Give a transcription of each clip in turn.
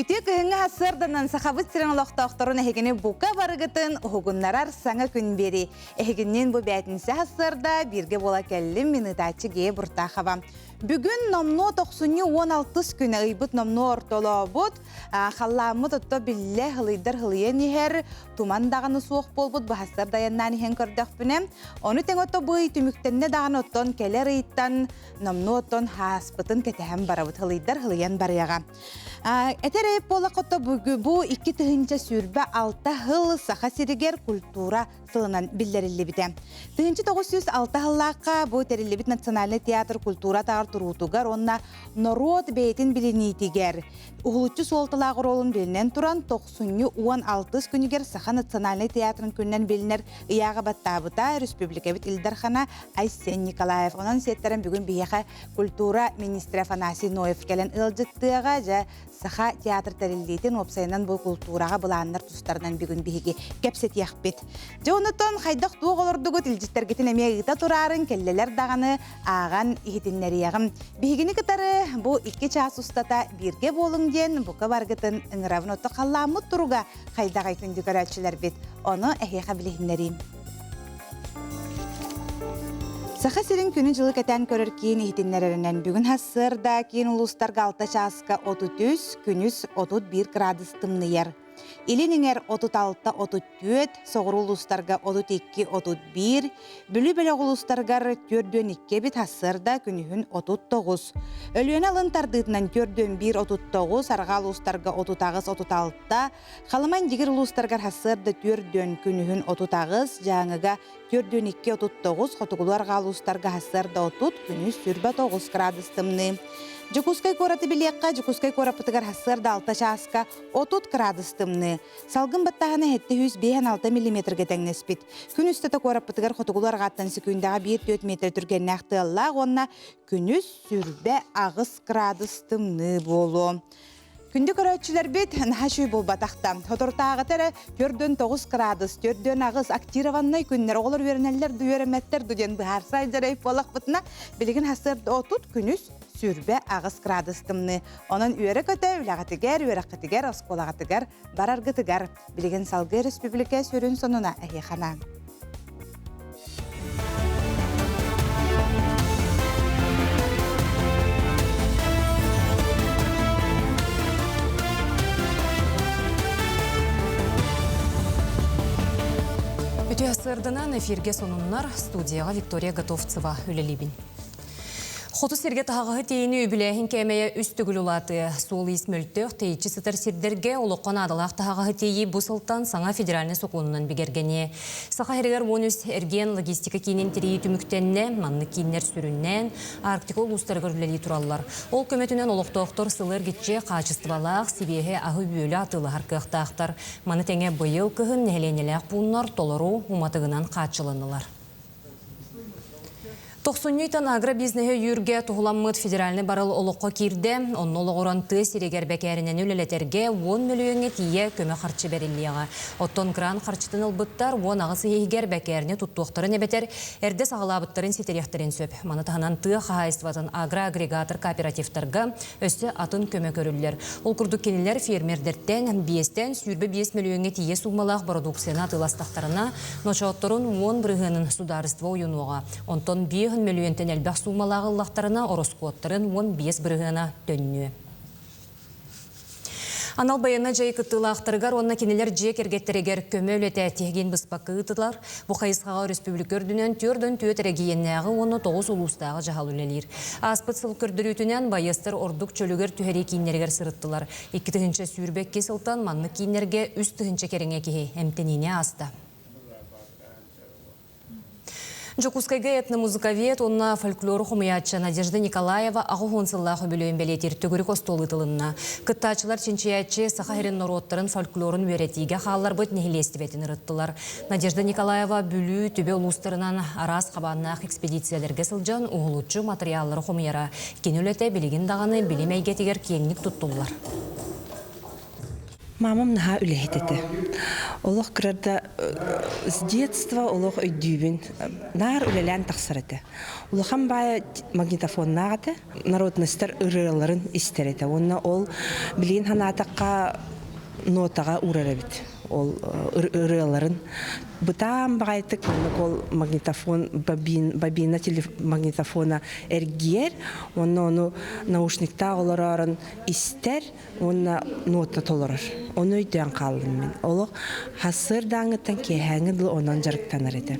Үтүө күһүҥҥү сарсыарданан Сахабыт сирин олохтоохторун эһигини бука барыгытын уһугуннарар саҥа күн биэрии. Эһигинниин бу бээтинсэ сарсыарда бииргэ буола кэллим мин ыытааччы Гея Буртахова. Бүгүн номнуо тохсунньу 16 күнэ ыйбыт номнуо ортолообут, халлааммыт отто биллэ һылыйдар һылыйан иһэр, туман даҕаны суох буолбут баһастар дайаннаан иһэн көрдөхпүнэ, ону тэҥ ото бу ый түмүктэннэ даҕаны оттон кэлэр ыйтан номнуо оттон хааспытын кэтэһэн барабыт һылыйдар һылыйан барыаҕа. Этэр эйп буоллахха бу 2026 сыл Саха сиригэр культура сылынан биллэриллибитэ. 1906 сыллаахха бу тэриллибит Национальный театр культура атаҕар туруутугар уонна норуот бэйэтин билиниитигэр уһулуччу суолталаах оруолун билинэн туран тохсунньу 16 күнүгэр Саха национальнай театрын күнүнэн билинэр ыйааҕы баттаабыта республикабыт Ил Дархана Айсен Николаев. Онон сиэттэрэн бүгүн биһиэхэ культура министрэ Афанасий Ноев кэлэн ыалдьыттыаҕа. Дьэ, Саха театр тэриллиитин уопсайынан бу култуураҕа былааннар тустарынан бүгүн биһиги кэпсэтиэхпит. Дьэ онутон хайдах туох олордугут илдьиттэргитин эмиэ ыыта турарын кэллэлэр даҕаны ааҕан иһитиннэриэҕим. Биһигини кытары бу икки чаас устата бииргэ буолуҥ диэн бука баргытын ыҥырабын. Отто халлааммыт туруга хайдаҕай күндү көрөөччүлэрбит. Ону эһиэхэ билиһиннэриим. Саха сирин күнү-дьылы кэтээн көрөр киин иһитиннэрэринэн бүгүн сарсыарда киин улуустарга 6 чааска 33, күнүс 31 кыраадыс тымныйар. Илин эҥэр 36-34, соҕуруу улуустарга 32-31, Бүлүү бөлөх улуустарыгар 42 эбит сарсыарда күнүһүн 39. Өлүөнэ алын тардыытынан 41-39, арҕаа улуустарга 38-36, Халыма-Индигир улуустарыгар сарсыарда 4 күнүһүн 38, Дьааҥыга 42 39, хотугулуу-арҕаа улуустарга сарсыарда 30, күнүс 29 градус тымныы. Дьокуускай куораты билиэххэ, Дьокуускай куораппытыгар сарсыарда 6 чааска 30 градус тымныы. Салгын баттааһына 756 миллиметргэ тэҥнэспит. Күн устата куораппытыгар хотугулуу-арҕааттан секундаҕа 1-4 метр түргэннээх тыаллаах уонна күнүс 28 градус тымныы буолуо. Күндү көрөөччүлэрбит, наһаа үчүгэй буолбатах да. Соторутааҕыта эрэ 49 кыраадыс, 48 актированнай күннэр оҕолор үөрэнэллэр ду үөрэммэттэр ду диэн быһаарса дьарай буоллахпытына, билигин сарсыарда 30 күнүс 28 градус тымныы. Онон үөрэ-көтө үлэҕитигэр, үөрэххитигэр, оскуолаҕытыгар бараргытыгар билигин салгыы республика сүрүн сонуна эһиэхэ анаан. Үтүө сарсыарданан эфиргэ сонуннар студияҕа Виктория Готовцева үлэлиибин. Хоту сиргэ таһаҕаһы тиэйини үбүлээһин кээмэйэ үс төгүл улаатыа. Суол-иис мөлтөх, тэйиччи сытар сирдэргэ олоххо наадалаах таһаҕаһы тиэйии бу сылтан саҥа федеральнай сокуонунан бигэргэниэ. Саха сиригэр 13 эргиэн логистика киинин тэрийии түмүктэннэ. Маннык кииннэр сүрүннээн Арктика улуустарыгар үлэлии тураллар. Ол көмөтүнэн олохтоохтор сылы эргиччи хаачыстыбалаах, сибиэһэй аһы-үөлү атыылаһар кыахтаахтар. Маны тэҥэ быйыл кыһын нэһилиэнньэлээх пууннар толору уматыгынан хааччылыннылар. Тохсунньу ыйтан агробизнеһи өйүүргэ туһуламмыт федеральнай барыл олоххо киирдэ. Онно олоҕуран тыа сиригэр бэкээринэни үлэлэтэргэ уон мөлүйүөҥҥэ тиийэ көмө харчы бэриллиэҕэ. Оттон грант харчытын ылбыттар 18 ый иһигэр бэкээрини туттуохтарын эбэтэр эрдэ саҕалаабыттарын ситэриэхтэрин сөп. Маны таһынан тыа хаһаайыстыбатын агроагрегатор кооперативтарга өссө атын көмө көрүллэр. Ол курдук кинилэр фермердэртэн биэстэн 25 мөлүйүөҥҥэ тиийэ суумалаах бородууксуйаны атыыластахтарына, Ночоотторун уон бырыһыанын судаарыстыба уйунуоҕа, онтон биэһин мөлүйүөнтэн элбэх суумалаах ыллахтарына ороскуоттарын 15 бырыһыана төннүө. Анал байыаннай дьайыы кыттыылаахтарыгар уонна кинилэр дьиэ кэргэттэригэр көмө үлэтэ тиһигин быспакка ыытыллар. Бу хайысхаҕа өрөспүүбүлүкэ үрдүнэн 44 эрэгийиэннээҕи уонна 9 улуустааҕы дьаһал үлэлиир. Ааспыт сыл көрдөрүүтүнэн байыастар ордук чөлүгэр түһэрии кииннэригэр сырыттылар. 2022 сылтан маннык кииннэргэ 3000 кэриҥэ киһи эмтэниини ааста. Дьокуускайга этномузыковед уонна фольклору хомуйааччы Надежда Николаева 80 сыллаах үбүлүөйүн бэлиэтиир төгүрүк остуол ыытылынна. Кыттааччылар чинчийээччи Саха сирин норуоттарын фольклорун үөрэтиигэ хаалларбыт нэһилиэстибэтин ырыттылар. Надежда Николаева Бүлүү, Түбэ улуустарынан араас хабааннаах экспедициялэргэ сылдьан уһулуччу матырыйааллары хомуйара. Кини үлэтэ билигин даҕаны билим эйгэтигэр киэҥник туттуллар. Мамам наһаа үлэһит этэ. Олох кырарда с детства олох өйдүүбүн. Наар үлэлээн тахсар этэ. Улахан баайа магнитофоннаах этэ. Народностар ырыаларын истэр этэ. Уонна ол билигин санаатахха нотаҕа уурар эбит. Ол ырыаларын бытаан баҕайытык маннык ол магнитофон бобин, бобина магнитофона эргийэр уонна ону наушниктаах олороорун истэр уонна нота толорор. Ону өйдөөн хааллым мин. Олох сарсыардааҥҥыттан киэһээҥҥи дылы онон дьарыктанар этэ.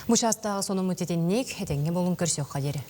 Бу чаастааҕы сонуммут итинник, этэҥҥэ буолун көрсүөххэ диэри.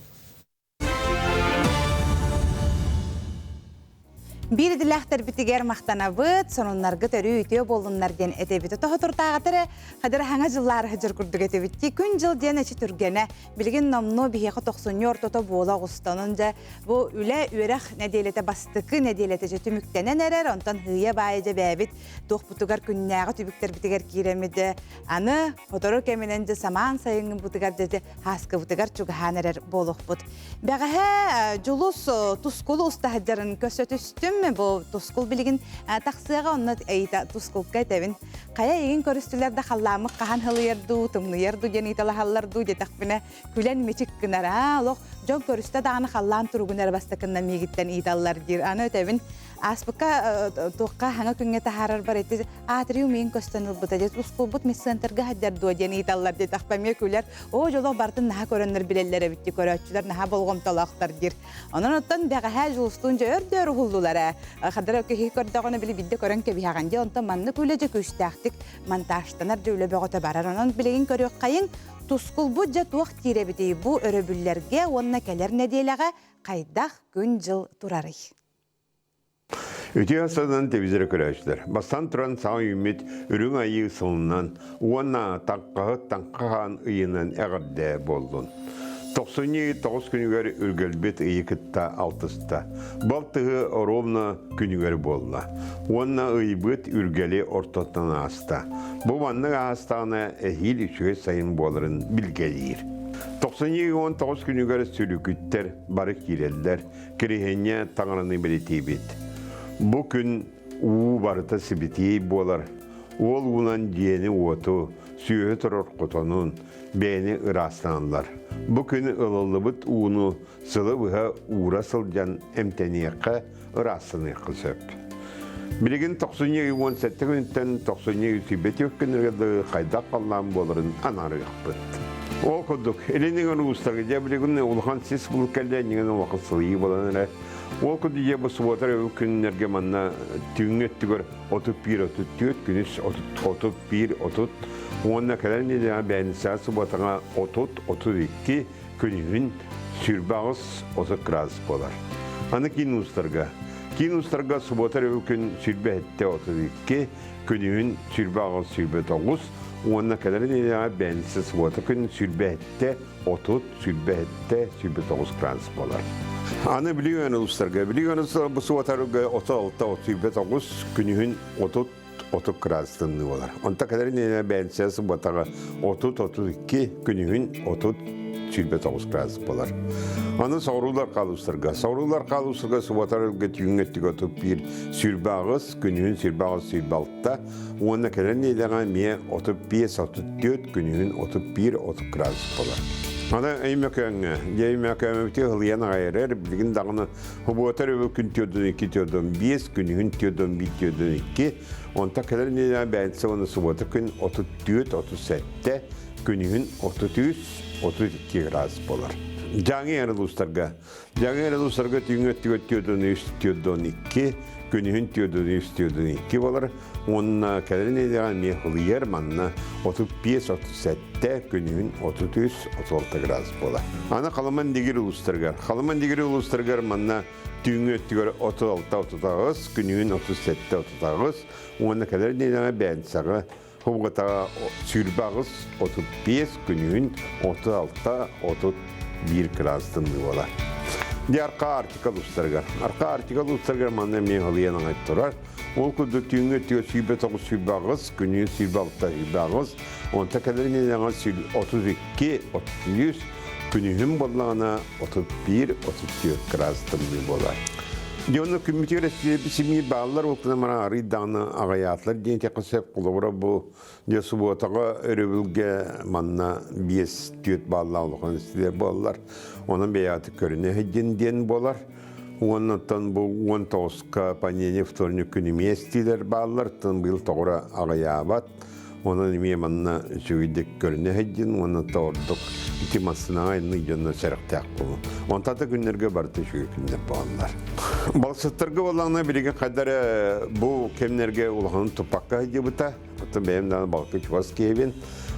Биир идэлээхтэрбитигэр махтанабыт, сонуннаргыт өрүү үтүө буоллуннар диэн этэбит. Тоһо туртааҕатары хадыр хаҥа дьыллаары сылдьар курдук этибит. Күн-дьыл диэн эчи түргэнэ. Билигин номнуо биһиэхэ тохсунньу ортото буола оҕуста. Онон дьэ бу үлэ үөрэх нэдиэлэтэ бастакы нэдиэлэтэ дьэ түмүктэнэн эрэр. Онтон һыйа баайа дьэ бэйэбит туохпутугар күннээҕи түбүктэрбитигэр киирэммит аны сотору кэминэн дьэ самаан сайыҥҥыбытыгар дьэ һааскыбытыгар чугаһаан эрэр буолуохпут. Бэҕэһээ Дьулус Тускулу устаһыдьарын көрсө түстүм. Бу Тускул билигин тахсыаҕа онно ыйыта Тускулка этэбин. Хайа эйигин көрүстүлэр да халлааммыт хаһан һылыйар дуу, тымныйар дуу диэн ыйыталаһаллар дуу диэтэхпинэ күлэн мичик гынар. Аа, олох дьон көрүстэ даҕаны халлаан туругун эрэ бастакынна миигиттэн ыйыталлар диир. Аны өтөбүн ааспыкка туохха хаҥа күҥҥэ таһаарарбар ити атриум миин көстөн ылбыта дьэ тускулбут медцентрга сылдьар дуо диэн ыйыталлар диэтэхпэ эмиэ күлэр. Оо, дьолох бартын наһаа көрөннөр билэллэр эбит көрөөччүлэр наһаа болҕомтолоохтор диир. Онон оттон бэҕэһээ Дьулустуун дьэ өр-дөр уһуллулар ээ. Хадара киһи көрдөҕүнэ били бидде көрөн кэбиһэҕин дии. Онтон маннык үлэ дьэ күүстээхтик монтажтанар дьэ үлэ бөҕөтө барар. Онон билигин көрүөххэйиҥ Тускулбут дьэ туох диир эбитий бу өрөбүллэргэ уонна кэлэр нэдиэлэҕэ хайдах күн-дьыл турарый? Үтүө сылынан телевизоры көрөөччүлэр. Бастан туран саҥа үүммүт Үрүҥ Айыы сылынан уонна Таҥхаһыт Таҥха хаан ыйынан эҕэрдэ буоллун. Тохсунньу тоҕус күнүгэр үргэлбит ыйы кытта алтыста. Балтыһы ровно күнүгэр буолла. Уонна ыйбыт үргэли ортотунан ааста. Бу маннык аастаҕына эһиил үчүгэй сайын буоларын билгэлиир. Тохсунньу 19 күнүгэр сүлүкүттэр бары киирэллэр. Кириһиэнньэ таҥараны бэлиэтиибит. Бу күн уу барыта сибитиэй буолар. Уол уунан дьиэни-уоту, сүөһү турар хотонун, бэйэни ыраастаналлар. Бу күн ылыллыбыт ууну сылы быһа уура сылдьан эмтэниэххэ, ыраастаныахха сөп. Билигин тохсунньу ый 17 күнүттэн тохсунньу ый сүүрбэ күнүгэр дылы хайдах халлаан буоларын анаарыахпыт. Ол курдук, илин уустарга дьэ билигин улахан сис булук кэллэ, иннигин улахан сылыйыы буолан эрэ. Ол курдук дьэ бу субуота күннэргэ манна түүҥҥү өттүгэр 31-34, күнүс 31-30 уонна кэлэр нэдиэлэҕэ бээнсээ субуотаҕа 30-32 күнүһүн 28-30 градус буолар. Аны киин уустарга. Киин уустарга субуота өрөбүл күн 27-32, күнүһүн 28-29 уонна кэлэр нэдиэлэҕэ бээнсэ субуота күн 27 30 27 29 градус буолар. Аны Бүлүү улуустарга Бүлүү улуустарга бу субуотарга 36 39 күнүһүн 30 30 градус тымныы буолар. Онто кэлэр нэдиэлэ бээнсэ субуотаҕа 30-32 күнүһүн 30 29 градус буолар. Аны соҕуруулар хаалуустарга. Соҕуруулар хаалуустарга субуотар ылга түүҥҥэ өттүгэр 31 28, күнүһүн 28 26 уонна кэлэр нэдиэлэҕэ эмиэ 35 34, күнүһүн 31 30 градус буолар. Аны Өймөкөөҥҥө, дьэ Өймөкөөмүтү ылыйан аҕай эрэр, билигин даҕаны Субуота өрөбүл күн 42 45, күнүһүн 41 42, онтон кэлэр нэдиэлэҕэ бээтинсэ уонна субуота күн 34 37, күнүһүн 33 32 градус буолар. Дьааҥы эр улуустарга Дьааҥы эр улуустарга түүҥҥү өттүгэр 43 42, күнүһүн 43 42 буолар. Уонна кэлэр нэдиэлэҕэ эмиэ ылыйар манна 35 37, күнүһүн 33 36 градус буолар. Аны Халыман Дигир улуустарыгар. Халыман Дигир улуустарыгар манна түүҥҥү өттүгэр 36 38, күнүһүн 37 38 уонна кэлэр нэдиэлэҕэ бээнсэҕэ Хубгатаҕа 28 35, күнүһүн 36 31 градус тымныы буолар. Дьэ Арка Арктика улуустарыгар. Арка Арктика улуустарыгар манна эмиэ ылыйан аҥай турар. Ол курдук түүҥҥү өттүгэр 29 28, күнүһүн 26 28, онто кэлэр нэдиэлэҕэ 32 33, күнүһүн буоллаҕына 31 34 градус тымныы буолар. Дьэ онно күммүтүгэр симии бааллар ол гынан баран арыый даҕаны аҕыйаатылар диэн этиэххэ сөп. Холобура бу дьэ субуотаҕа өрөбүлгэ манна 5-4 бааллаах улахан истилэр буоллар. Онон бэйэҕитик көрүнэ сылдьын диэн буолар. Уоннаттан бу 19-ка понедельник, вторник күн эмиэ эстиилэр бааллар, тын быйыл тоҕура аҕыйаабат. Онон эмиэ манна үчүгэйдик көрүнэ сылдьын уонна ордук ити массыынаҕа айанныыр дьонно сэрэхтээх буолун. Онтон да күннэргэ барыта үчүгэй күннэр буолаллар. Балыксыттарга буоллаҕына билигин хайда эрэ бу кэмнэргэ улаханын туппакка сылдьыбыта. Оттон бэйэм даҕаны балыкка чугас киһибин.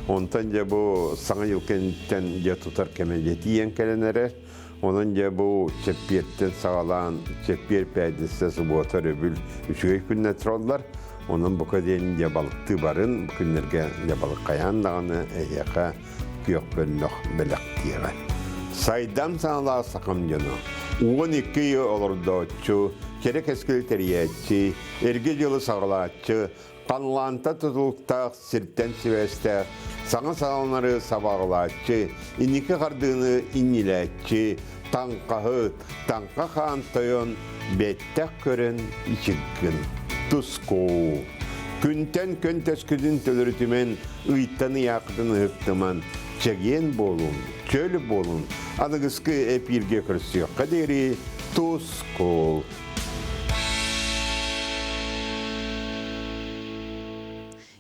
Онтон дьэ бу саҥа дьыл кэнниттэн дьэ тутар кэмэ дьэ тиийэн кэлэн эрэр. Онон дьэ бу чэппиэртэн саҕалаан чэппиэр пээдиссэ субуота өрөбүл үчүгэй күннэр тураллар. Онон бука диэн дьэ балыктыы барын, бу күннэргэ дьэ балык хайаан даҕаны эһиэхэ күөх бөллөх бэлэхтиэҕэ. Сайдам саҥалаах сахам дьоно, 12 ыйы олордооччу, кэрэ кэскил тэрийээччи, эргэ дьылы саҕалааччы, Халлаанта тутулуктаах сиртэн сибээстээх саҥа саҕаланары сабаҕалааччы, инники хардыыны иннилээччи, таҥхаһыт, таҥха хаан тойон бэттэх көрөн ичиргин. Тускуу. Күнтэн күн төскүтүн төлөрүтүмэн, ыйтан ыйаахытын ыһыктыман, чэгиэн буолун, чөл буолун, аныгыскы эпииргэ көрсүөххэ диэри тускул.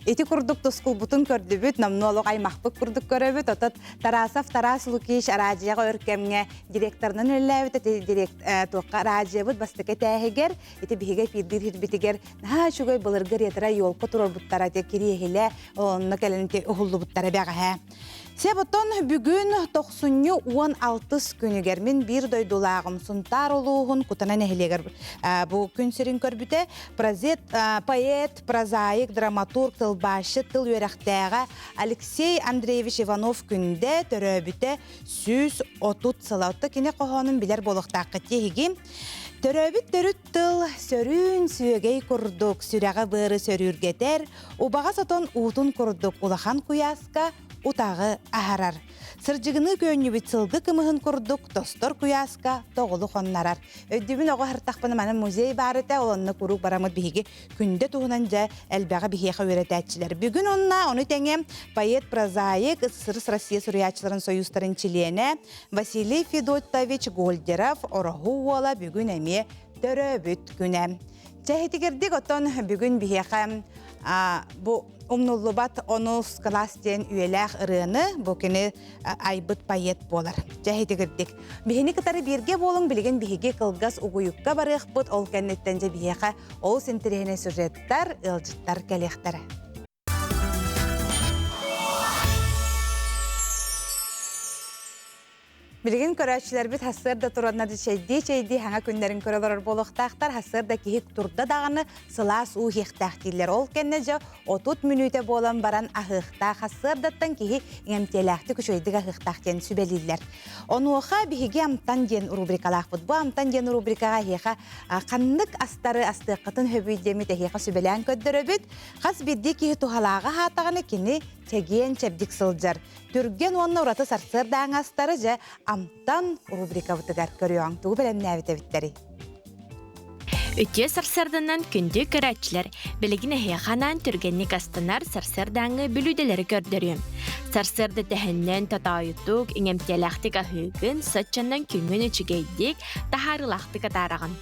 Ити курдук тускулбутун көрдүбүт, номнуо олох аймахпыт курдук көрөбүт. Отот Тарасов Тарас Лукич араадьыйаҕа өр кэмҥэ директорынан үлэлээбит. Ити директ, туохха араадьыйабыт бастакы этээһигэр, ити биһиги эфирдиир сирбитигэр наһаа үчүгэй былыргы ретро елка туруорбуттара, ити кириэһилэ онно кэлэн ити уһуллубуттара бэҕэһээ. Себотон бүгүн тохсунньу 16 күнүгэр мин биир дойдулааҕым Сунтаар улууһун Кутана нэһилиэгэр бу күн сирин көрбүтэ. Прозет, поэт, прозаик, драматург, тылбаасчыт, тыл үөрэхтээҕэ Алексей Андреевич Иванов күндэ төрөөбүтэ 130 сыла. Отто кини хоһоонун билэр буолуохтааххыт тиһиги. Төрөөбүт төрүт тыл сөрүүн сүөгэй курдук сүрэҕи быары сөрүүргэтэр, Убаҕас отон уутун курдук улахан куйааска утаҕы аһарар. Сырдьыгыныы көөнньүбүт сылгы кымыһын курдук тостор куйааска тоҕулу хоннорор. Өйдүүбүн оҕо аһартахпына маны музей баар этэ, ол онно куруук бараммыт биһиги күндэ туһунан дьэ элбэҕи биһиэхэ үөрэтээччилэр. Бүгүн онно ону тэҥэ поэт-прозаик, СССР Россия суруйааччыларын союзтарын чилиэнэ Василий Федотович Гольдеров Ороһу уола бүгүн эмиэ төрөөбүт күнэ. Чэһитигирдик оттон бүгүн биһиэхэ бу умнуллубат онус кылаас диэн үйэлээх ырыаны бу кини айбыт поэт буолар. Чэһитигирдик. Биһини кытары бииргэ буолуҥ билигин биһиги кылгас угуйукка барыахпыт ол кэнниттэн дьэ биһиэхэ олус интэриэһинэй сюжеттар, ыалдьыттар кэлиэхтэрэ. Билигин көрөөччүлэрбит сарсыарда туранна чэйдии-чэйдии хаҥа күннэрин көрө олорор буолуохтаахтар. Сарсыарда киһи турда даҕаны сылаас уу иһиэхтээх дииллэр. Ол кэннэ дьэ 30 мүнүүтэ буолан баран аһыахтаах. Сарсыардаттан киһи иҥэмтиэлээхтик үчүгэйдик аһыахтаах диэн сүбэлииллэр. Онуоха биһиги амтан диэн рубрикалаахпыт. Бу амтан диэн рубрикаҕа эһиэхэ ханнык астары астыаххытын сөбүй диэммит эһиэхэ сүбэлээн көрдөрөбүт. Хас биирдии киһи туһалааҕа аһаатаҕына кини чэгиэн-чэбдик сылдьар. Түргэн уонна ураты сарсыардааҥы астары дьэ амтан рубрикабытыгар көрүөҕүҥ. Тугу бэлэмнээбит эбиттэрий? Үтүө сарсыарданан күндү көрөөччүлэр, билигин эһиэхэ анаан түргэнник астанар сарсыардааҥы бүлүүдэлэри көрдөрүөм. Сарсыарда тэһэннэн тотоойутук, иҥэмтиэлээхтик аһыыгын, соччоннон күҥҥүн үчүгэйдик, таһаарыылаахтык атаараҕын.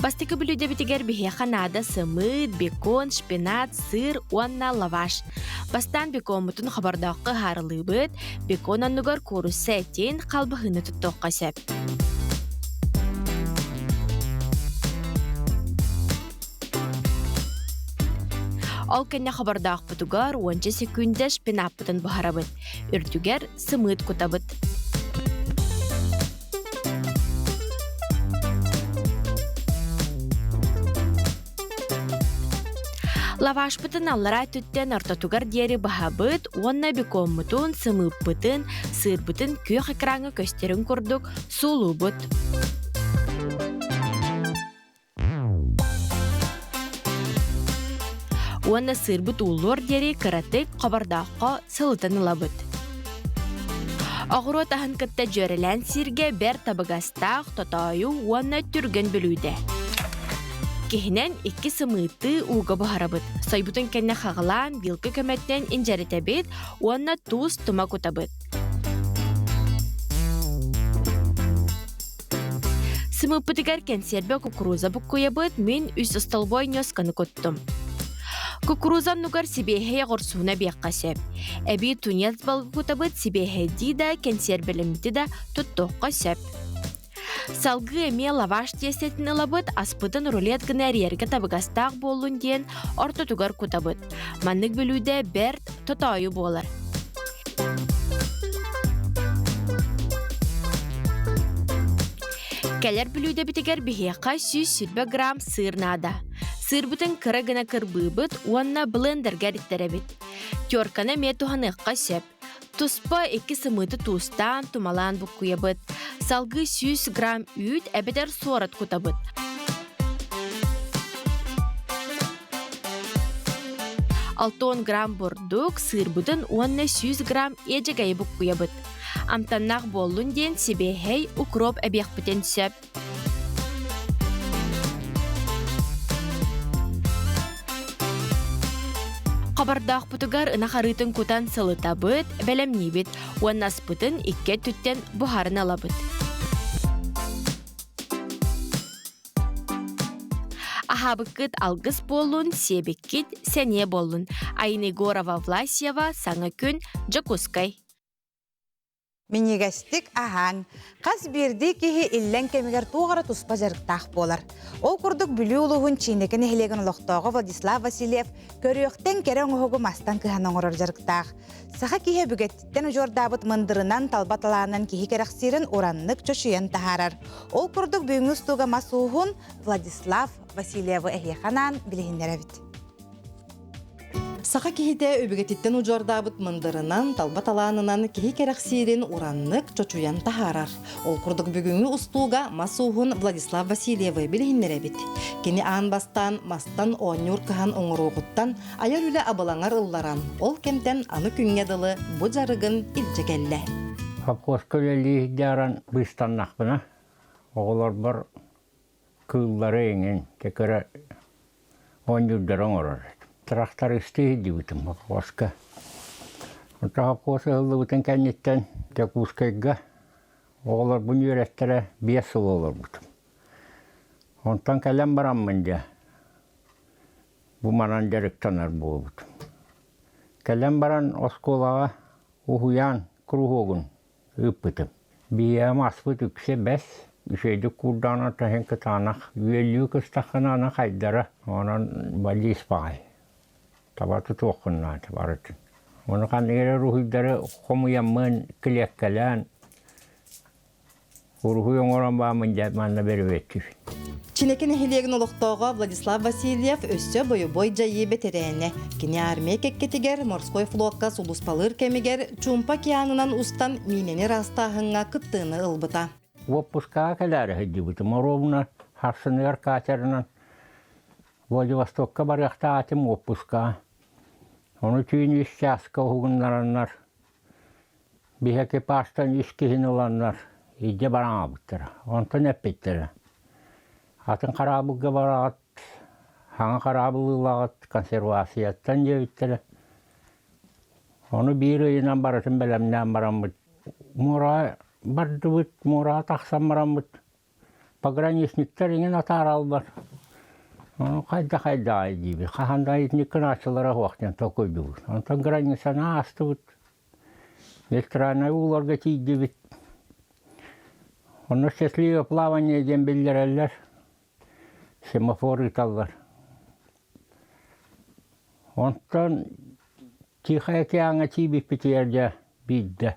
Бастакы бүлүүдэбитигэр биһиэхэ наада сымыыт, бекон, шпинат, сыр уонна лаваш. Бастаан бекоммутун хобордооххо ыһаарылыыбыт, бекон оннугар куурусса этин, халбаһыыны туттуохха сөп. Ол кэннэ хобордоохпутугар уонча секүндэ шпинаппытын буһарабыт, үрдүгэр сымыыт кутабыт. Лавашпытын аллараа өттүттэн ортотугар диэри баһабыт уонна бекоммутун, сымыыппытын, сыырбытын күөх экраҥҥа көстөрүн курдук суулуубут. Уонна сыырбыт ууллуор диэри кыратык хобордооххо сылытан ылабыт. Оҕуруот аһын кытта дьүөрэлээн сииргэ бэрт табыгастаах тотоойу уонна түргэн бүлүүдэ. Иккиһинэн, икки сымыыты ууга буһарабыт. Сойбутун кэннэ хаҕылаан, вилка көмөтүнэн инжэритэбит уонна туус тума кутабыт. Сымыыппытыгар кэнсиэрбэ кукуруза буккуйабыт, мин үс остолбуой ньуосканы куттум. Кукуруза оннугар сибиэһэй оҕурсууна биэххэ сөп. Эбии тунец балыгы кутабыт, сибиэһэйдии да, кэнсиэрбэлэммити да туттуохха сөп. Салгыы эмиэ лаваш тиэстэтин ылабыт, аспытын рулет гына эрийэргэ табыгастаах буоллун диэн ортотугар кутабыт. Маннык бүлүүдэ бэрт тотоойу буолар. Кэлэр бүлүүдэбитигэр биһиэхэ 120 грамм сыыр наада. Сыырбытын кыра гына кырбыыбыт уонна блендергэ эриттэрэбит. Терканы эмиэ туһаныахха сөп. Туспа икки сымыыты туустаан, тумалаан буккуйабыт. Салгыы 100 грамм үүт эбэтэр суорат кутабыт. 60 грамм бурдук, сыырбытын уонна 100 грамм иэдьэгэйи буккуйабыт. Амтаннаах буоллун диэн сибиэһэй укроп эбиэхпитин сөп. Хабардаахпытыгар ынах арыытын кутан сылытабыт, бэлэмниибит уонна аспытын икки өттүттэн буһарын ылабыт. Аһаабыккыт алгыс буоллун, сиэбиккит сэниэ буоллун. Айна Егорова Власьева, Саҥа күн, Дьокуускай. Минньигэстик аһаан, хас биирдии киһи иллэҥ кэмигэр туох эрэ туспа дьарыктаах буолар. Ол курдук Бүлүү улууһун Чиинэки нэһилиэгин олохтооҕо Владислав Васильев көрүөхтэн кэрэ оҥоһугу мастан кыһан оҥорор дьарыктаах. Саха киһи өбүгэттэн удьуордаабыт мындырынан, талба талаанынан киһи кэрэхсиирин ураннык чочуйан таһаарар. Ол курдук бүгүҥҥү устууга мас ууһун Владислав Васильевы эһиэхэ анаан билиһиннэрэбит. Саха киһитэ өбүгэтиттэн удьуордаабыт мындырынан, талба талаанынан киһи кэрэхсиирин ураннык чочуйан таһаарар. Ол курдук бүгүҥҥү устууга мас ууһун Владислав Васильевы билиһиннэрэбит. Кини аан бастаан мастан оонньуур кыһан оҥоруоҕуттан айар үлэ абылаҥар ылларан, ол кэмтэн аны күҥҥэ дылы бу дьарыгын илдьэ кэллэ. Совхозка үлэлии сылдьаран быыстаннахпына, оҕолорбор кыыллары эҥин кэкэрэ оонньуурдары оҥорор этим. Трактористыы сылдьыбытым совхозка. Онтон совхоз ыһыллыбытын кэнниттэн Дьокуускайга оҕолорбун үөрэттэрэ 5 сыл олорбутум. Онтон кэлэн бараммын дьэ бу манан дьарыктанар буолбутум. Кэлэн баран оскуолаҕа уһуйаан куруһуогун ыыппытым. Биһиэхэ аспыт үксэ бэс, үчүгэйдик куурдаҕына таһын кытаанах, үөллүү кыстаххына аны хайдара, онон балиис баҕай. Таба тутуоххун наада барытын. Ону ханнык эрэ уруһуйдары хомуйаммын, килиэккэлээн Уруһуй оҥорон бааммын дьэ манна бөрүбүөттүүбүн. Чинэки нэһилиэгин олохтооҕо Владислав Васильев өссө бойобуой дьайыы бэтэрээнэ. Кини армия кэккэтигэр морской флокка сулууспалыыр кэмигэр Чуумпа океанынан устан миинэни ыраастааһыҥҥа кыттыыны ылбыта. Уоппускаҕа кэлээри сылдьыбытым. Оруобуна сарсыныгар катерынан Владивостокка барыахтаах этим уоппускаҕа. Ону түүн үс чааска уһугуннараннар Биһи экипажтан үс киһини ыланнар илдьэ баран аҕалбыттара. Онтон эппиттэрэ: «Атын хараабылга бараҕыт, саҥа хараабыл ылаҕыт, консервацияттан» диэбиттэрэ. Ону биир ыйынан барытын бэлэмнээн бараммыт, муораҕа бардыбыт, муораҕа тахсан бараммыт, пограничниктар иҥин атаараллар. Ону хайда-хайдаҕай диибит, хаһан да итинник гынааччылара суох диэн толкуйдуубут. Онтон границаны аастыбыт, Нейтральнай ууларга тиийдибит. Онно счастливое плавание диэн биллэрэллэр, семафор ыыталлар. Онтон Тихай океаҥҥа тиийбиппитигэр дьэ биирдэ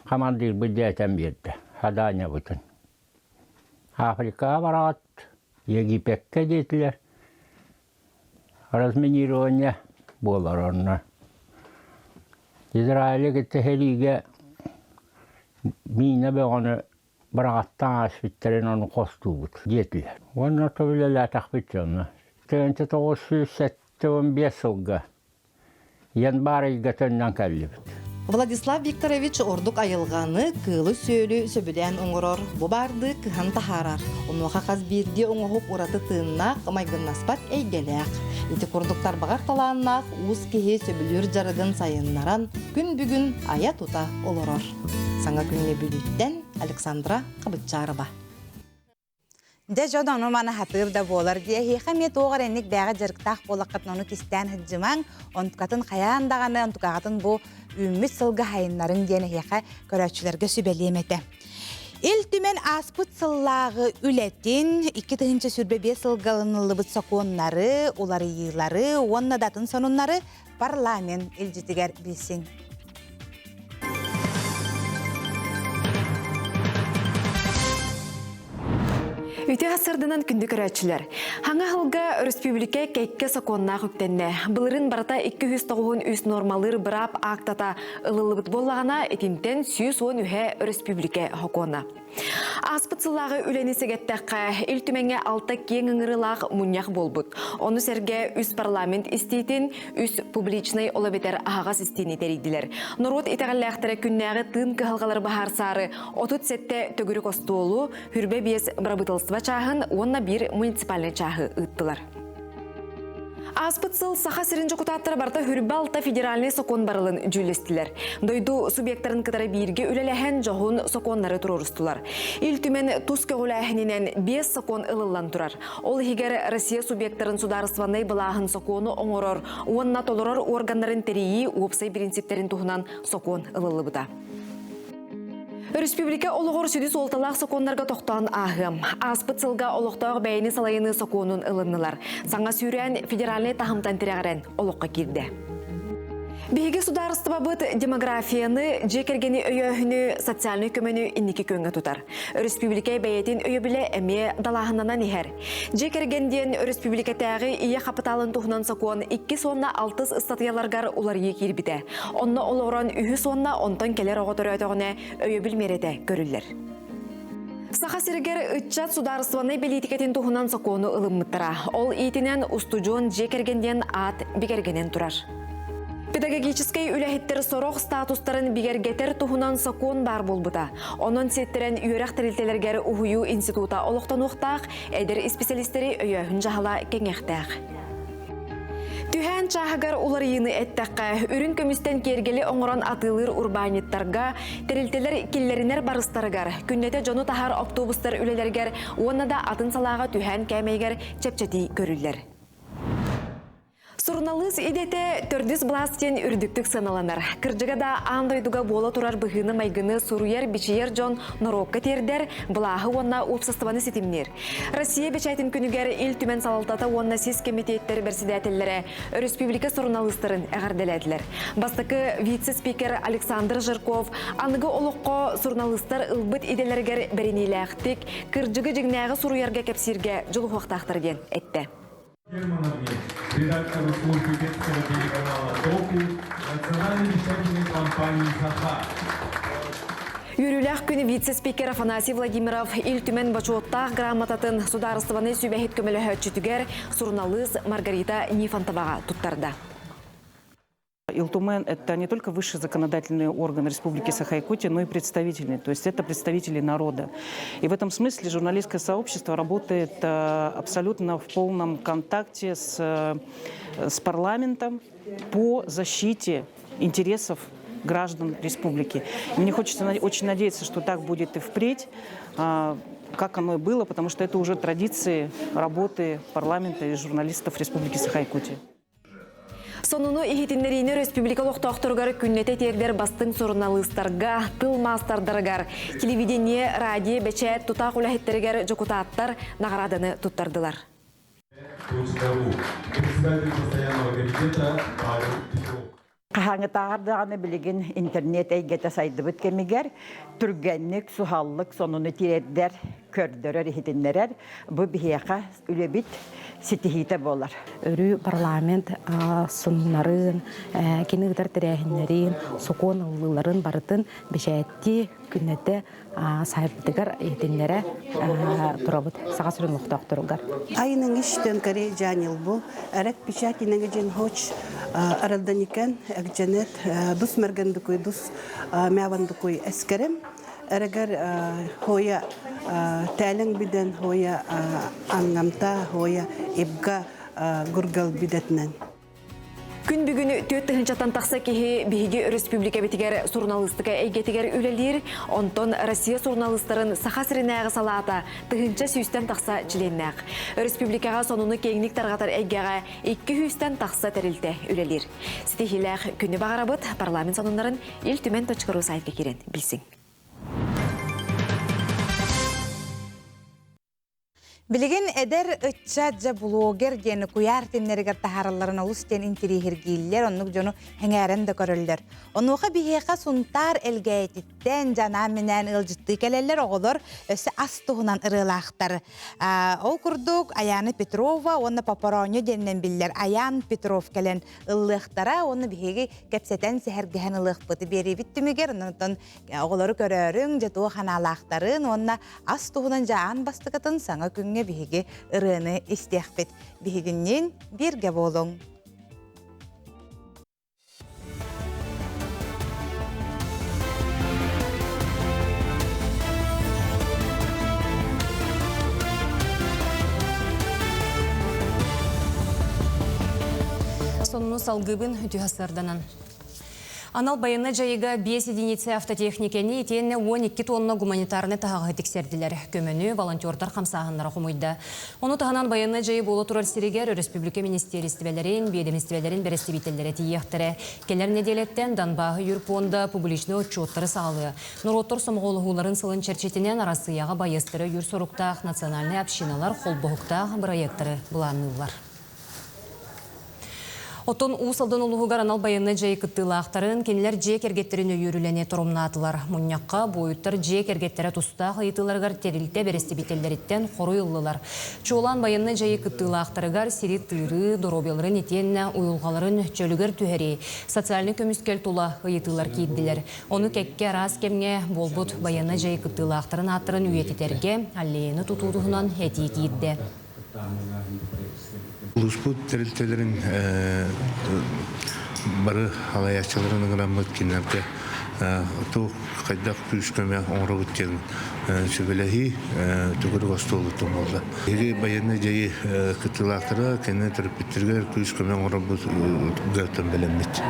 хамандыырбыт дьэ этэн биэрдэ Хадаанньабытын. Африкаҕа бараҕыт, Египеккэ диэтилэр. Разминирование буолар онно. Израили кытта сэриигэ миинэ бөҕөнү быраҕаттаан ааспыттарын ону хостуубут диэтилэр. Уонна то үлэлээтэхпит дьоно. 1975 сылга январь ыйга төннөн кэллибит. Владислав Викторович ордук айылҕаны, кыылы-сүөлү сөбүлээн оҥорор, бу баардыы кыһан таһаарар. Онуоха хас биирдии оҥоһук ураты тыыннаах, майгыннаспат эйгэлээх. Ити курдук тарбаҕар талааннаах уус киһи сөбүлүүр дьарыгын сайыннаран, күн бүгүн айа-тута олорор. Саҥа күҥҥэ Бүлүүттэн Александра Хабытчарова. Дьэ дьон ону маны хатыыр да буолар дии. Эһиэхэ эмиэ туох эрэ инник бэйэҕэ дьарыктаах буоллаххытына ону кистээн сылдьымаҥ, онтукатын хайаан даҕаны онтукаҕытын бу үүммүт сылга хайыннарыҥ диэн эһиэхэ көрөөччүлэргэ сүбэлиэм этэ. Ил Түмэн ааспыт сыллааҕы үлэтин 2025 сылга ылыныллыбыт сокуоннары, уларыйыылары уонна да атын сонуннары парламент илдьитигэр билсиҥ. Үтүө сарсыарданан күндү көрөөччүлэр. Хаҥа аһылга өрөспүүбүлүкэ кэккэ сокуоннаах үктэннэ. Былырыын барыта 293 нуормалыыр быраап аактата ылыллыбыт буоллаҕына, итинтэн 110 үһэ өрөспүүбүлүкэ сокуона. Ааспыт сыллааҕы үлэни сэгэттэххэ, Ил Түмэҥҥэ алта киэҥ ыҥырыылаах мунньах буолбут. Ону сэргэ үс парламент истиитин, үс публичнай ол эбэтэр аһаҕас истиини тэрийдилэр. Норуот итэҕэллээхтэрэ күннээҕи тыын кыһалҕалары быһаарсаары 37 төгүрүк остуолу, хүрбэ биэс бырабыыталыстыба чааһын уонна биир муниципальнай чааһы ыыттылар. Ааспыт сыл Саха сирин дьокутааттара барыта хүрбэ алта федеральнай сокуон барылын дьүүллэстилэр. Дойду субъектарын кытары бииргэ үлэлэһэн дьоһун сокуоннары туруорустулар. Ил Түмэн тус көҕүлээһининэн биэс сокуон ылыллан турар. Ол иһигэр Россия субъектарын судаарыстыбаннай былааһын сокуону оҥорор уонна толорор органнарын тэрийии уопсай принциптэрин туһунан сокуон ылыллыбыта. Өрөспүүбүлүкэ олоҕор сүдү суолталаах сокуоннарга тохтоон ааһыам. Ааспыт сылга олохтоох бэйэни салайыныы сокуонун ылыннылар. Саҥа сүүрээн федеральнай таһымтан тирэҕирэн олоххо киирдэ. Биһиги судаарыстыбабыт демографияны, дьиэ кэргэни өйөөһүнү, социальнай көмөнү инники күөҥҥэ тутар. Өрөспүүбүлүкэ бэйэтин өйөбүлэ эмиэ далааһыннанан иһэр. Дьиэ кэргэн диэн өрөспүүбүлүкэтээҕи ийэ хапытаалын туһунан сокуон иккис уонна алтыс ыстатыйаларыгар уларыйыы киирбитэ. Онно олоҕуран үһүс уонна онтон кэлэр оҕо төрөөтөҕүнэ өйөбүл миэрэтэ көрүллэр. Саха сиригэр ыччат судаарыстыбаннай бэлиитикэтин туһунан сокуону ылыммыттара. Ол иитинэн устудьуон дьиэ кэргэн диэн аат бигэргэнэн турар. Педагогическай үлэһиттэр сорох статустарын бигэргэтэр туһунан сокуон баар буолбута. Онон сиэттэрэн үөрэх тэрилтэлэригэр уһуйуу института олохтонуохтаах, эдэр исписэлиистэри өйөөһүн дьаһала кэҥиэхтээх. Түһээн чааһыгар уларыйыыны эттэххэ, үрүҥ көмүстэн киэргэли оҥорон атыылыыр урбаанньыттарга, тэрилтэлэр киллэринэр барыстарыгар, күннэтэ дьону таһар автобустар үлэлэригэр уонна да атын салааҕа түһээн кээмэйигэр чэпчэтии көрүллэр. Суруналыыс идэтэ төрдүс былаас диэн үрдүктүк сыаналанар. Кырдьыга да аан дойдуга буола турар быһыыны-майгыны суруйар-бичийэр дьон норуокка тиэрдэр, былааһы уонна уопсастыбаны ситимниир. Россия бэчээтин күнүгэр Ил Түмэн салалтата уонна сис кэмитиэттэр бэрэссэдээтэллэрэ өрөспүүбүлүкэ суруналыыстарын эҕэрдэлээтилэр. Бастакы вице-спикер Александр Жирков аныгы олоххо суруналыыстар ылбыт идэлэригэр бэриниилээхтик, кырдьыгы дьиҥнээҕи суруйарга кэпсииргэ дьулуһуохтаахтар диэн эттэ. Редактор службы детского телеканала «Току» национальной вещательной компании «Саха». Үөрүүлээх күн вице-спикер Афанасий Владимиров Ил Түмэн бочуоттаах грамотатын судаарыстыбаннай сүбэһит көмөлөһөөччүтүгэр суруналыыс Маргарита Нифонтоваҕа туттарда. Ил Түмэн – это не только высший законодательный орган Республики Саха-Якутия, но и представительный, то есть это представители народа. И в этом смысле журналистское сообщество работает э, абсолютно в полном контакте с, э, с парламентом по защите интересов граждан республики. И мне хочется очень надеяться, что так будет и впредь, а, как оно и было, потому что это уже традиции работы парламента и журналистов Республики Саха-Якутия. Сонуну иһитиннэриини өрөспүүбүлүкэ олохтоохторугар күннэтэ тиэрдэр бастыҥ суруналыыстарга, тыл маастардарыгар, телевидение, радио, бэчээт тутаах үлэһиттэригэр дьокутааттар наҕарааданы туттардылар. Председатель постоянного комитета Павел Петров. Хаһааҥҥытааҕар даҕаны билигин интернет эйгэтэ сайдыбыт кэмигэр түргэнник, суһаллык сонуну тиэрдэр, көрдөрөр, иһитиннэрэр бу биһиэхэ үлэбит ситиһиитэ буолар. Өрүү парламент сонуннарын, кини ыытар тэрээһиннэрин, сокуон ыллыыларын барытын бэчээттии, күннэтэ саайпытыгар иһитиннэрэ турабыт Саха сирин олохтоохторугар. Айының иштен Корея жанил бу эрек печать инеге жен хоч аралданикен экженет дус мергендукуй дус мявандукуй эскерем эрегер хоя тәлең биден хоя ангамта хоя ибга гургал бидетнен. Күн бүгүн төт тыһынчаттан тахса киһи биһиги өрөспүүбүлүкэбитигэр суруналыыстыка эйгэтигэр үлэлиир, онтон Россия суруналыыстарын Саха сиринээҕи салаата тыһыынча сүүстэн тахса чилиэннээх. Өрөспүүбүлүкэҕэ сонуну киэҥник тарҕатар эйгэҕэ 200-тэн тахса тэрилтэ үлэлиир. Ситиһиилээх күнү баҕарабыт, парламент сонуннарын Ил Түмэн .ру сайтка киирэн билсиҥ. Билигин эдэр ыччат дьэ блогер диэн куйаар тимнэригэр таһааралларын олус диэн интириэһиргииллэр, оннук дьону сэҥээрэн да көрөллөр. Онуоха биһиэхэ Сунтаар Элгээйититтэн дьанаан-минээн ыалдьыттыы кэлэллэр оҕолор өссө ас туһунан ырыалаахтар. Ол курдук Аяна Петрова уонна Попороонньо диэнинэн биллэр Аян Петров кэлэн ыллыахтара уонна биһиги кэпсэтэн сэһэргэһэн ылыахпыт. Биэриибит түмүгэр онтон оҕолору көрөөрүҥ, дьэ туох анаалаахтарын уонна ас туһунан дьэ аан бастакытын саҥа күҥҥэ биһиги ырыаны истиэхпит. Биһигинниин бииргэ буолуҥ. Сонуну салгыбын үтүө сарданан. Анал байыаннай дьайыыга 5 единица автотехникэни итиэннэ 12 тонна гуманитарнай таһаҕаһы тиксэрдилэр. Көмөнү волонтердар хамсааһыннара хомуйда. Ону таһынан байыаннай дьайыы буола турар сиригэр өрөспүүбүлүкэ министиэристибэлэрин, биэдэмистибэлэрин бэрэстэбиитэллэрэ тиийиэхтэрэ. Кэлэр нэдиэлэттэн Донбаһы юрпуонда публичнай отчуоттары саҕалыа. Норуоттар сомоҕолоһууларын сылын чэрчитинэн Арассыыйаҕа байыастары өйүүр соруктаах национальнай общиналар холбоһуктаах бырайыактары былаанныыллар. Оттон Уус Алдан улууһугар анал байыаннай дьайыы кыттыылаахтарын, кинилэр дьиэ кэргэттэрин өйүүр үлэни торумнаатылар. Мунньахха буойуттар дьиэ кэргэттэрэ тустаах ыйытыыларыгар тэрилтэ бэрэстэбиитэллэриттэн хоруй ыллылар. Чуолаан байыаннай дьайыы кыттыылаахтарыгар сири тыырыы, доруобуйаларын итиэннэ уйулҕаларын чөлүгэр түһэрии, социальнай көмүскэл тула ыйытыылар киирдилэр. Ону кэккэ араас кэмҥэ буолбут байыаннай дьайыы кыттыылаахтарын ааттарын үйэтитэргэ аллеяны тутуу туһунан этии киирдэ. Улууспут тэрилтэлэрин бары салайааччыларын ыҥыраммыт кинилэргэ туох хайдах күүс-көмө оҥоробут диэн сүбэлэһии төгүрүк остуолуттан буолла. Биһиги байыаннай дьайыы кыттыылаахтара кини төрөппүттэригэр күүс-көмө оҥоробут гартан бэлэммит.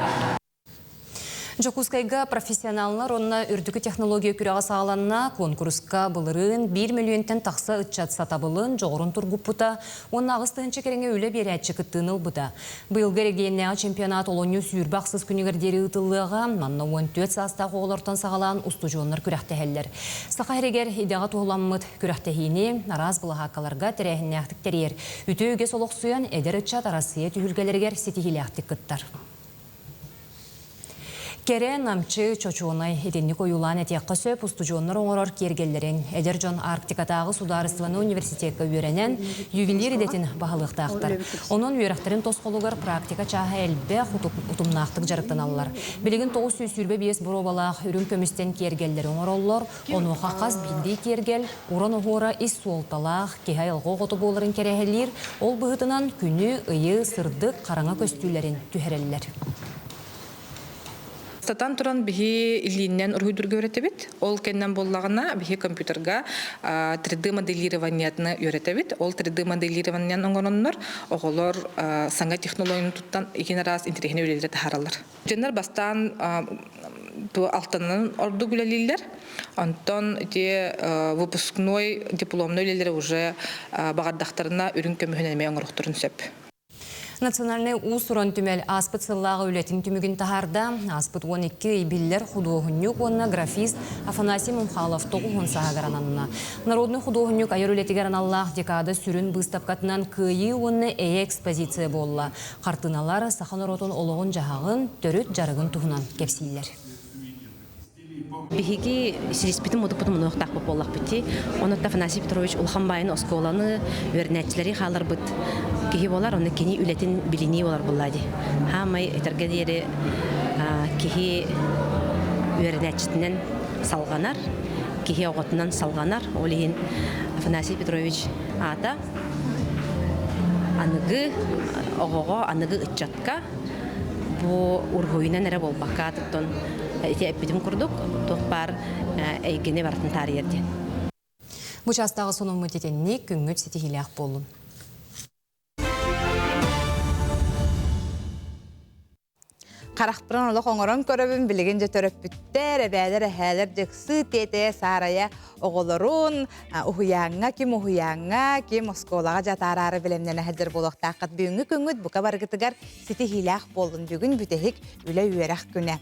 Дьокуускайга профессионаллар уонна үрдүкү технология күрэҕэ саҕаланна. Куонкуруска былырыын 1 мөлүйүөнтэн тахса ыччат сатабылын, дьоҕурун тургуппута уонна 8 тыһыынча кэриҥэ үлэ биэрээччи кыттыыны ылбыта. Быйылгы эрэгийиэннээҕи чемпионат олунньу 28 күнүгэр диэри ыытыллыаҕа. Манна 14 саастаах оҕолортон саҕалаан устудьуоннар күрэхтэһэллэр. Саха сиригэр идэҕэ туһуламмыт күрэхтэһиини араас былаһааккаларга тэрээһиннээхтик тэрийэр. Үтүө үгэс олохсуйан, эдэр ыччат Арассыыйа түһүлгэлэригэр ситиһиилээхтик кыттар. Кэрэ, намчы, чочуонай итинник ойуулаан этиэххэ сөп устудьуоннар оҥорор киэргэллэрин эдэр дьон Арктикатааҕы судаарыстыбаннай университекка үөрэнэн ювелир идэтин баһылыахтаахтар. Онон үөрэхтэрин тосхолугар практика чааһа элбэх, утумнаахтык дьарыктаналлар. Билигин 925 боруобалаах үрүҥ көмүстэн киэргэллэри оҥороллор. Онуоха хас биирдии киэргэл уран оһуора ис суолталаах, киһи айылҕа оҕото буоларын кэрэһэлиир, ол быһыытынан күнү, ыйы, сырдык, хараҥа көстүүлэрин түһэрэллэр. Сатан туран биһи илииннэн уруһуйдурга үөрэтэбит. Ол кэннэн буоллаҕына биһи компьютерга 3D моделированиятны үөрэтэбит. Ол 3D моделированиянан оҥороннор оҕолор саҥа технологияны туттан игин араас интэриэһинэй үлэлэри таһаараллар. Дьоннор бастаан алтанынан ордук үлэлииллэр. Онтон ити выпускной дипломной үлэлэри уже баҕардахтарына үрүҥ көмүһүн эмиэ оҥоруохтарын сөп. Национальнай уус-уран түмэл ааспыт сыллааҕы үлэтин түмүгүн таһаарда. Ааспыт 12 ый биллэр худуоһунньук уонна графист Афанасий Мунхалов тоҕуһун сааһыгар ананна. Народнай худуоһунньук айар үлэтигэр аналлаах декада сүрүн быыстапкатынан Кыайыы уонна эйэ экспозиция буолла. Хартыыналар саха норуотун олоҕун-дьаһаҕын, төрүт дьарыгын туһунан кэпсииллэр. Биһиги силиспитин мутукпутун мунуохтаахпыт буоллахпыт дии. Онон Афанасий Петрович улахан баайын оскуоланы, үөрэнээччилэри хаалларбыт киһи буолар, онно кини үлэтин билинии буолар буоллаа дии. Хаамай этэргэ диэри киһи үөрэнээччитинэн салҕанар, киһи оҕотунан салҕанар. Ол иһин Афанасий Петрович аата аныгы оҕоҕо, аныгы ыччатка бу уруһуйунан эрэ буолбакка, оттон ити эппитим курдук, туох баар эйгэни барытын таарыйар диэн. Бу чаастааҕы сонуммут итинник күҥҥүт ситиһиилээх буоллун. Харахпынан олох оҥорон көрөбүн, билигин дьэ төрөппүттэр, эбээлэр, эһээлэр дьыксыы тиэтэйэ саарайа оҕолорун уһуйааҥҥа, ким уһуйааҥҥа, ким оскуолаҕа дьатаараары бэлэмнэнэ сылдьар буолуохтааххыт. Бүгүҥҥү күҥҥүт бука барыгытыгар ситиһиилээх буоллун. Бүгүн бүтэһик үлэ-үөрэх күнэ.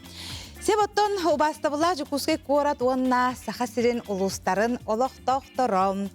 Сеп оттон убаастабыллаах Дьокуускай куорат уонна Саха сирин улуустарын олохтоохторо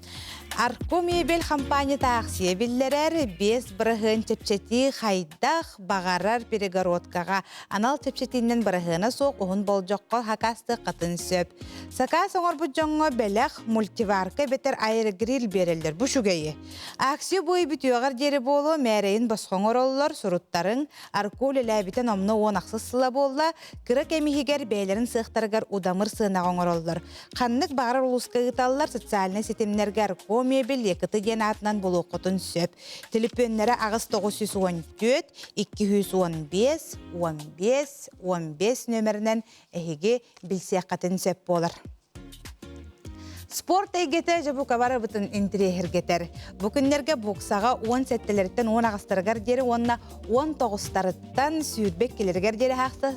Арко мебель хампаанньата аахсыйа биллэрэр 5% чэпчэтии хайдах баҕарар перегородкаҕа анал чэпчэтиинэн быраһыана суох уһун болдьоххо сакаастыаххытын сөп. Сакаас оҥорбут дьоҥҥо бэлэх, мультиварка эбэтэр аэрогриль биэрэллэр. Бу үчүгэйи. Акция бу ый бүтүөҕэр диэри буолуо, мээрэйин босхо оҥороллор, суруттарыҥ. Арко үлэлээбитэ номнуо уон ахсыс сыла буолла. Кыра кэм иһигэр бэйэлэрин сыахтарыгар удамыр сыанаҕа оҥороллор. Ханнык баҕарар улууска ыыталлар социальнай ситимнэргэ Арко мебель Якыты диэн аатынан булуоххутун сөп. Төлөпүөннэрэ 8 914 215 15 15 нөмеринэн эһиги билсиэххитин сөп буолар. Спорт эйгэтэ дьэ бука барыбытын интириэһиргэтэр. Бу күннэргэ боксаҕа 17-лэриттэн 18-тарыгар диэри уонна 19-тарыттан 22-лэригэр диэри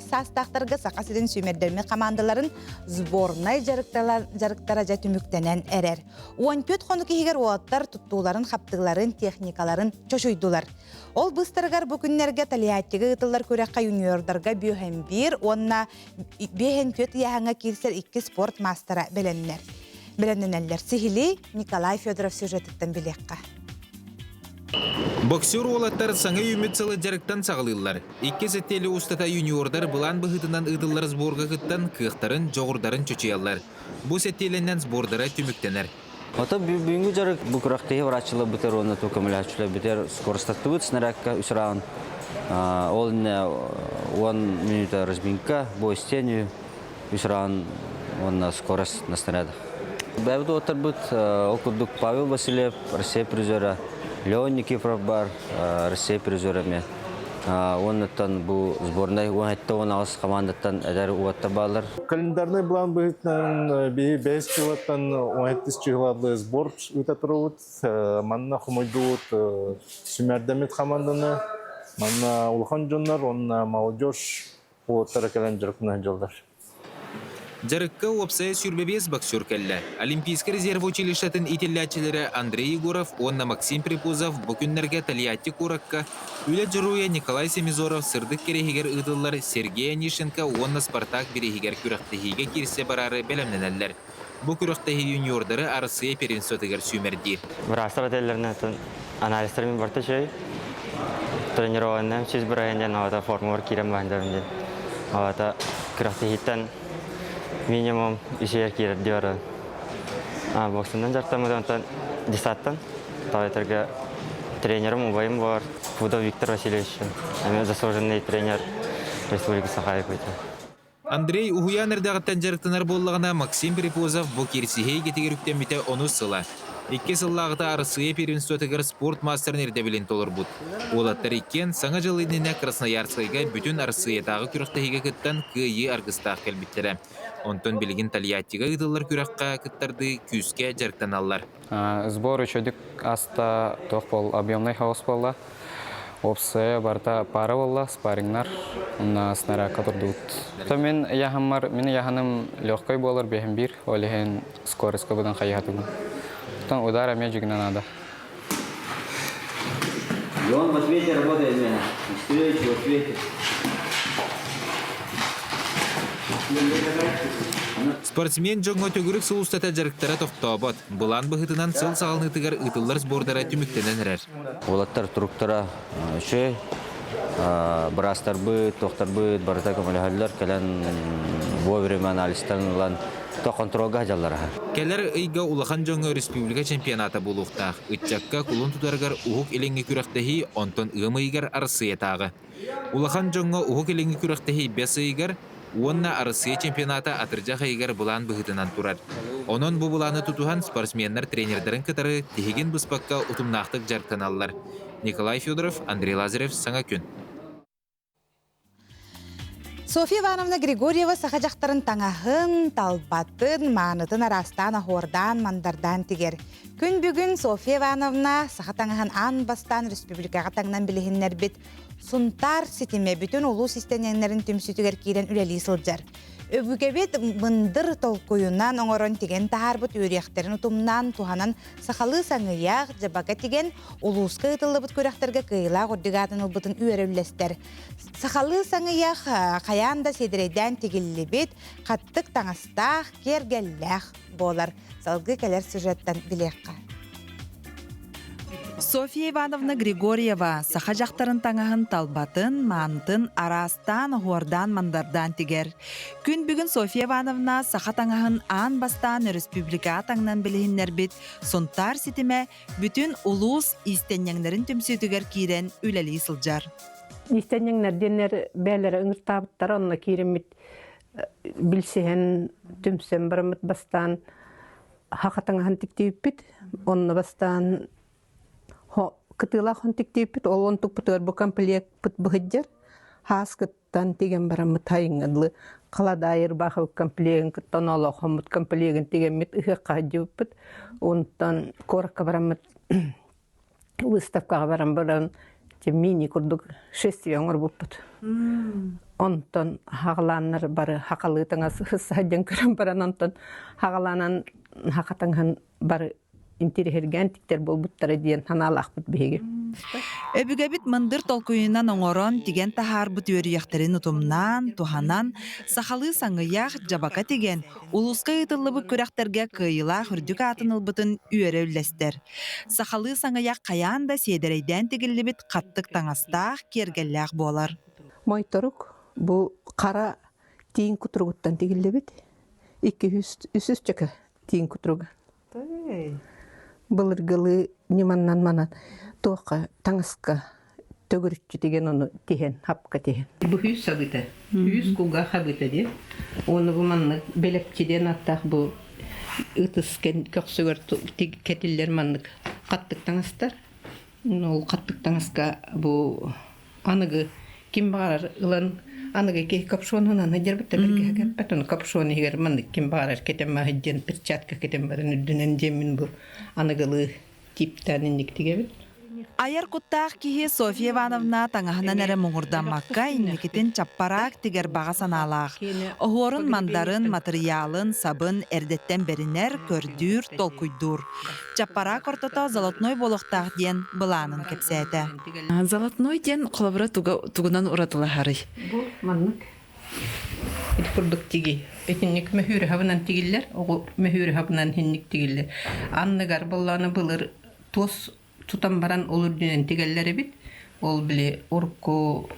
саастаахтарга Саха сирин сүүмэрдэммит хамаандаларын сборнай дьарыктара дьэ түмүктэнэн эрэр. 14 хонук иһигэр уолаттар туттууларын-хаптыыларын, техникаларын чочуйдулар. Ол быстарыгар бу күннэргэ Тольяттига ыытыллар күрэххэ юниордарга бүөһэн биир уонна биэһэн түөрт ыйааһыҥҥа киирсэр икки спорт маастара бэлэмнэр. Бэлэмнэнэллэр. Сиһилии Николай Федоров сюжетыттан билиэххэ. Боксер уолаттар саҥа үүммүт сылы дьарыктан саҕалыыллар. Икки сэттиэлэ устата юниордар былаан быһыытынан ыытыллар сборга кыттан кыахтарын, дьоҕурдарын чочуйаллар. Бу сэттиэлэнэн сбордара түмүктэнэр. Ото бүгүҥҥү дьарык бу күрэхтэһии барааччылар бүтэр уонна ту көмөлөһөөччүлэр бүтэр скоростаттыбыт снарядка үс раунд. Ол иннэ 10 минута разминка, бой с тенью, үс раунд уонна скорость на снарядах. Бэйэбит уоттарбыт ол курдук Павел Васильев, Россия призера, Леон Никифоров бар, Россия призера эмиэ. Уоннаттан бу сборнай 17-18 командаттан эдэр уоттар бааллар. Календарный план быһыытынан биһи бэс чыылаттан 17 чыыладлы сбор ыыта турабыт. Манна хомойдубут сүмэрдэммит команданы. Манна улахан дьоннор уонна молодежь уоттара кэлэн дьарыктана сылдьаллар. Дьарыкка уопсайа 25 боксер кэллэ. Олимпийскай резерв училищетын иитиллээччилэрэ Андрей Егоров уонна Максим Припузов бу күннэргэ Тольятти куоракка Үлэ Дьоруойа Николай Семизоров сырдык кэриэһигэр ыытыллар Сергей Онищенко уонна Спартак бирииһигэр күрэхтэһиигэ киирсэ бараары бэлэмнэнэллэр. Бу күрэхтэһии юниордары Арассыыйа первенствотыгар сүүмэрдиир. Быраастар этэллэринэн анализтар мин барыта үчүгэй. Тренированным сүүс бырайын диэн аҕата формабар киирэн баһын диэн. Аҕата күрэхтэһииттэн минимум үсүгэр киирэр дии баран. Боксунан дьарыктаммытым онтон десаттан Тоҕо тренерым убайым бар Пудов Виктор Васильевич эмиэ заслуженный тренер Республики Саха-Якутия. Андрей уһуйаан эрдэҕиттэн дьарыктанар буоллаҕына, Максим Припозов бу киирсиһи эйгэтигэр үктэммитэ онус сыла. Икки сыллааҕыта Арассыыйа первенствотыгар спорт маастарын ирдэбилин толорбут. Уолаттар иккиэн Саҥа дьыл иннинэ Красноярскайга бүтүн Арассыыйатааҕы күрэхтэһиигэ кыттан кыайыы аргыстаах кэлбиттэрэ. Онтон билигин Тольяттига ыытыллар күрэххэ кыттардыы күүскэ дьарыктаналлар. Сбор үчүгдүк аста туох буол объемный хаос буолла. Уопсайа барыта пара буолла, спаррингнар, уонна снарядка турдубут. То мин яһаммар, мин яһаным легкой буолар биэһин биир, ол иһин скоростька будан хайыһатыгым. Потом удар эмиэ дьигинэ надо. И он в ответе работает меня. Встречу в ответе. Спортсмен дьоҥҥо төгүрүк сыл устата дьарыктара тохтообот. Былаан быһыытынан сыл саҕаланыытыгар ыытыллар сбордара түмүктэнэн эрэр. Уолаттар туруктара үчүгэй. Быраастарбыт, туохтарбыт барыта көмөлөһөллөр. Кэлэн вовремя анализтан ылан то контролга сылдьаллар аһа. Кэлэр ыйга улахан дьоҥҥо республика чемпионата буолуохтаах. Ыччакка кулун тутарыгар Уһук Илиҥҥи күрэхтэһии, онтон ыам ыйыгар Арассыыйатааҕы. Улахан дьоҥҥо Уһук Илиҥҥи күрэхтэһии бэс ыйыгар, Уонна Арассыыйа чемпионата атырдьах ыйыгар былаан быһыытынан турар. Онон бу былааны тутуһан спортсменнар тренердэрин кытары тиһигин быспакка утумнаахтык дьарыктаналлар. Николай Федоров, Андрей Лазарев, Саҥа күн. Софья Ивановна Григорьева саха дьахтарын таҥаһын, талбатын, маанытын араастаан оһуордаан, мандардаан тигэр. Күн бүгүн Софья Ивановна саха таҥаһын аан бастаан республикаҕа таҥнан билиһиннэрбит Сунтаар ситимэ бүтүн улуус истэнньэҥнэрин түмсүүтүгэр киирэн үлэлии сылдьар. Өбүгэбит мындыр толкуйунан оҥорон тигэн таһаарбыт үөрүйэхтэрин утумнаан туһанан сахалыы саҥыйах, дьабака тигэн улууска ыытыллыбыт күрэхтэргэ кыайыылаах үрдүк аатын ылбытын үөрэ үллэстэр. Сахалыы саҥыйах хайаан да сиэдэрэйдээн тигиллибит, хаттык таҥастаах, киэргэллээх буолар. Салгыы кэлэр сюжеттан билиэххэ. Софья Ивановна Григорьева саха дьахтарын таҥаһын талбатын, маанытын араастаан оһуордаан-мандардаан тигэр. Күн бүгүн Софья Ивановна саха таҥаһын аан бастаан өрөспүүбүлүкэҕэ таҥнан билиһиннэрбит Сунтаар ситимэ бүтүн улуус иистэнньэҥнэрин түмсүүтүгэр киирэн үлэлии сылдьар. Иистэнньэҥнэр диэннэр бэйэлэрэ ыҥыртаабыттара, онно киириммит билсиһэн, түмсэн бараммыт бастаан хаха таҥаһын тиктииппит. Онно бастаан кытыылаах хон тиктииппит, ол онтукпутугар бу комплекпыт быһыддьар. Хааскыттан тигэн бараммыт хайыҥҥа дылы халадаай ырбаахы комплегын кытта олохоммут комплегын тигэммит ыһыахха сылдьыбыппыт. Онтон куоракка бараммыт выставкаҕа баран баран мини курдук шествие оҥорбуппут. Онтон хаҕалааннар бары хахалыы таҥас сылдьан көрөн баран онтон хаҕалаанан хаха таҥаһын бары интириһиргээн тиктэр буолбуттара диэн санаалаахпыт биһиги. Өбүгэбит мындыр толкуйунан оҥорон, тигэн таһаарбыт үөрүйэхтэрин утумнаан, туһанан, сахалыы саҥыйах, дьабака тигэн, улууска ыытыллыбыт күрэхтэргэ кыайыылаах үрдүк аатын ылбытын үөрэ үллэстэр. Сахалыы саҥыйах хайаан да сиэдэрэйдээн тигиллибит хаттык таҥастаах, киэргэллээх буолар. Мойторук бу хара тииҥ кутуругуттан тигиллибит. Икки үсүс чөкө тииҥ кутуруга. Былыргылыы ньыманнан манан туохха таҥаска төгүрүччү тигэн ону тиһэн, хапка тиһэн. Бу хүүс сабыта, хүүс кулгаах хабыта диэн. Уонна бу маннык бэлэпчи диэн ааттаах бу ытыс көхсүгэр кэтиллэр маннык хаттык таҥастар. Ол хаттык таҥаска бу аныгы ким баҕарар ылан аныгы киһи капшонунан сылдьарбыт да бэргэһэ кэппэт ону капшон иһигэр маннык ким баҕарар кэтэн диэн перчатка кэтэн баран үрдүнэн диэммин бу аныгылыы тииптээн инник тигэбин. Айар куттаах киһи Софья Ивановна таҥаһынан эрэ муҥурдаммакка, инникитин чаппараак тигэр баҕа санаалаах. Оһуорун мандарын, матырыйаалын, сабын эрдэттэн бэринэр, көрдүүр, толкуйдуур. Чаппараак ортото золотной буолуохтаах диэн былаанын кэпсээтэ. Золотной диэн холобура тугунан уратылаһарый? Бу маннык ити курдук тиги. Итинник мөһүүрэ хабынан тигиллэр, оҕу мөһүүрэ хабынан хинник тигиллэр. Анныгар боллааны былыр туос тутан баран ол үрдүнэн тигэллэр эбит. Ол били урукку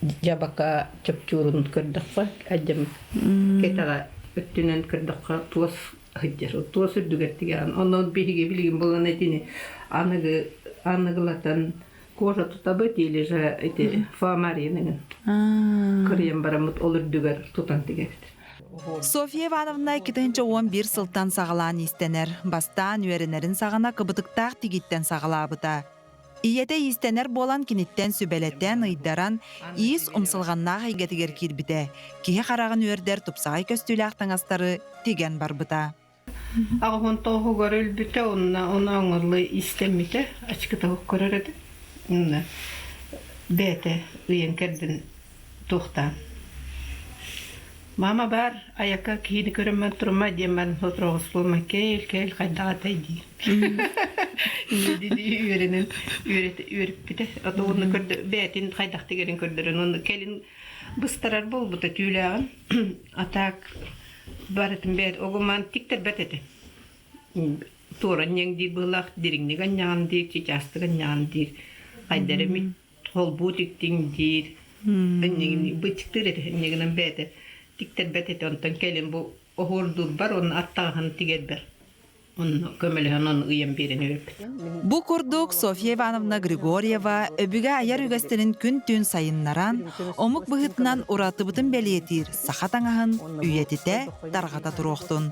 дьабака чопчуурун көрдөххө, адьам кэтэҕэ өттүнэн көрдөххө туос сылдьар. Туос үрдүгэр тигэҕин. Онон биһиги билигин булан этини аныгы аныгылатан кожа тутабыт или же эти фоамаринын кырыйан бараммыт ол үрдүгэр тутан тигэбит. Софья Ивановна 2011 сылтан саҕалаан иистэнэр. Бастаан үөрэнэрин саҕана кыбытыктаах тигиттэн саҕалаабыта. Ийэтэ иистэнэр буолан киниттэн сүбэлэтэн, ыйдаран, иис умсулҕаннаах эйгэтигэр киирбитэ. Киһи хараҕын үөрдэр тупсаҕай көстүүлээх таҥастары тигэн барбыта. Аҕыһын тоҕуһугар өлбүтэ, онно ону оҥорлу истэммитэ, ачыкыта көрөр этэ. Онно бэйэтэ ыйан кэрдин туохтаан. Мама бар, айака киһини көрөммөн турума диэн баран сотору кээл кээл хайдах этэй дии. Инньэ үөрэнэн үөрэппитэ. Ото уонна көрдө бэйэтин хайдах тигэрин көрдөрөн уонна кэлин быстарар буолбута түүлээҕин. А так барытын бэйэт огумаан тиктэрбэт этэ. Туора анньаҥ диир быһыылаах, дириҥник анньаҕын диир, чычаастык анньаҕын диир. Хайдары эмит холбуу тиктиҥ диир. Анньыгын быччыктыыр этэ, анньыгынан бэйэтэ тиктэрбэт этэ. Онтон кэлин бу оһуордуурбар уонна аттаҕаһын тигэрбэр. Онно көмөлөһөн ону ыйан биэрэн үөрбүт. Бу курдук Софья Ивановна Григорьева өбүгэ айар үгэстэрин күн-түүн сайыннаран, омук быһыытынан уратыбытын бэлиэтиир саха таҥаһын үйэтитэ, тарҕата туруохтун.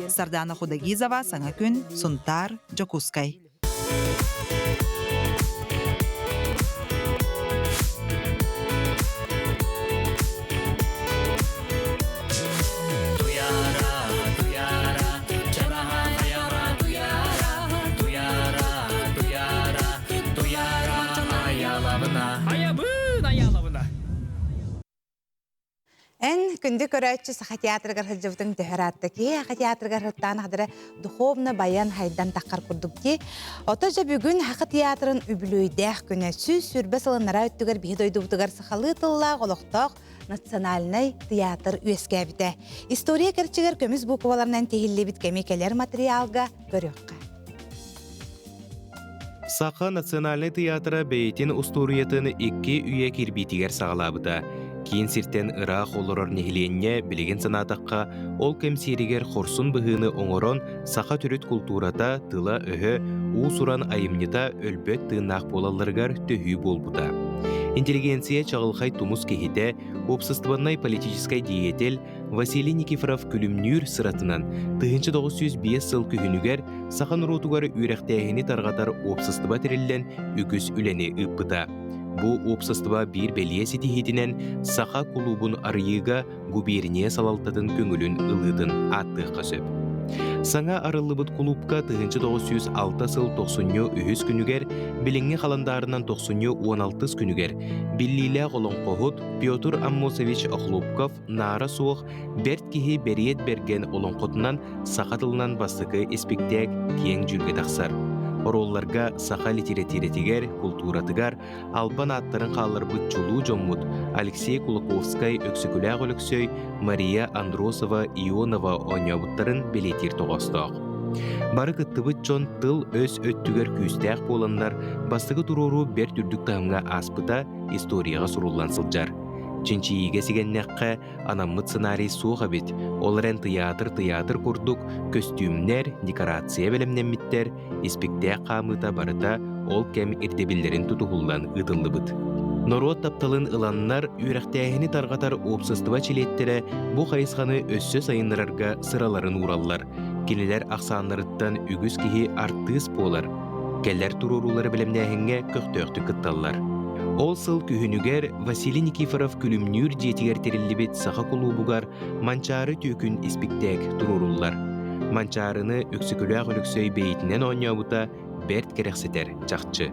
Сардана Худогизова, Саҥа күн, Сунтаар, Дьокуускай. Эн күндү көрөөччү Саха театрыгар сылдьыбытыҥ төһө ыраатта киһи Саха театрыгар сыттаан хадара духовно баян хайдан таххар курдук дии. Ото дьэ бүгүн Саха театрын үбүлүөйдээх күнэ 120 сылыннара өттүгэр биһи дойдубутугар сахалыы тыллаах олохтоох национальнай театр үөскээбитэ. История кэрчигэр көмүс букваларынан тиһиллибит кэми кэлэр материалга көрүөххэ. Саха национальнай тыйаатыра бэйэтин устуоруйатын икки үйэ кирбиитигэр саҕалаабыта. Киин сиртэн ыраах олорор нэһилиэнньэ билигин санаатахха, ол кэм сиэригэр хорсун быһыыны оҥорон, саха төрүт култуурата, тыла-өһө, уус-уран айымньыта өлбөт тыыннаах буолалларыгар төһүү буолбута. Интеллигенция чаҕылхай тумус киһитэ, уопсастыбаннай-политическай деятель Василий Никифоров күлүмнүүр сыратынан 1905 сыл күһүнүгэр саха норуотугар үөрэхтээһини тарҕатар уопсастыба тэриллэн үгүс үлэни ыыппыта. Бу уопсастыба биир бэлиэ ситиһиитинэн саха кулуубун арыйыыга губерния салалтатын көҥүлүн ылыытын ааттыахха сөп. Саҥа арыллыбыт кулуупка 1906 сыл тохсунньу үһүс күнүгэр, билиҥҥи халандаарынан тохсунньу 16 күнүгэр биллиилээх олоҥхоһут Петр Аммосович Охлопков наара суох бэрт киһи Бэриэт Бэргэн олоҥхотунан саха тылынан бастакы испиктээк киэҥ дьүүлгэ тахсар. Оруолларга саха литэрэтиирэтигэр, култууратыгар албан ааттарын хаалларбыт чулуу дьоммут Алексей Кулаковскай, Өксөкүлээх Өлөксөй, Мария Андросова, Ионова оонньообуттарын бэлиэтиир тоҕоостоох. Бары кыттыбыт дьон тыл-өс өттүгэр күүстээх буоланнар, бастакы туруоруу бэрт үрдүк таһымҥа ааспыта историяҕа суруллан сылдьар. Чинчийиигэ сигэннэххэ, анаммыт сценарий суох эбит, ол эрэн тыйаатыр-тыйаатыр курдук көстүүмнэр, декорация бэлэмнэммиттэр, испиктээх хаамыыта барыта ол кэм ирдэбиллэрин тутуһуллан ыытыллыбыт. Норуот тапталын ыланнар, үөрэхтээһини тарҕатар уопсастыба чилиэттэрэ бу хайысханы өссө сайыннарарга сыраларын уураллар. Кинилэр ахсааннарыттан үгүс киһи артыыс буолар, кэлэр туруоруулары бэлэмнээһиҥҥэ көхтөөхтүк кытталлар. Ол сыл күһүнүгэр Василий Никифоров Күлүмнүүр дьиэтигэр тэриллибит саха кулуубугар Манчаары түөкүн испиктээк туруоруллар. Манчаарыны Өксөкүлээх Өлөксөй бэйэтинэн оонньообута бэрт кэрэхсэтэр чахчы.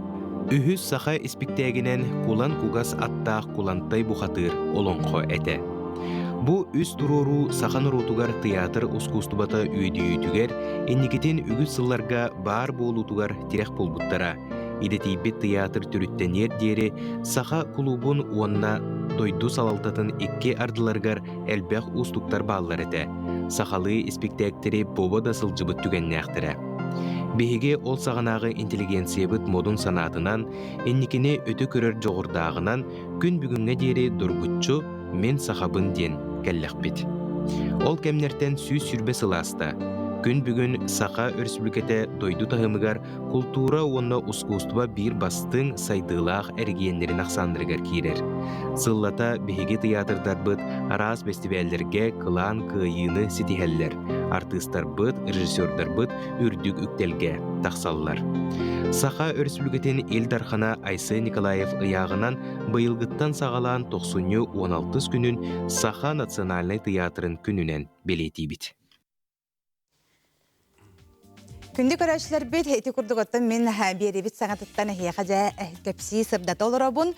Үһүс саха испиктээгинэн Кулан кугас аттаах Кулантай бухатыыр олоҥхо этэ. Бу үс туруоруу саха норуотугар тыйаатыр ускуустубата үөдүйүүтүгэр, инникитин үгүс сылларга баар буолуутугар тирэх буолбуттара. Идэтийбит тыйаатыр төрүттэниэр диэри саха кулуубун уонна дойду салалтатын икки ардыларыгар элбэх уустуктар бааллар этэ. Сахалыы испиктээктэри бобо да сылдьыбыт түгэннээхтэрэ. Биһиги ол саҕанааҕы интеллигенциябыт модун санаатынан, инникини өтө көрөр дьоҕурдааҕынан күн бүгүҥҥэ диэри доргуччу «Мин сахабын» диэн кэллэхпит. Ол кэмнэртэн 120 сыл ааста. Күн бүгүн Саха Өрөспүүбүлүкэтэ дойду таһымыгар култуура уонна ускуустуба биир бастыҥ, сайдыылаах эрэгийиэннэрин ахсааннарыгар киирэр. Сыллата биһиги тыйаатырдарбыт араас бэстибээллэргэ кылаан кыайыыны ситиһэллэр, артыыстарбыт, режиссердарбыт үрдүк үктэлгэ тахсаллар. Саха Өрөспүүбүлүкэтин Ил Дархана Айсен Николаев ыйааҕынан быйылгыттан саҕалаан тохсунньу 16 күнүн Саха национальнай тыйаатырын күнүнэн бэлиэтиибит. Күндү көрөөччүлэрбит, ити курдук оттон мин биэрибит саҥатыттан эһиэхэ дьэ кэпсии сырдата олоробун.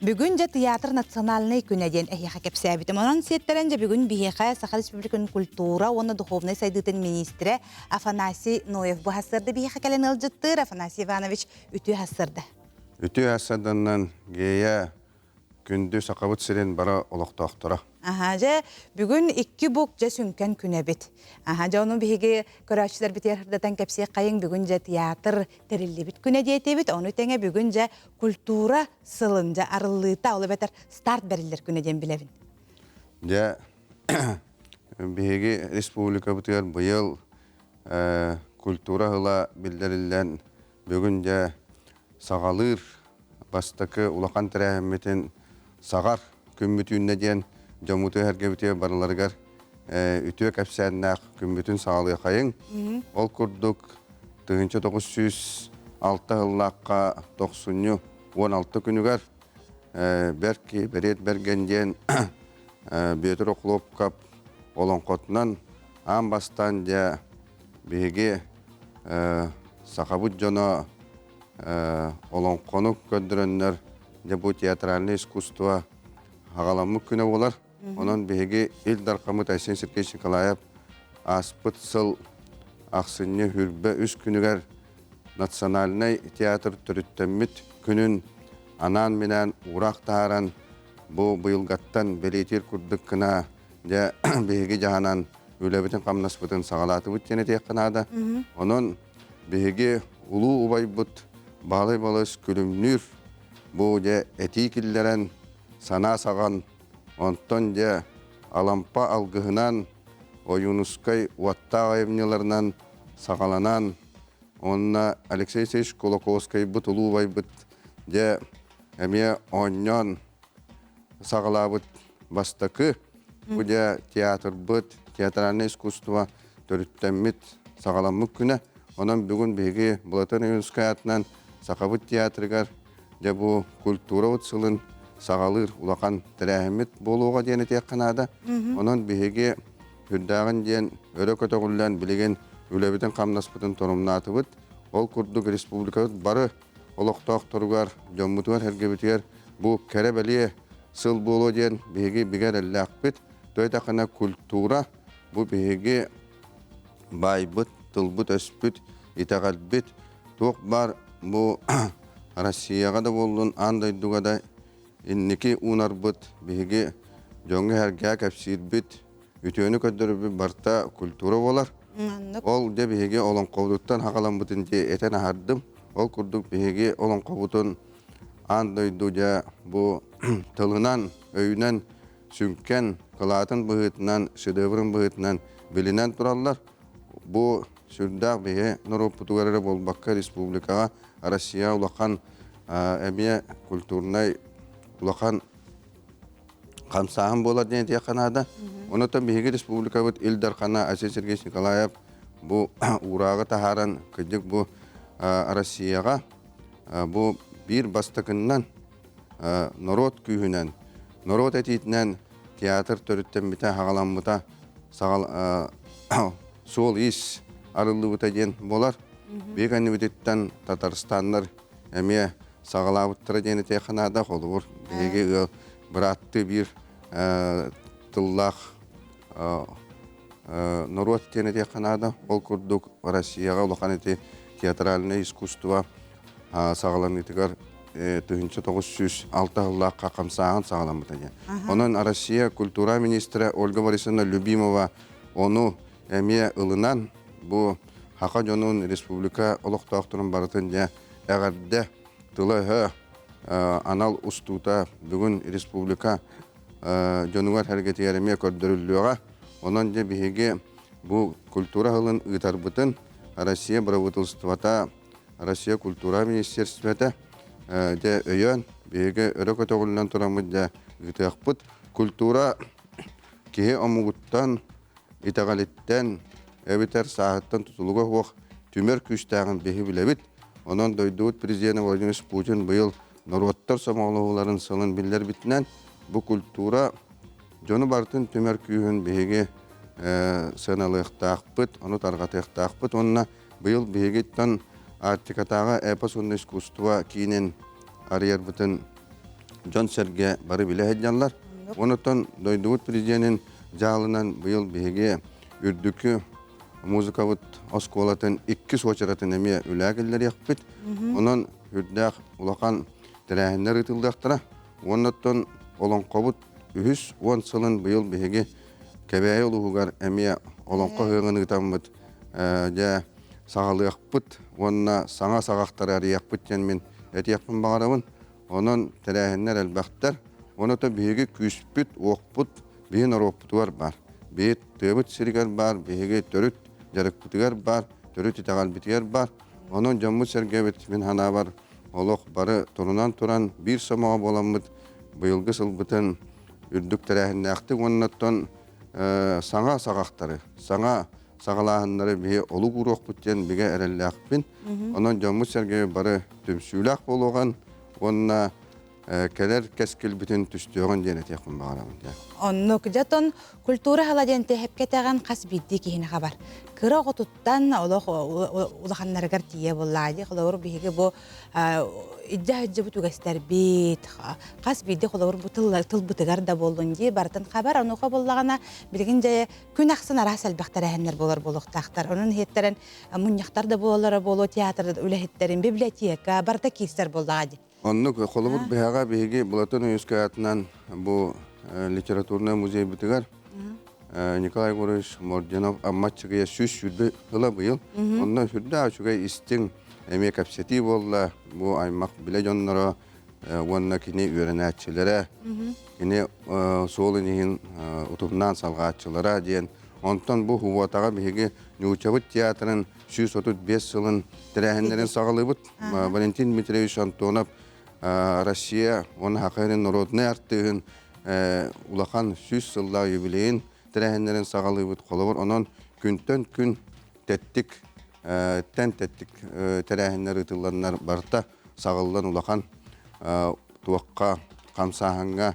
Бүгүн дьэ театр национальнай күнэ диэн эһиэхэ кэпсээбитим. Онон сиэттэрэн дьэ бүгүн биһиэхэ Саха Республикатын культура уонна духовнай сайдыытын министрэ Афанасий Ноев бу хассыарда биһиэхэ кэлэн ыалдьыттыыр. Афанасий Иванович үтүө хассыарда. Үтүө хассыарданан Гея Күндү Сахабыт сирин бары олохтоохторо. Аха, дьэ, бүгүн икки бук дьэ сүҥкэн күн эбит. Аха, дьэ, ону биһиги көрөөччүлэрбитигэр сырдатан кэпсиэххэйиҥ бүгүн дьэ театр тэриллибит күнэ диэтибит, ону тэҥэ бүгүн дьэ культура сылын дьэ арыллыыта, ол эбэтэр старт бэриллэр күнэ диэн билэбин. Дьэ, биһиги республикабытыгар быйыл. культура ыла биллэриллэн бүгүн дьэ саҕалыыр бастакы улахан тэрээһиммитин саҕар күммүт үүннэ диэн дьоммутугар-сэргэбитигэр барыларыгар үтүө кэпсээннээх күммүтүн саҕалыахайыҥ. Ол курдук 1906 сыллаахха тохсунньу 16 күнүгэр Бэрки Бэриэт Бэргэн диэн Бүөтүр Охлопков олоҥхотунан аан бастаан дьэ биһиги сахабыт дьоно олоҥхону көрдөрөннөр дьэ бу театральное искусство аҕаламмыт күнэ буолар. Онон биһиги Ил Дархаммыт Айсен Сергеевич Николаев ааспыт сыл ахсынньы хүрбэ үс күнүгэр Национальнай театр төрүттэммит күнүн анаан-минээн уураах таһааран бу быйылгаттан бэлиэтиир курдук гына дьэ биһиги дьаһанан үлэбитин-хамнаспытын саҕалаатыбыт диэн этиэххэ наада. Онон биһиги улуу убайбыт Баалай Балыс Күлүмнүүр бу дьэ этии киллэрэн, санаа саҕан, онтон дьэ Алампа алгыһынан, Ойуунускай уоттаах айымньыларынан саҕаланан, уонна Алексей Алексеевич Кулаковскайбыт улуу убайбыт дьэ эмиэ оонньоон саҕалаабыт бастакы бу дьэ театрбыт, театральное искусство төрүттэммит саҕаламмыт күнэ. Онон бүгүн биһиги Былатан Ойуунускай аатынан Сахабыт театрыгар дьэ бу культурабыт сылын саҕалыыр улахан тэрээһиммит буолуоҕа диэн этиэххэ наада. Онон биһиги үрдээҕин диэн өрө көтөҕүллэн билигин үлэбитин-хамнаспытын торумнаатыбыт. Ол курдук республикабыт бары олохтоохторугар, дьоммутугар-сэргэбитигэр бу кэрэ-бэлиэ сыл буолуо диэн биһиги бигэ эрэллээхпит. Тоҕо культура бу биһиги баайбыт, тылбыт-өспүт, итэҕэлбит туох баар бу Россияҕа да буоллун, аан дойдуга да инники уунарбыт, биһиги дьоҥҥо-сэргэҕэ кэпсиирбит, үтүөнү көрдөрөрбүт барыта культура буолар. Ол дьэ биһиги олоҥхобутуттан хаҕаламмытын дьэ этэн аһардым. Ол курдук биһиги олоҥхобутун аан дойду дьэ бу тылынан, өйүнэн сүҥкэн кылаатын быһыытынан, шедеврин быһыытынан билинэн тураллар. Бу сүрдээх биһи норуоппутугар эрэ буолбакка республикаҕа Россия улахан эмиэ культурнай улахан хамсааһын буолар диэн этиэххэ наада. Онон биһиги республикабыт Ил Дархана Айсен Сергеевич Николаев бу уурааҕы таһааран кырдьык бу Россияҕа бу биир бастакыннан норуот күүһүнэн, норуот этиитинэн театр төрүттэммитэ, хаҕаламмыта, суол-иис арыллыбыта диэн буолар. Биир кэннибититтэн татарстаннар эмиэ саҕалаабыттара диэн этиэххэ наада. Холобур, биһиги ыал бырааттыы биир тыллаах норуот диэн этиэххэ наада. Ол курдук Россияҕа улахан ити театральное искусство саҕаланыытыгар 1906 сыллаахха хамсааһын саҕаламмыта диэн. Онон Россия культура министрэ Ольга Борисовна Любимова ону эмиэ ылынан бу саха дьонун республика олохтоохторун барытын дьэ эҕэрдэ тыла-өһө анал устуута бүгүн республика дьонугар сэргэтигэр эмиэ көрдөрүллүөҕэ. Онон дьэ биһиги бу культура сылын ыытарбытын Россия бырабыыталыстыбата, Россия культура министерствота дьэ өйөөн биһиги өрө көтөҕүллэн тураммыт дьэ ыытыахпыт. Культура киһи омугуттан, итэҕэлиттэн эбэтэр сааһыттан тутулуга суох түмэр күүстээҕин биһи билэбит. Онон дойдубут президенэ Владимир Путин быйыл норуоттар сомоҕолоһууларын сылын биллэрбитинэн бу культура дьону барытын түмэр күүһүн биһиги сыаналыахтаахпыт, ону тарҕатыахтаахпыт уонна быйыл биһигиттэн Арктикатааҕы эпос уонна искусство киинин арыйарбытын дьон-сэргэ бары билэ сылдьаллар. Онтон дойдубут президенин дьаһалынан быйыл биһиги үрдүкү музыкабыт оскуолатын иккис уочаратын эмиэ үлээ киллэриэхпит. Онон үрдээх улахан тэрээһиннэр ыытыллыахтара. Уоннаттан олоҥхобут үһүс уон сылын быйыл биһиги Кэбээйи улууһугар эмиэ олоҥхо ыһыаҕын ыытаммыт дьэ саҕалыахпыт уонна саҥа саҕахтары арыйыахпыт диэн мин этиэхпин баҕарабын. Онон тэрээһиннэр элбэхтэр. Онон биһиги күүспүт, уохпут биһи норуоппутугар баар. Биһи тыабыт сиригэр баар, биһиги төрүт дьарыкпытыгар баар. төрүт итэҕэлбитигэр бар. Онон дьоммут-сэргэбит мин санаабар олох бары турунан туран биир сомоҕо буоламмыт быйылгы сылбытын үрдүк тэрээһиннээхтик уонна оттон саҥа саҕахтары, саҥа саҕалааһыннары биһи олук ууруохпут диэн бигэ эрэллээхпин. Онон дьоммут-сэргэбит бары түмсүүлээх буолуоҕун уонна кэлэр кэскилбитин түстүөҕүн диэн этиэхпин баҕарабын диэн. Оннук дьэтон культура сыла диэн тэһэпкэтэҕин хас биирдии киһини хабар. Кыра оҕотуттан олох улаханнарыгар тиийэ буоллаа дии. Холобур биһиги бу иддьа бу үгэстэрбит хас биирдии холобур бу тылбытыгар да буоллун дии барытын хабар. Онуоха буоллаҕына билигин дьэ күн ахсын араас элбэх тэрээһиннэр буолар буолуохтаахтар. Онон иһиттэрэн мунньахтар да буолаллара буолуо театр үлэһиттэрин библиотека барыта киирсэр буоллаҕа дии. Оннук холобур биһэҕэ биһиги Былатон Ойуунскай аатынан бу литературнай музейбытыгар Николай Егорович Мординов Амма Аччыгыйа 120 ыла быйыл. Онно сүрдээх үчүгэй истиҥ эмиэ кэпсэтии буолла. Бу аймах билэ дьонноро уонна кини үөрэнээччилэрэ, кини суолун иһин утумнаан салҕааччылара диэн. Онтон бу Хубуотаҕа биһиги Ньуучабыт театрын 135 сылын тэрээһиннэрин саҕалыыбыт. Валентин Дмитриевич Антонов Россия уонна Саха сирин народнай артыыһын улахан 100 сыллаах юбилейын тэрээһиннэрин саҕалыыбыт. Холобур, онон күнтэн күн тэттик тэн тэттик тэрээһиннэр ыытылланнар барыта саҕыллан улахан туохха хамсааһыҥҥа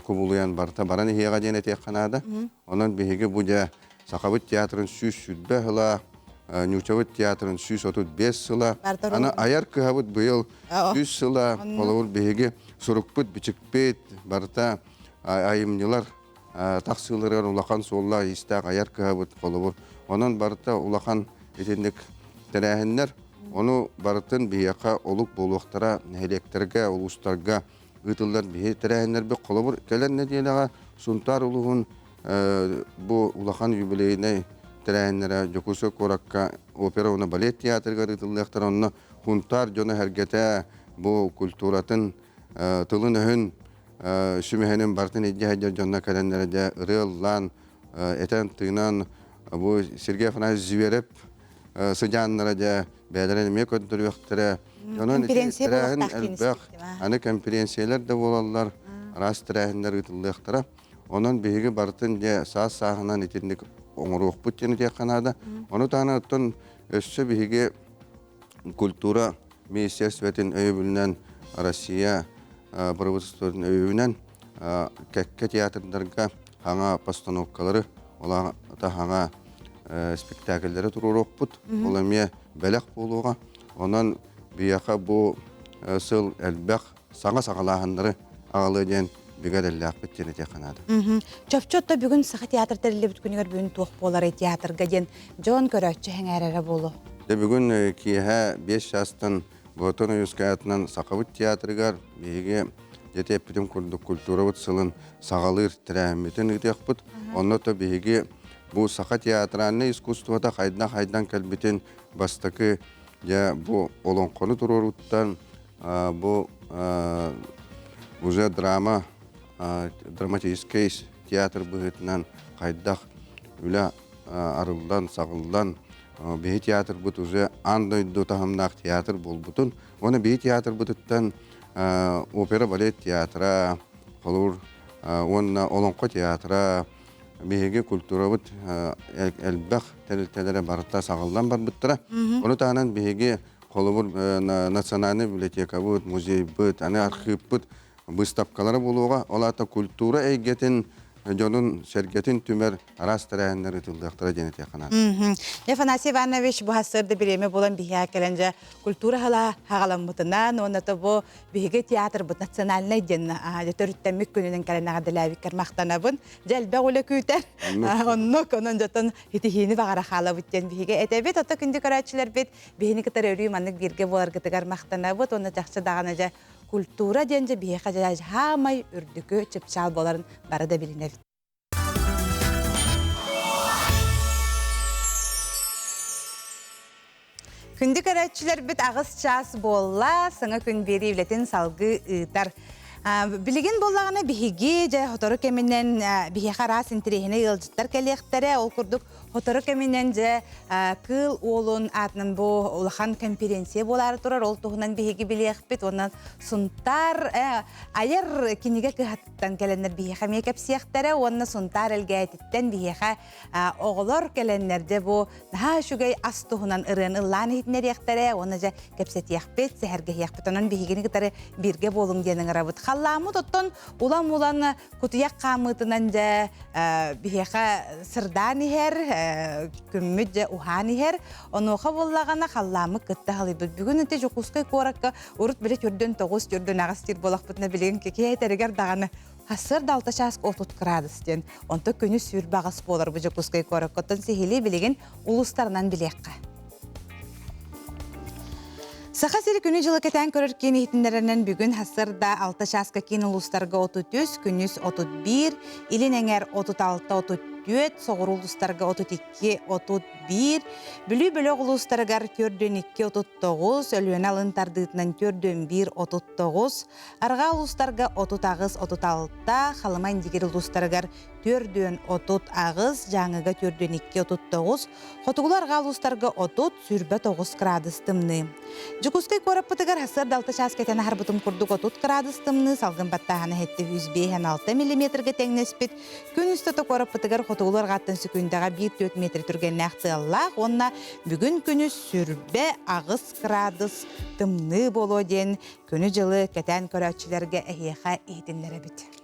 кубулуйан барыта баран иһиэҕэ диэн этиэххэ наада. Онон биһиги бу дьэ Сахабыт театрын 120 сыла, Ньуучабыт театрын 135 сыла, аны айар кыһабыт быйыл 100 сыла, холобур биһиги сурукпут, бичикпит барыта айымньылар тахсыыларыгар улахан суоллаах иистээх айар кыһабыт холобур. Онон барыта улахан итинник тэрээһиннэр, ону барытын биһиэхэ олук буолуохтара нэһилиэктэргэ, улуустарга ыытыллар биһи тэрээһиннэрбит холобур кэлэр нэдиэлэҕэ Сунтаар улууһун Бу улахан юбилейнай тэрээһиннэрэ Дьокуускай куоракка опера уонна балет театрыгар ыытыллыахтара. Онно Хунтаар дьоно-сэргэтэ бу культуратын, тылын-өһүн, сүмэһинин барытын илдьэ сылдьар дьонно кэлэннэрэ дьэ ырыа ыллаан, этэн-тыынан бу Сергей Афанасьевич Зверев сыдьааннара дьэ бэйэлэрин эмиэ көрдөрүөхтэрэ. Онон ити тэрээһин элбэх, аны конференциялар да буолаллар, араас тэрээһиннэр ыытыллыахтара. Онон биһиги барытын дьэ саас-сааһынан итинник оҥоруохпут диэн этиэххэ наада. Ону таһынан оттон өссө биһиги культура министерствотын өйөбүлүнэн Россия правительствотын өйөбүлүнэн кэккэ театрдарга хаҥа постановкалары, ол хаҥа спектакльлэри туруоруохпут. Ол эмиэ бэлэх буолуоҕа. Онон биһиэхэ бу сыл элбэх саҥа саҕалааһыннары аҕалыа диэн бигэ эрэллээхпит диэн этиэххэ наада. Чопчу отто бүгүн Саха театр тэриллибит күнүгэр бүгүн туох буоларый театрга диэн дьон көрөөччү сэҥээрэрэ буолуо. Дьэ бүгүн киэһэ 5 чаастан Платон Ойуунскай аатынан Сахабыт театрыгар биһиги дьэ эппитим курдук культурабыт сылын саҕалыыр тэрээһиммитин ыытыахпыт. Онно то биһиги бу саха театральнай искусствота хайдан-хайдан кэлбитин бастакы дьэ бу олоҥхону туруорууттан Бу уже драма, драматический театр быһыытынан хайдах үлэ арыллан, саҕыллан, биһи театрбыт уже аан дойду таһымнаах театр буолбутун, уонна биһи театрбытыттан опера балет театра, холобур, уонна олоҥхо театра, биһиги культурабыт элбэх тэрилтэлэрэ барыта саҕыллан барбыттара. Ону таһынан биһиги Холобур, национальнай библиотекабыт, музейбыт, аны архыыппыт быыстапкалара буолуоҕа. Ол аата культура эйгэтин дьонун сэргэтин түмэр араас тэрээһиннэр ыытыллыахтара диэн этиэххэ наада. Афанасий Иванович бу сарсыарда бириэмэ буолан биһиэхэ кэлэн дьэ культура сыла хаҕаламмытынан уонна то бу биһиги театрбыт национальнай диэн төрүттэммит күнүнэн кэлэн эҕэрдэлээбиккэр махтанабын. Дьэ элбэх үлэ күүтэр. Оннук онон дьотон итиһиини баҕара хаалабыт диэн биһиги этэбит. Ото күндү көрөөччүлэрбит Биһини кытары өрүү маннык бииргэ буоларгытыгар махтанабыт уонна чахчы даҕаны дьэ культура диэн дьэ биһиэхэ дьэ хаамай үрдүкү чыпчаал буоларын бары да билинэбит. Күндү көрөөччүлэрбит аҕыс чаас буолла, саҥа күн биэрии үлэтин салгыы ыытар. Билигин буоллаҕына биһиги дьэ сотору кэминэн биһиэхэ араас интэриэһинэй ыалдьыттар кэлиэхтэрэ. Ол курдук сотору кэминэн дьэ Кыыл Уолун аатынан бу улахан конференция буолаары турар. Ол туһунан биһиги билиэхпит. Уонна Сунтаар айар кинигэ кыһатыттан кэлэннэр биһиэхэ эмиэ кэпсиэхтэрэ. Уонна Сунтаар Элгээтиттэн биһиэхэ оҕолор кэлэннэр дьэ бу наһаа үчүгэй ас туһунан ырыаны ыллаан иһитиннэриэхтэрэ уонна дьэ кэпсэтиэхпит, сэһэргэһиэхпит. Онон биһигини кытары бииргэ буолуҥ диэн ыҥырабыт. Халлааммыт оттон улам-улан кутуйах хаамыытынан дьэ биһиэхэ сырдаан иһэр, күммүт дьэ уһаан иһэр. Онуоха буоллаҕына халлааммыт кытта халыйбыт. Бүгүн ити Дьокуускай куоракка урут били түрдүн 9, түрдүн 8 диир буолахпытына билигин киһи этэригэр даҕаны Сарсыарда 6 чааска 30 градус диэн. Онто күнү сүүрбэ буолар бу Дьокуускай куоракка. Оттон сиһилии билигин улуустарынан билиэххэ. Саха сири күнү-дьылы кэтээн көрөр киин иһитиннэрэринэн бүгүн сарсыарда 6 чааска киин улуустарга 33, күнүс 31, илин эҥэр 36-34, соҕуруу улуустарга 32, 31, Бүлүү бөлөх улуустарыгар 42-39, Өлүөнэ алын тардыытынан 41-39, Арҕаа улуустарга 38-36, Халыма Индигир улуустарыгар 438, Дьааҥыга 42-39, Хотугулуу арҕаа улуустарга 30, 29 градус тымныы. Дьокуускай куораппытыгар сарсыарда 6 чаас кэтэн аһарбытым курдук 30 градус тымныы, салгын баттааһына 756 миллиметргэ тэҥнэспит. Күн устата куораппытыгар хотугулуу арҕааттан сөкүүндэҕэ 1-4 метр түргэннээх тыаллаах уонна бүгүн күнүс 28 градус тымныы буолуо диэн күнү-дьылы кэтээн көрөөччүлэргэ эһиэхэ иһитиннэрэбит.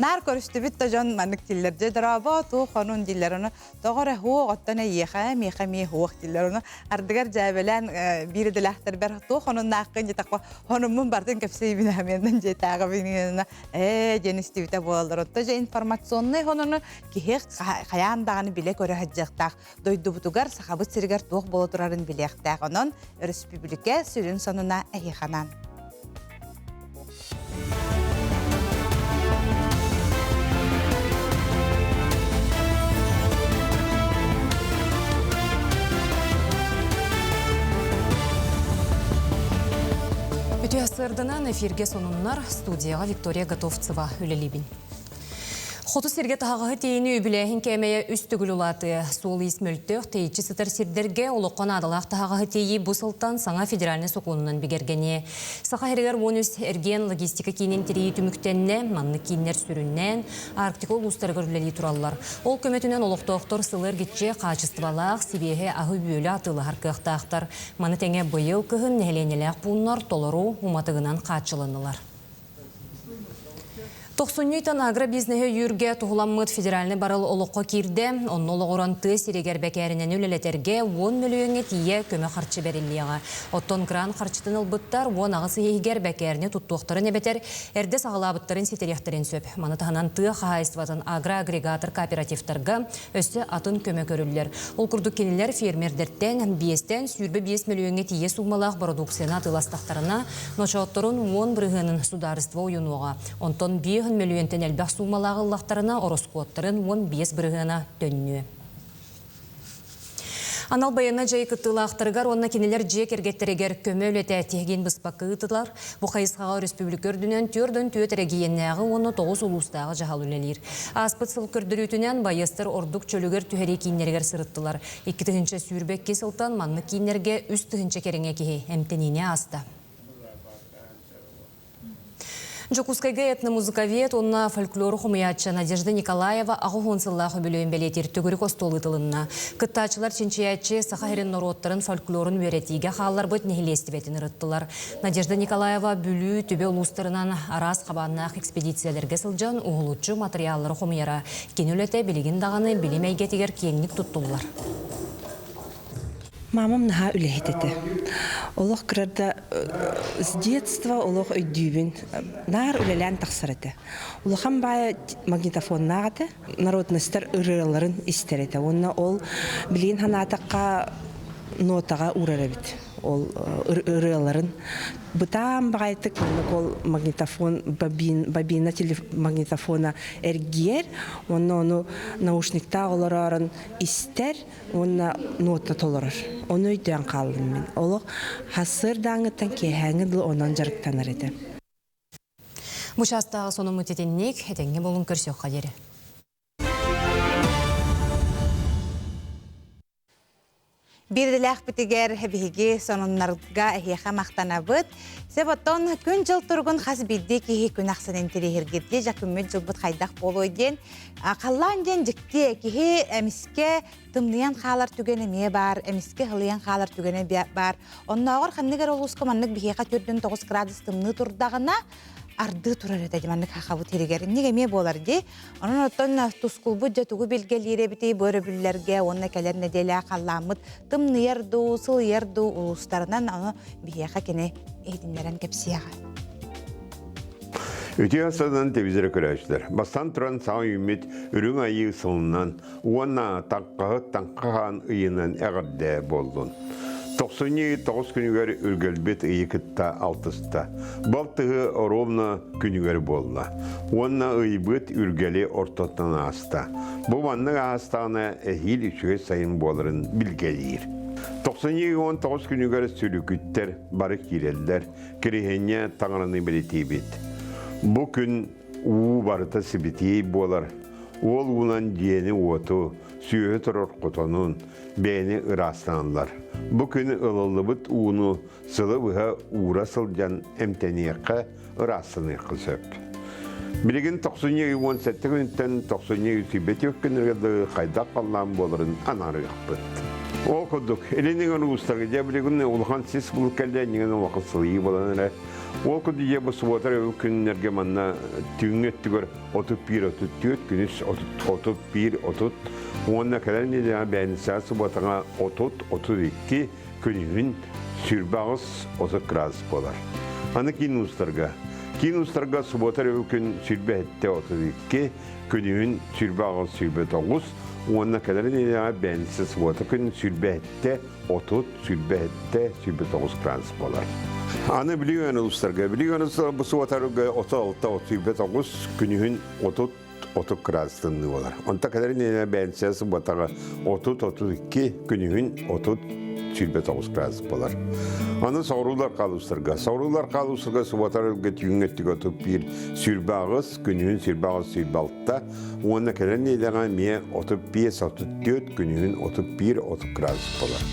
Наар көрүстүбүт да дьон маннык дииллэр. Дьэ, дорообо, туох хонун дииллэр. Ону тоҕо эрэ һуох, оттон эйиэхэ, миэхэ эмиэ һуох дииллэр. Ону ардыгар дьээбэлээн биир идэлээхтэрбэр туох хонуннааххын диэтэххэ, хонуммун бартын кэпсиибин аһамыаннан дьиэтээҕибин ээ диэн истибитэ буолаллар. Онто дьэ информационнай хонуну киһи хайаан даҕаны билэ-көрө сылдьыахтаах. Дойдубутугар, Сахабыт сиригэр туох буола турарын билиэхтээх. Онон өрөспүүбүлүкэ сүрүн сонуна эһиэхэ анаан. Үтүө сарсыарданан эфиргэ сонуннар студияҕа Виктория Готовцева үлэлиибин. Хоту сиргэ таһаҕаһы тиэйини үбүлээһин кээмэйэ үс төгүл улаатыа. Суол-иис мөлтөх, тэйиччи сытар сирдэргэ олоххо наадалаах таһаҕаһы тиэйии бу сылтан саҥа федеральнай сокуонунан бигэргэниэ. Саха сиригэр 13 эргиэн логистика киинин тэрийии түмүктэннэ. Маннык кииннэр сүрүннээн Арктика улуустарыгар үлэлии тураллар. Ол көмөтүнэн олохтоохтор сылы эргиччи хаачыстыбалаах, сибиэһэй аһы-үөлү атыылаһар кыахтаахтар. Маны тэҥэ быйыл кыһын нэһилиэнньэлээх пууннар толору уматыгынан хааччылыннылар. Тохсунньу ыйтан агробизнеһи өйүүргэ туһуламмыт федеральнай барыл олоххо киирдэ. Онно олоҕуран тыа сиригэр бэкээринэни үлэлэтэргэ 10 мөлүйүөҥҥэ тиийэ көмө харчы бэриллиэҕэ. Оттон грант харчытын ылбыттар 18 ый иһигэр бэкээрини туттуохтарын эбэтэр эрдэ саҕалаабыттарын ситэриэхтэрин сөп. Маны таһынан тыа хаһаайыстыбатын агроагрегатор кооперативтарга өссө атын көмө көрүллэр. Ол курдук кинилэр фермердэртэн биэстэн 25 мөлүйүөҥҥэ тиийэ суумалаах бородууксуйаны атыыластахтарына, Ночоотторун 10 бырыһыанын судаарыстыба уйунуоҕа. Онтон 5 мөлүйүөнтэн элбэх суумалаах ыллахтарына ороскуоттарын 15 бырыһыана төннүө. Анал байыаннай дьайыы кыттыылаахтарыгар уонна кинилэр дьиэ кэргэттэригэр көмө үлэтэ тиһигин быспакка ыытылар. Бу хайысхаҕа өрөспүүбүлүкэ үрдүнэн 44 эрэгийиэннээҕи уонна 9 улуустааҕы дьаһал үлэлиир. Ааспыт сыл көрдөрүүтүнэн байыастар ордук чөлүгэр түһэрии кииннэригэр сырыттылар. 2022 сылтан маннык кииннэргэ 3000 кэриҥэ киһи эмтэниини ааста. Дьокуускайга этномузыковед уонна фольклору хомуйааччы Надежда Николаева 80 сыллаах үбүлүөйүн бэлиэтиир төгүрүк остуол ыытылынна. Кыттааччылар чинчийээччи Саха сирин норуоттарын фольклорун үөрэтиигэ хаалларбыт нэһилиэстибэтин ырыттылар. Надежда Николаева Бүлүү, Түбэ улуустарынан араас хабааннаах экспедициялэргэ сылдьан уһулуччу матырыйааллары хомуйара. Кини үлэтэ билигин даҕаны билим эйгэтигэр киэҥник туттуллар. Мамам наһаа үлэһит этэ. Олох кырарда с детства олох өйдүүбүн. Наар үлэлээн тахсар этэ. Улахан баайа магнитофоннаах этэ. Народностар ырыаларын истэр этэ. Уонна ол билигин санаатахха нотаҕа уурар эбит. Ол ырыаларын бытаан баҕайытык оннук ол магнитофон бобин, бобина магнитофона эргийэр уонна ону наушниктаах олороорун истэр уонна нота толорор. Ону өйдөөн хааллым мин. Олох сарсыардааҥҥыттан киэһээҥҥи дылы онон дьарыктанар этэ. Бу чаастааҕы сонуммут итинник, этэҥҥэ буолун көрсүөххэ диэри. Биирдэлээхпитигэр биһиги сонуннарга эһиэхэ махтанабыт. Сөп оттон күн-дьыл туругун хас биирдии киһи күн ахсын интэриэһиргирдии, дьэ күммүт-дьылбыт хайдах буолуой диэн. Халлаан диэн дьикти киһи эмискэ тымныйан хаалар түгэн эмиэ баар, эмискэ һылыйан хаалар түгэнэ баар. Оннооҕор ханнык эрэ улууска маннык биһиэхэ 49 градус тымныы турдаҕына, ардыы турар этэ дии маннык хахабыт сиригэр. Инник эмиэ буолар дии. Онон оттон тускулбут дьэ тугу билгэлиир эбитий бу өрөбүллэргэ уонна кэлэр нэдиэлэ халлааммыт тымныйар дуу, сылыйар дуу улуустарынан ону биһиэхэ кини иһитиннэрэн кэпсиэҕэ. Үтүө сылынан телевизоры көрөөччүлэр. Бастан туран саҥа үүммүт Үрүҥ Айыы сылынан уонна Таҥхаһыт Таҥха хаан ыйынан эҕэрдэ буоллун. Тохсунньу тоҕус күнүгэр үргэлбит ыйы кытта алтыста. Балтыһы ровно күнүгэр буолла. Уонна ыйбыт үргэли ортотунан ааста. Бу маннык аастаҕына эһиил үчүгэй сайын буоларын билгэлиир. Тохсунньу 19 күнүгэр сүлүкүттэр бары киирэллэр, Кириһиэнньэ таҥараны бэлитиибит. Бу күн уу барыта сибитиэй буолар. Уол уунан дьиэни-уоту, сүөһү турар хотонун, бэйэни ыраастаналлар. Бу күн ылыллыбыт ууну сылы быһа уура сылдьан эмтэниэххэ, ыраастаныахха сөп. Билигин тохсунньу ый 17 күнүттэн тохсунньу ый сүүрбэ күнүгэр дылы хайдах халлаан буоларын анаарыахпыт. Ол курдук, илин уустарга дьэ билигин улахан сис булук кэллэ, иннигин улахан сылыйыы буолан эрэ. Ол курдук дьэ бу субуота күннэргэ манна түүҥҥү өттүгэр 31-34, күнүс 31-30 уонна кэлэр нэдиэлэҕэ бээнсээ субуотаҕа 30-32, күнүһүн 28-30 градус буолар. Аны киин уустарга. Киин уустарга субуота өрөбүл күн 27-32, күнүһүн 28-29 уонна кэлэр нэдиэлэҕэ бээнсэ субуота күн 27 30, 27, 29 градус буолар. Аны Бүлүү улуустарга Бүлүү улуустарга бу суотарга 36, 39, күнүһүн 30, 30 градус тымныы буолар. Онто кэлэр нэдиэлэ бээнсэ субуотаҕа 30-32, күнүһүн 30, 29 градус буолар. Аны соҕуруулар хаалуустарга. Соҕуруулар хаалуустарга субуотар өлгө түүҥҥэ өттүгэ 31, 28, күнүһүн 28, 26 уонна кэлэр нэдиэлэҕэ эмиэ 35, 34, күнүһүн 31, 30 градус буолар.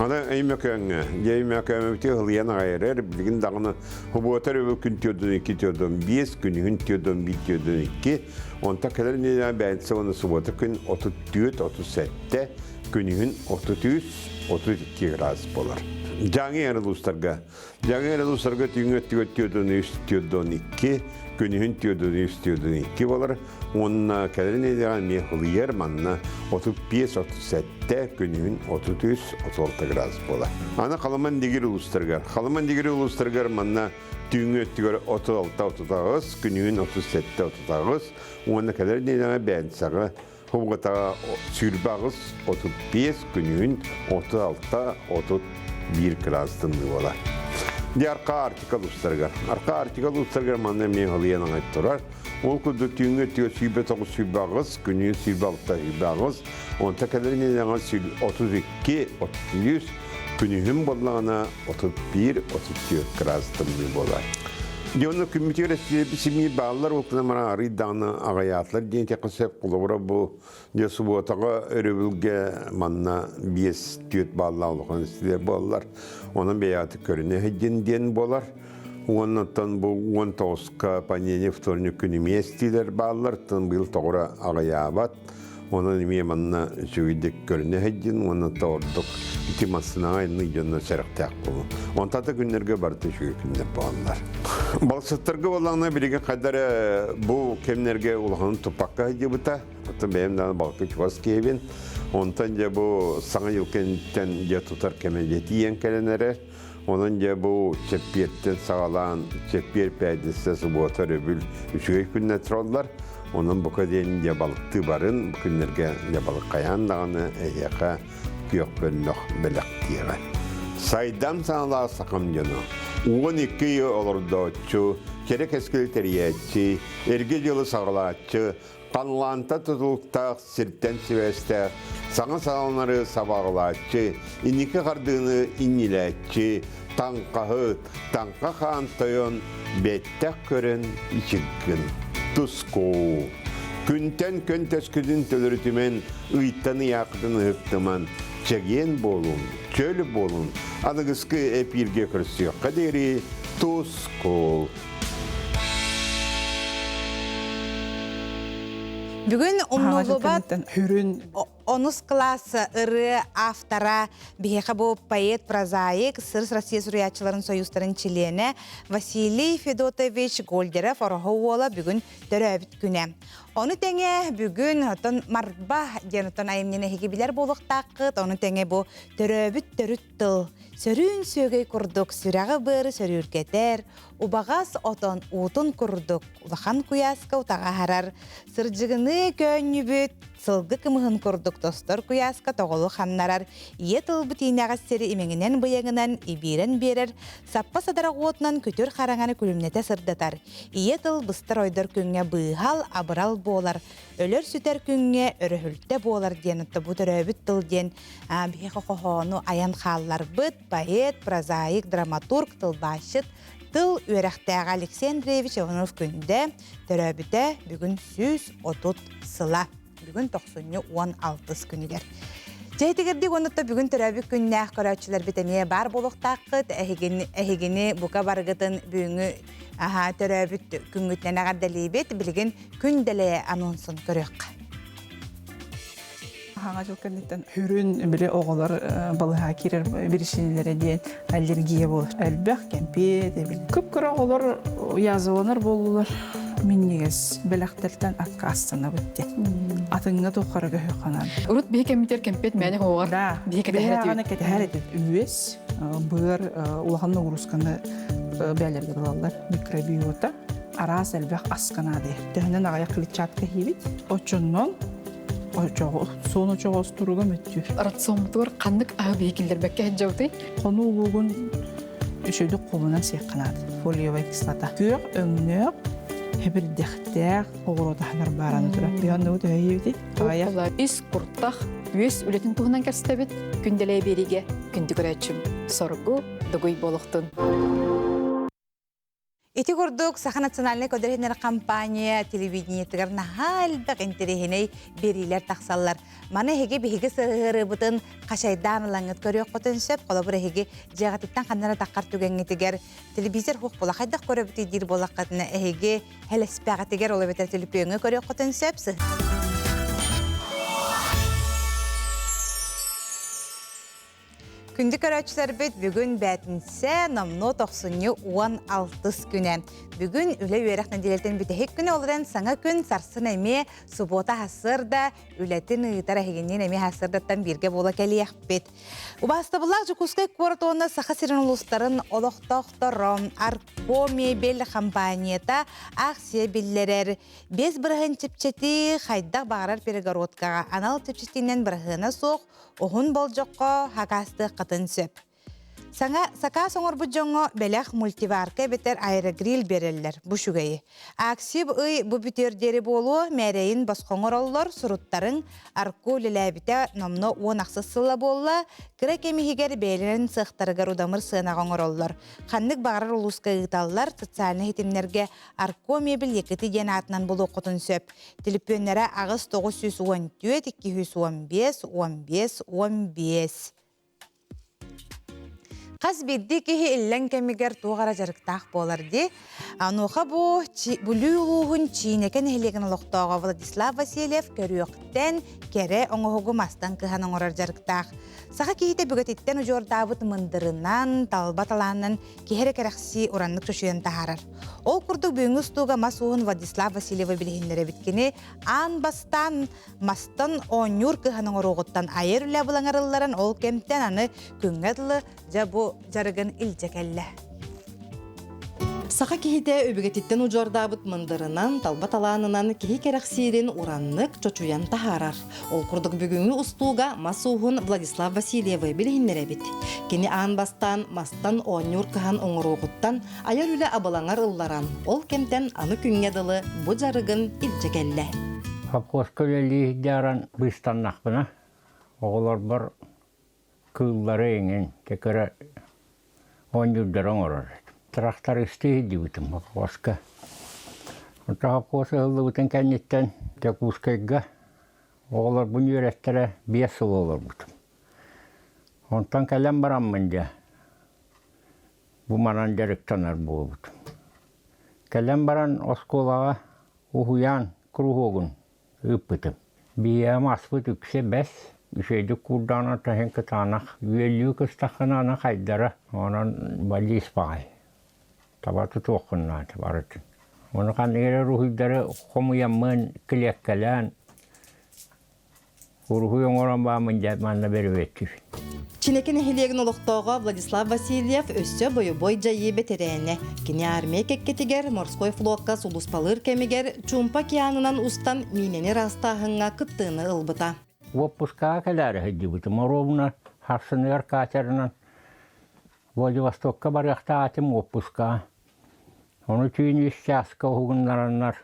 Аны Өймөкөөҥҥө, дьэ Өймөкөөмөбүтү ылыйан аҕай эрэр, билигин даҕаны Хубуотар өбө күн 42 45, күнүһүн 41 42, онто кэлэр нэдиэлэҕэ бээнсэ уонна субуота күн 34 37, күнүһүн 33 32 градус буолар. Дьааҥы эр улуустарга Дьааҥы эр улуустарга түүҥҥү өттүгэр 43 42, күнүһүн 43 42 буолар. Уонна кэлэр нэдиэлэҕэ эмиэ ылыйар манна 35-37, күнүһүн 33-36 градус буолар. Аны Халыман Дигир улуустарыгар. Халыман Дигир улуустарыгар манна түүҥҥү өттүгэр 36-38, күнүһүн 37-38 уонна кэлэр нэдиэлэҕэ бээнсэҕэ Хубгатаҕа 28 35, күнүһүн 36 31 градус тымныы буолар. Дьэ Арка Арктика улуустарыгар. Арка Арктика улуустарыгар манна эмиэ ылыйан аҥай турар. Ол курдук түүҥҥү өттүгэр 29 28, күнүһүн 26 28, онто кэлэр нэдиэлэҕэ 32 33, күнүһүн буоллаҕына 31 34 градус тымныы буолар. Дьэ онно күммүтүгэр симии бааллар ол гынан баран арыый даҕаны аҕыйаатылар диэн этиэххэ сөп. Холобура бу дьэ субуотаҕа өрөбүлгэ манна 5-4 бааллаах улахан истилэр буоллар. Онон бэйэҕитик көрүнэ сылдьын диэн буолар. Уоннаттан бу 19-ка понедельник, вторник күн эмиэ истиилэр бааллар. Тын быйыл тоҕура аҕыйаабат. Онон эмиэ манна үчүгэйдик көрүнэ сылдьын уонна да ордук ити массыынаҕа инник дьонно сэрэхтээх буолун. Онтон да күннэргэ барыта үчүгэй күннэр буолаллар. Балыксыттарга буоллаҕына билигин хайда эрэ бу кэмнэргэ улаханын туппакка сылдьыбыта. Оттон бэйэм даҕаны балыкка чугас киһибин. Онтон дьэ бу саҥа дьыл кэнниттэн дьэ тутар кэмэ дьэ тиийэн кэлэн эрэр. Онон дьэ бу чэппиэртэн саҕалаан чэппиэр пятница субуота өрөбүл үчүгэй күннэр тураллар. Онон бука диэн дьэ балыктыы барын бу күннэргэ дьэ балык хайаан даҕаны эһиэхэ күөх бөллөх бэлэхтиэҕэ. Сайдам саҥалаах сахам дьоно, 12 ыйы олордооччу, кэрэ кэскили тэрийээччи, эргэ дьылы саҕалааччы, Халлаантан тутулуктаах, сиртэн сибээстээх, Саҥа саҕаланары сабаҕалааччы, инники хардыыны иннилээччи, таҥхаһыт, таҥха хаан тойон, бэттэх көрөн ичиргин. Тускуу. Күнтэн күн төскүтүн төлөрүтүмэн, ыйтан ыйаахытын ыһыктыман, чэгиэн буолун, чөл буолун, аныгыскы эпииргэ көрсүөххэ диэри тускул. Бүгүн умнуллубат онус класс ырыа автора биһиэхэ бу поэт, прозаик, СССР Россия суруйааччыларын союзтарын чилиэнэ Василий Федотович Гольдеров Ороһо уола бүгүн төрөөбүт күнэ. Ону тэҥэ бүгүн отон Марба диэн отон айымньыны эһиги билэр буолуохтааххыт. Ону тэҥэ бу төрөөбүт төрүт тыл сөрүүн сүөгэй курдук сүрэҕи быары сөрүүргэтэр, убаҕас отон уутун курдук улахан куйааска утаҕаһарар, сырдьыгыныы көөнньүбүт сылгы кымыһын курдук тостор куйааска тоҕолу ханнарар, ийэ тылбыт иинэҕэс сири имэҥинэн-быйаҥынан ибиирэн биэрэр, саппа садарах уотунан күтүр хараҥаны күлүмнэтэ сырдатар, ийэ тыл быстар-ойдор күҥҥэ быыһал, абырал буолар, өлөр-сүтэр күҥҥэ өрөһүлтэ буолар диэн бу төрөөбүт тыл диэн биһиэхэ хоһоону айан хаалларбыт поэт, прозаик, драматург, тылбаасчыт, тыл үөрэхтээҕэ Алексей Андреевич Иванов-Күндэ төрөөбүтэ бүгүн 130 сыла. Бүгүн тохсунньу 16 күнүгэр. Дьэ итигирдик уонна бүгүн төрөөбүт күннээх көрөөччүлэрбит эмиэ баар буолуохтааххыт. Эһигини, эһигини бука барыгытын бүгүҥҥү төрөөбүт күҥҥүтүнэн эҕэрдэлиибит. Билигин күн дэлэйэ анонсун көрүөххэ. Хаҥа дьыл кэнниттэн хүрүн били оҕолор балыһа киирэр биричиинэлэрэ диэн аллергия буолар. Элбэх кэмпиэт, кып-кыра оҕолор язваланар буоллулар. Минньигэс бэлэхтэртэн аккаастанабыт диэн. Атыҥҥа туххара көһүөхханан. Урут биһи кэммитер кэмпиэт мээнэ хоҕор. Да, биһи кэтэһэр кэтэһэр этит. Үөс, быар улахан нагрузканы бээлэргэ ылаллар. Микробиота араас элбэх аска наадыйар. Төһөнөн аҕыйах клетчатка иһиибит. Оччоннон очоҕу суон очоҕос туруга мөттүүр. Рационмутугар ханнык аһы биһи киллэрбэккэ сылдьабытый? Хонуу улуугун үчүгдүк хомунан сиэххэ наада. Фолиевая кислота. Күөх өҥнөөх, хэбирдэхтээх оҕуруот аһыгар баараны турар. Биһи төһө иһибитий? Ис куртах, үөс үлэтин туһунан кэпсэтэбит. Күндэлэй биэриигэ күндү көрөөччүм. Соргу дугуй буолуохтун. Ити курдук Саха национальнай көрдөрүнэр компания телевидениетыгар наһаа элбэх интэриэһинэй биэриилэр тахсаллар. Маны эһиги биһиги сыһыарыыбытын хачайдаан ылаҥҥыт көрүөххүтүн сөп. Холобур, эһиги дьиэҕититтэн ханна эрэ таххар түгэҥҥитигэр телевизор суох буола хайдах көрөбүтүй диир буоллаххытына эһиги хэлэспэҕитигэр ол эбэтэр төлөпүөҥҥэ көрүөххүтүн сөп. Күндү көрөөччүлэрбит, бүгүн бээтинсэ, номнуо тохсунньу 16 күнэ. Бүгүн үлэ-үөрэх нэдиэлэтин бүтэһик күнэ, ол эрэн саҥа күн сарсын эмиэ субуота сарсыарда үлэтин ыытар эһигинниин эмиэ сарсыардаттан бииргэ буола кэлиэхпит. Убаастабыллаах Дьокуускай куорат уонна Саха сирин улуустарын олохтоохторо Арко мебель компанията акция биллэрэр. 5 бырыһыан чэпчэтии хайдах баҕарар перегородкаҕа анал чэпчэтиинэн бырыһыана суох уһун болдьоххо хакаастыаххытын сөп. Саҥа сакаас оҥорбут дьоҥҥо бэлэх мультиварка эбэтэр аэрогриль биэрэллэр. Бу үчүгэйи. Аксиб ый бу бүтүөр диэри буолуо, мээрэйин босхо оҥороллор, суруттарыҥ Арко үлэлээбитэ номно 16 сыла буолла, кыра кэм иһигэр бэйэлэрин сыахтарыгар удамыр сыанаҕа оҥороллор. Ханнык баҕарар улууска ыыталлар, социальнай ситимнэргэ Арко мебель Якыты диэн аатынан булуоххутун сөп. Төлөпүөннэрэ 8 914 215 15 15. Хас биирдии киһи иллэҥ кэмигэр туох эрэ дьарыктаах буолар дии. Онуоха бу Бүлүү улууһун Чиинэкэ нэһилиэгин олохтооҕо Владислав Васильев көрүөхтэн кэрэ оҥоһугу мастан кыһан оҥорор дьарыктаах. Саха киһитэ бүгэтиттэн удьуордаабыт мындырынан, талба талаанынан киһи эрэ кэрэхсии ураннык чочуйан таһаарар. Ол курдук бүгүҥҥү устууга мас ууһун Владислав Васильевы билиһиннэрэбит. Кини аан бастаан мастан оонньуур кыһан оҥоруоҕуттан айар үлэ булаҥарылларын ол кэмтэн аны күҥҥэ дылы дьэ бу дьарыгын илдьэ кэллэ. Саха киһитэ өбүгэтиттэн удьуордаабыт мындырынан, талба талаанынан киһи кэрэхсиирин ураннык чочуйан таһаарар. Ол курдук бүгүҥҥү устууга мас ууһун Владислав Васильевы билиһиннэрэбит. Кини аан бастаан мастан оонньуур кыһан оҥоруоҕуттан айар үлэ абылаҥар ылларан, ол кэмтэн аны күҥҥэ дылы бу дьарыгын илдьэ кэллэ. Холкуоска үлэлии сылдьаран быыстаннахпына, Оҕолорбор кыыллары эҥин кэкэрэ оонньуурдары оҥорор этим. Трактористыы сылдьыбытым холкуоска. Онтон холкуос ыһыллыбытын кэнниттэн Дьокуускайга оҕолорбун үөрэттэрэ 5 сыл олорбутум. Онтон кэлэн бараммын дьэ, бу манан дьарыктанар буолбутум. Кэлэн баран оскуолаҕа уһуйаан куруһуогун ыыппытым. Биһиэхэ маспыт үксэ бэс, үчүгэйдик куурдаҕына таһын кытаанах, үөллүү кыстаххына аны хайдара, онон баллист баҕай. Таба тутуоххун наада барытын. Ону ханнык эрэ уруһуйдары хомуйаммын, килиэккэлээн, уруһуй оҥорон бааммын дьэ манна бөрүбэттибин. Чинэки нэһилиэгин олохтооҕо Владислав Васильев өссө бойобуой дьайыы бэтэрээнэ. Кини армия кэккэтигэр морской флокка сулууспалыыр кэмигэр Чуумпа океанынан устан миинэни ыраастааһыҥҥа кыттыыны ылбыта. Уоппускаҕа кэлээри сылдьыбытым. Оруобуна сарсыныгар катерынан Владивостокка барыахтаах этим уоппускаҕа. Ону түүн үс чааска уһугуннараннар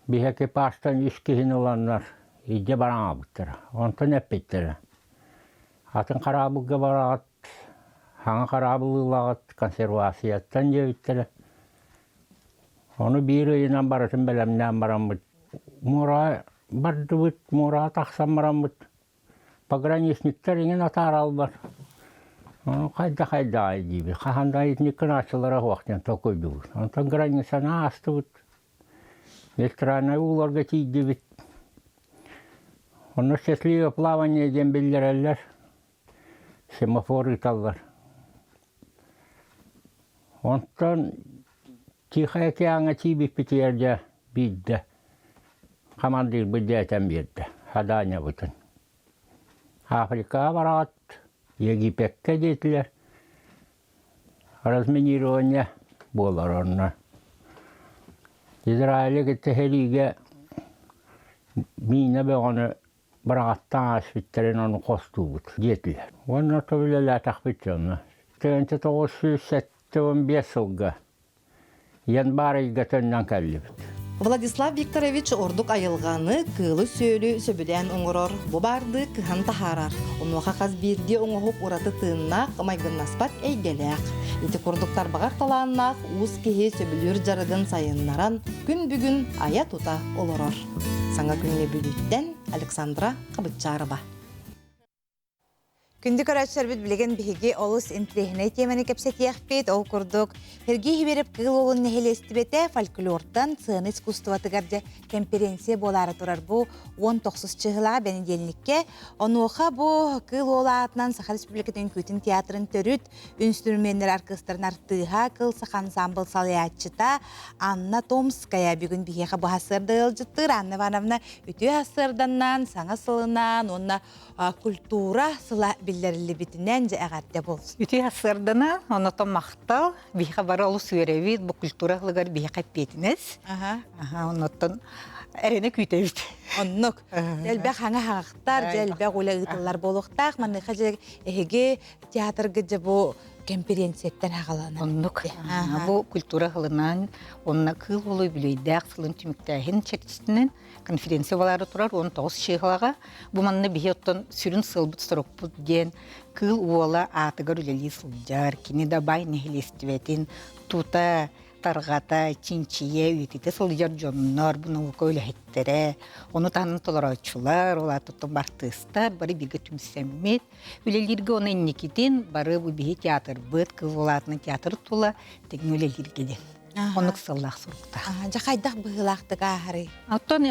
Биһи экипажтан үс киһини ыланнар илдьэ баран аҕалбыттара. Онтон эппиттэрэ: «Атын хараабылга бараҕыт, саҥа хараабыл ылаҕыт, консервацияттан» диэбиттэрэ. Ону биир ыйынан барытын бэлэмнээн бараммыт, муораҕа бардыбыт, муораҕа тахсан бараммыт, пограничниктар иҥин атаараллар. Ону хайда-хайдаҕай диибит, хаһан да итинник гынааччылара суох диэн толкуйдуубут. Онтон границаны аастыбыт, Нейтральнай ууларга тиийдибит. Онно счастливое плавание диэн биллэрэллэр, семафор ыыталлар. Онтон Тихай океаҥҥа тиийбиппитигэр дьэ биирдэ хамандыырбыт дьэ этэн биэрдэ Хадаанньабытын. Африкаҕа бараҕыт, Египеккэ диэтилэр. Разминирование буолар онно. Израили кытта сэриигэ миинэ бөҕөнү быраҕаттаан ааспыттарын ону хостуубут диэтилэр. Уонна то үлэлээтэхпит дьонно. 1975 сылга Январь ыйга төннөн кэллибит. Владислав Викторович ордук айылҕаны, кыылы-сүөлү сөбүлээн оҥорор, бу баардыы кыһан таһаарар. Онуоха хас биирдии оҥоһук ураты тыыннаах, майгыннаспат эйгэлээх. Ити курдук тарбаҕар талааннаах уус киһи сөбүлүүр дьарыгын сайыннаран, күн бүгүн айа-тута олорор. Саҥа күҥҥэ Бүлүүттэн Александра Хабытчарова. Күндү көрөөччүлэрбит билигин биһиги олус интириэһинэй тиэмэни кэпсэтиэхпит. Ол курдук, Сергей Хиберев Кыыл Уолун нэһилиэстибэтэ фольклортан сыана искусствотыгар дьэ конференция буолаары турар бу 19 чыһылаҕа бэнидиэнньиккэ. Онуоха бу Кыыл Уол аатынан Саха Республикатын үҥкүүтүн театрын төрүт үнстүрүмүөннэр аркыастарын артыыһа, Кыл Саха ансаамбыл салайааччыта Анна Томская бүгүн биһиэхэ бу сарсыарда ыалдьыттыыр. Анна Ивановна үтүө сарсыарданнан, саҥа сылынан уонна культура сыла биллэриллибитинэн дьэ эҕэрдэ буолсун. Үтүө сарсыардана, онотон махтал. Биһиэхэ бары олус үөрэбит, бу культура сылыгар биһиэхэ эппиэтинэс. Аха, оннуттан эрэнэ күүтэбит. Оннук. Элбэх хаҥа хаҕахтар, дьэ элбэх үлэ ыытыллар буолуохтаах. Маныаха дьэ эһиги театрга дьэ бу кэмпириэнсийэттэн аҕаланар. Оннук. Бу культура сылынан, онно кыыл уолу үбүлүөйдээх сылын түмүктээһин чэрчитинэн конференция буолаары турар 19 чыыһылаҕа. Бу манна биһи оттон сүрүн сыалбыт-сорукпут диэн кыыл уола аатыгар үлэлии сылдьар, кини да баай нэһилиэстибэтин тута, тарҕата, чинчийэ, үйэтитэ сылдьар дьоннор, бу наука үлэһиттэрэ, ону таһынан толорооччулар, ол аата артыыстар бары бииргэ түмсэммит үлэлииргэ уонна инникитин бары бу биһи театрбыт, кыыл уола аатынан театр тула тэҥҥэ үлэлииргэ диэн. Оннук сыллаах суруктаах. Дьэ хайдах быһыылаахтык ааһарый? Оттон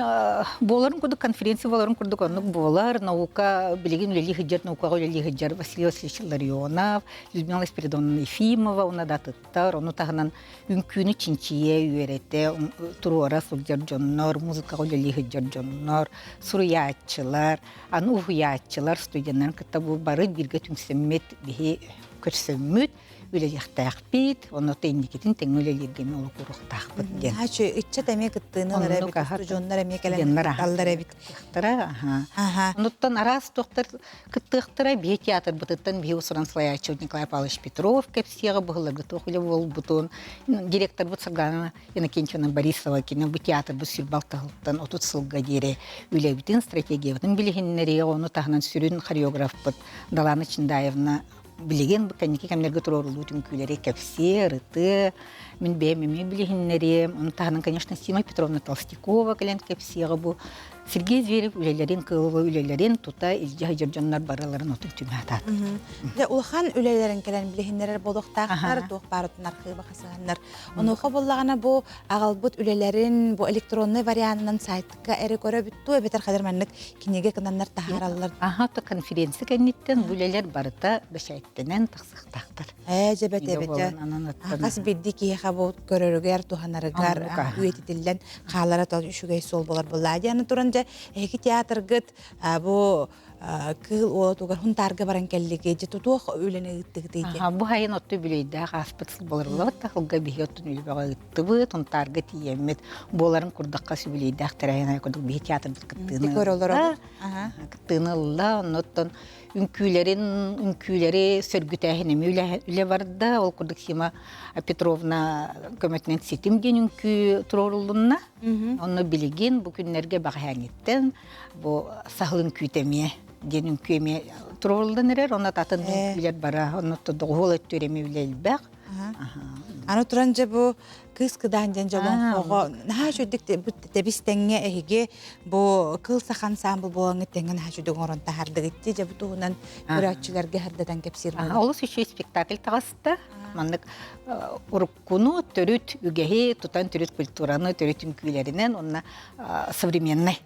буоларын курдук конференция буоларын курдук оннук буолар. Наука билигин үлэлии сылдьар наукаҕа үлэлии сылдьар Василий Васильевич Ларионов, Людмила Спиридоновна Ефимова уонна да атыттар. Ону таһынан үҥкүүнү чинчийэ, үөрэтэ, туруора сылдьар дьоннор, музыкаҕа үлэлии сылдьар дьоннор, суруйааччылар, аны уһуйааччылар, студеннарын кытта бу бары бииргэ түмсэммит биһи көрсөммүт. үлэлиэхтээхпит, онно инникитин тэҥҥэ үлэлииргэ эмиэ олук ууруохтаахпыт диэн. Ачы ыччат эмиэ кыттыыны ылар эбит, устудьуоннар эмиэ кэлэн кытталлар эбит. Аха. Онуттан араас туохтар кыттыахтара биһи театрбытыттан биһи усуран салайааччы Николай Павлович Петров кэпсиэҕэ быһыларга туох үлэ буолбутун, директорбут Саргана Иннокентьевна Борисова кини бу театрбыт сүрбал таһылтан 30 сылга диэри үлэбитин, стратегиябытын билиһиннэриэҕэ, ону таһынан сүрүн хореографпыт Далана Чиндаевна билигин бу кэнники кэмнэргэ туруоруллубут үҥкүүлэри кэпсиэ, ырытыа, мин бэйэм эмиэ билиһиннэриэм. Ону таһынан, конечно, Сима Петровна Толстякова кэлэн кэпсиэҕэ бу Сергей Зверев үлэлэрин, кыылы үлэлэрин тута илдьэ сылдьар дьоннор барыларын отун түмэ атаат. Дьэ, улахан үлэлэрин кэлэн билиһиннэрэр буолуохтаахтар, туох баарытын архыыба хасыһаннар. Онуоха буоллаҕына бу аҕалбыт үлэлэрин бу электроннай варианынан сайтка эрэ көрөбүт дуу, эбэтэр хадыр маннык кинигэ кынаннар таһаараллар. Аха, то конференция кэнниттэн бу үлэлэр барыта бэчээттэнэн тахсыахтаахтар. Ээ, дьэбэт эбэтэ. Хас биирдии киһиэхэ бу көрөрүгэр, туһанарыгар үйэтитиллэн хаалара тол үчүгэй суол болар буоллаа диэн туран дьэ эһиги театргыт бу кыыл уолатугар хунтаарга баран кэллиги дьэ тутуох үлэни ыыттыгытый диэн. Бу хайын отту бүлөйдээх ааспыт сыл боларыллабыт тахылга биһи оттун үлбэҕэ ыыттыбыт, хунтаарга тиийэммит буоларын курдакка сүбүлүйдээх тэрээһин курдук биһи театрбыт кыттыыны кыттыыны ылла, оннуттан үҥкүүлэрин үҥкүүлэри сөргүтээһин эмиэ үлэ барда. Ол курдук Сима Петровна көмөтүнэн ситим диэн үҥкүү туруорулунна. Онно билигин бу күннэргэ бэҕэһээҥҥиттэн бу саһыл үҥкүүтэ эмиэ диэн үҥкүү эмиэ туруоруллан эрэр. Онно атын үҥкүүлэр бара. Онно доҕуһуол өттүгэр эмиэ үлэ элбэх. Аны туран дьэ бу кыыс кыдаан диэн дьолоҥхоҕо наһаа үчүгдүк тэбис тэҥҥэ эһиги бу кыл саха ансаамбыл буолаҥҥыт тэҥҥэ наһаа үчүгдүк оҥорон таһаардыгыт дии дьэ бу туһунан көрөөччүлэргэ сырдатан кэпсиир буолуҥ. Олус үчүгэй спектакль таҕыста. Маннык уруккуну төрүт үгэһи тутан төрүт культураны төрүт үҥкүүлэринэн уонна современный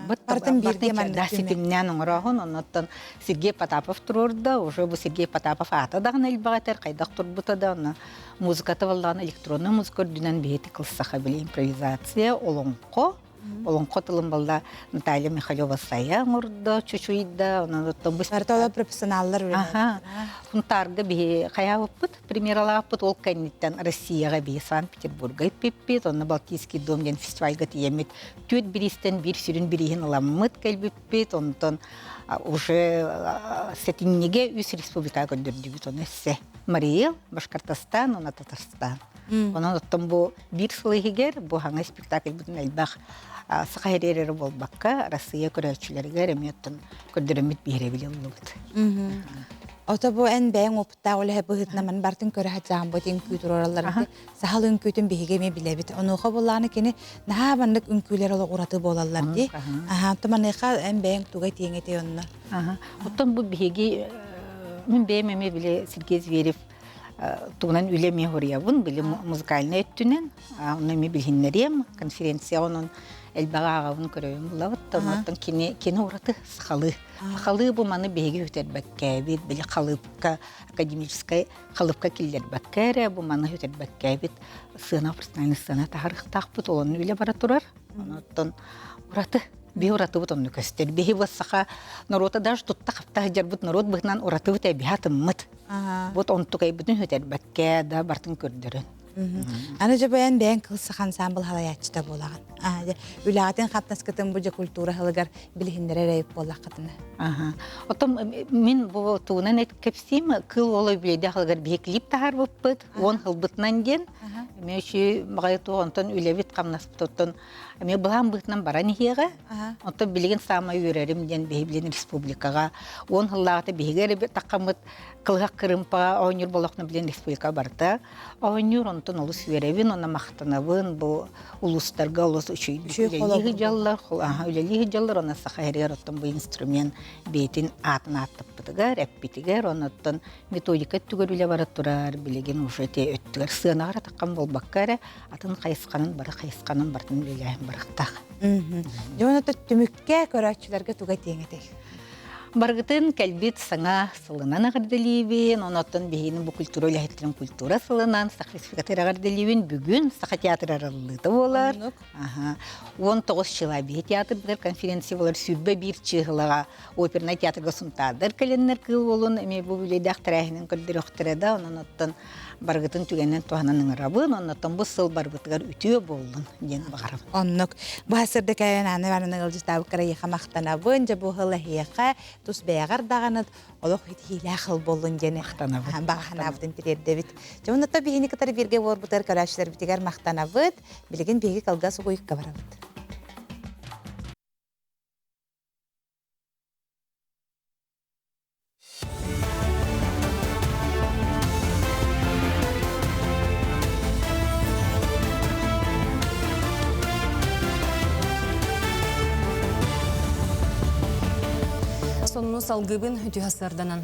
Бартын бииргэ маннык ситимнээн оҥорооһун оннуттан Сергей Потапов туруорда уже бу Сергей Потапов аата даҕаны элбэх этэр хайдах турбута да онно музыката буоллаҕына электроннай музыка үрдүнэн биһиги кылсаха били импровизация олоҥхо олоҥхо тылын балла Наталья Михалева Сайа оҥордо чучуйда онон оттон бу Барыта профессионаллар Аха. Хунтаарга биһи хайаабыппыт премьералаабыппыт ол кэнниттэн Россияҕа биһи Санкт-Петербурга иппиппит онно Балтийский дом диэн фестивальга тиийэммит түөрт бириистэн биир сүрүн бирииһин ыламмыт кэлбиппит онтон уже сэтинньигэ үс республикаҕа көрдөрдүбүт ону өссө Марий Башкортостан уонна Татарстан онон оттон бу биир сыл иһигэр бу хаҥа спектакльбытын элбэх саха эрэ буолбакка Россия көрөөччүлэригэр эмиэ оттон көрдөрөммүт биһирэбили ыллыбыт. Ото бу эн бэйэҥ опыттаах үлэһэ быһыытынан маны бартын көрө сатаан бу үҥкүү туруораллар сахал үҥкүүтүн биһиги эмиэ билэбит. Онуоха буоллаҕына кини наһаа маннык үҥкүүлэр олох ураты буолаллар дии. Аха, онтон маныаха эн бэйэҥ туга этиэҥ этэй онно? Аха. Оттон бу биһиги мин бэйэм эмиэ били Сергей Зверев тугунан үлэ эмиэ хоруйабын, били музыкальнай өттүнэн, онно эмиэ билиһиннэриэм, конференция онон элбэҕи ааҕабын көрөбүн булабыт. Оттон кини кини ураты сахалыы. Сахалыы бу маны биһиги үтэрбэккээбит, били халыыпка академическай халыпка киллэрбэккэ эрэ бу маны сүтэрбэккэ сыана профессиональный сыана таһарыахтаахпыт ол онно үлэ бара турар оттон ураты биһи уратыбыт онно көстөр биһи бу саха норуота даже тутта хапта сылдьарбыт норуот быһынан уратыбыт эбиһэ атыммыт вот онтукайбытын сүтэрбэккэ да бартын көрдөрөн Аны дьэ бэйэн бэйэн кыл саха ансамбл халайааччыта буолаҕын. Үлэҕитин хаптаскытын бу дьэ культура сылыгар билиһиннэрэр эйип буоллаххытына. Оттон мин бу тугунан кэпсиим кыл уола үбүлүйдээх сылыгар биһи клип таһаарбыппыт уон сылбытынан диэн эмиэ үчүгэй баҕайы туох онтон үлэбит хамнаспыт оттон эмиэ былаан быһыытынан баран иһиэҕэ оттон билигин саамай үөрэрим диэн биһи билин республикаҕа уон сыллааҕыта биһиги эрэ таххаммыт кылыһах кырыымпаҕа оонньуур болохно билин республика барыта оонньуур онтон олус үөрэбин уонна махтанабын бу улуустарга олус үчүгэй үлэлии сылдьаллар үлэлии сылдьаллар уонна саха сиригэр оттон бу инструмент бэйэтин аатын ааттаппытыгар эппитигэр оннуттан методика өттүгэр үлэ бара турар билигин уже те өттүгэр сыанаҕар атаххан буолбакка эрэ атын хайысханан бары хайысханан барытын үлэлээһин барахтаах. Дьон түмүккэ көрөөччүлэргэ туга этиэҥ этэй? Баргытын кэлбит саҥа сылынан эҕэрдэлиибин, онон биһигини бу культура үлэһиттэрин культура сылынан Саха Республикатыгар эҕэрдэлиибин. Бүгүн Саха театр арыллыыта буолар. Аха. 19 чыла биһи театрдар конференция болар 21 чыһылаҕа опернай театрга сунтаардар кэлэннэр кыыл уолун эмиэ бу бүлэйдээх тэрээһинин көрдөрүөхтэрэ да онон оттон барыгытын түгэнэн туһанан ыҥырабын оннотон бу сыл барбытыгар үтүө буоллун диэн баҕарабын. Оннук. Бу сырдык кэлэн Анна Ивановна ыалдьытаабыккар эйиэхэ махтанабын. Дьэ бу сыл эһиэхэ тус бэйэҕэр даҕаны олох итиилээх сыл буоллун диэн махтанабын. Баҕа санаабытын тириэрдэбит. Дьэ оннуттан биһини кытары бииргэ буолбутугар көрөөччүлэрбитигэр махтанабыт. Билигин биһиги кылгас угуйукка барабыт. Сонуну салгыбын үтүө сарданан.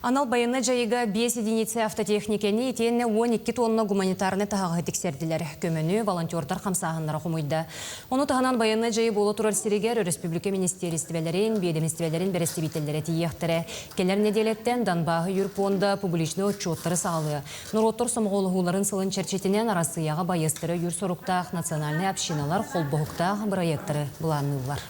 Анал байыаннай дьайыыга 5 единица автотехникэни итиэннэ 12 тонна гуманитарнай таһаҕаһы тиксэрдилэр. Көмөнү волонтердар хамсааһыннара хомуйда. Ону таһынан байыаннай дьайыы буола турар сиригэр өрөспүүбүлүкэ министиэристибэлэрин, биэдэмистибэлэрин бэрэстэбиитэллэрэ тиийиэхтэрэ. Кэлэр нэдиэлэттэн Донбаһы юрпуонда публичнай отчуоттары саҕалыа. Норуоттар сомоҕолоһууларын сылын чэрчитинэн Арассыыйаҕа байыастары өйүүр соруктаах национальнай общиналар холбоһуктаах бырайыактары былаанныыллар.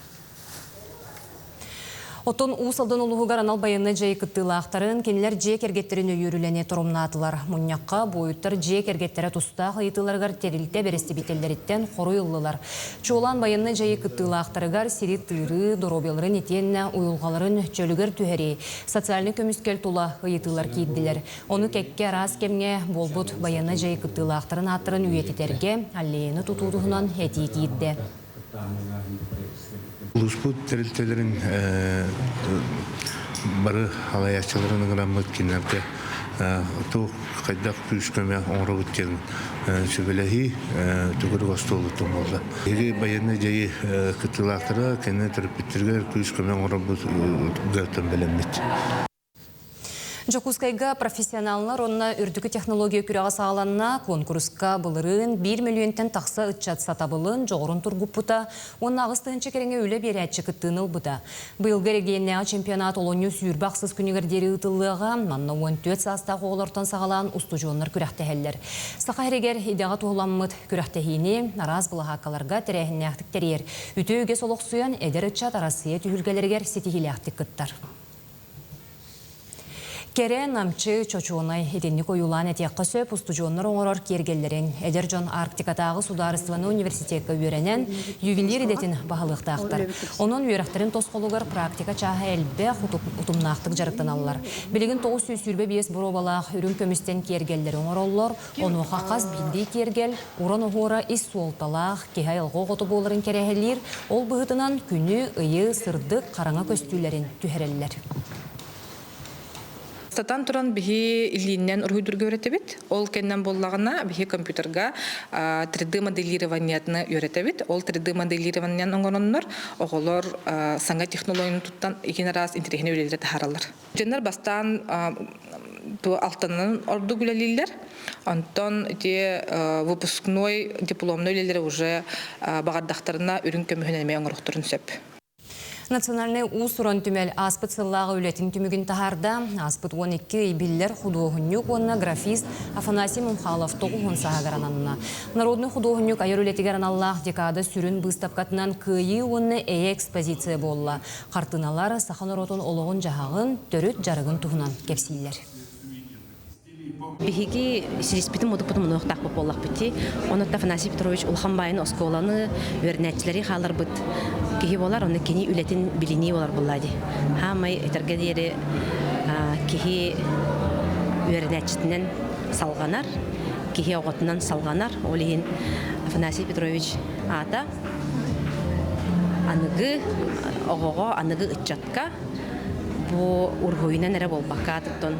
Оттон Уус Алдан улууһугар анал байыаннай дьайыы кыттыылаахтарын, кинилэр дьиэ кэргэттэрин өйүүр үлэни торумнаатылар. Мунньахха буойуттар дьиэ кэргэттэрэ тустаах ыйытыыларыгар тэрилтэ бэрэстэбиитэллэриттэн хоруй ыллылар. Чуолаан байыаннай дьайыы кыттыылаахтарыгар сири тыырыы, доруобуйаларын итиэннэ уйулҕаларын чөлүгэр түһэрии, социальнай көмүскэл тула ыйытыылар киирдилэр. Ону кэккэ араас кэмҥэ буолбут байыаннай дьайыы кыттыылаахтарын ааттарын үйэтитэргэ аллеяны тутуу туһунан этии киирдэ. Улууспут тэрилтэлэрин бары салайааччыларын ыҥыраммыт кинилэргэ туох хайдах күүс-көмө оҥоробут диэн сүбэлэһии төгүрүк остуолуттан буолла. Биһиги байыаннай дьайыы кыттыылаахтара кини төрөппүттэригэр күүс-көмө оҥоробут гартан бэлэммит. Дьокуускайга профессионаллар уонна үрдүкү технология күрэҕэ саҕаланна. Куонкуруска былырыын 1 мөлүйүөнтэн тахса ыччат сатабылын, дьоҕурун тургуппута уонна 8 тыһыынча кэриҥэ үлэ биэрээччи кыттыыны ылбыта. Быйылгы эрэгийиэннээҕи чемпионат олунньу 28 күнүгэр диэри ыытыллыаҕа. Манна 14 саастаах оҕолортон саҕалаан устудьуоннар күрэхтэһэллэр. Саха сиригэр идэҕэ туһуламмыт күрэхтэһиини араас былаһааккаларга тэрээһиннээхтик тэрийэр. Үтүө үгэс олохсуйан, эдэр ыччат Арассыыйа түһүлгэлэригэр ситиһиилээхтик кыттар. Кэрэ, намчы, чочуонай итинник ойуулаан этиэххэ сөп устудьуоннар оҥорор киэргэллэрин эдэр дьон Арктикатааҕы судаарыстыбаннай университекка үөрэнэн ювелир идэтин баһылыахтаахтар. Онон үөрэхтэрин тосхолугар практика чааһа элбэх, утумнаахтык дьарыктаналлар. Билигин 925 боруобалаах үрүҥ көмүстэн киэргэллэри оҥороллор. Онуоха хас биирдии киэргэл уран оһуора ис суолталаах, киһи айылҕа оҕото буоларын кэрэһэлиир, ол быһыытынан күнү, ыйы, сырдык, хараҥа көстүүлэрин түһэрэллэр. Сатан туран биһи илииннэн уруһуйдурга үөрэтэбит. Ол кэннэн буоллаҕына биһи компьютерга 3D моделированиятны үөрэтэбит. Ол 3D моделированиянан оҥороннор оҕолор саҥа технологияны туттан игин араас интэриэһинэй үлэлэри таһаараллар. Дьоннор бастаан алтанынан ордук үлэлииллэр. Онтон ити выпускной дипломной үлэлэри уже баҕардахтарына үрүҥ көмүһүн эмиэ оҥоруохтарын сөп. Национальнай уус-уран түмэл ааспыт сыллааҕы үлэтин түмүгүн таһаарда. Ааспыт 12 ый биллэр худуоһунньук уонна графист Афанасий Мунхалов тоҕуһун сааһыгар ананна. Народный худуоһунньук айар үлэтигэр аналлаах декада сүрүн быыстапкатынан Кыайыы уонна эйэ экспозиция буолла. Хартыыналар саха норуотун олоҕун-дьаһаҕын, төрүт дьарыгын туһунан кэпсииллэр. Биһиги силиспитин мутукпутун мунуохтаахпыт буоллахпыт дии. Онон Афанасий Петрович улахан баайын оскуоланы, үөрэнээччилэри хаалларбыт киһи буолар, онно кини үлэтин билинии буолар буоллаа дии. Хаамай этэргэ диэри киһи үөрэнээччитинэн салҕанар, киһи оҕотунан салҕанар. Ол иһин Афанасий Петрович аата аныгы оҕоҕо, аныгы ыччатка бу уруһуйунан эрэ буолбакка, оттон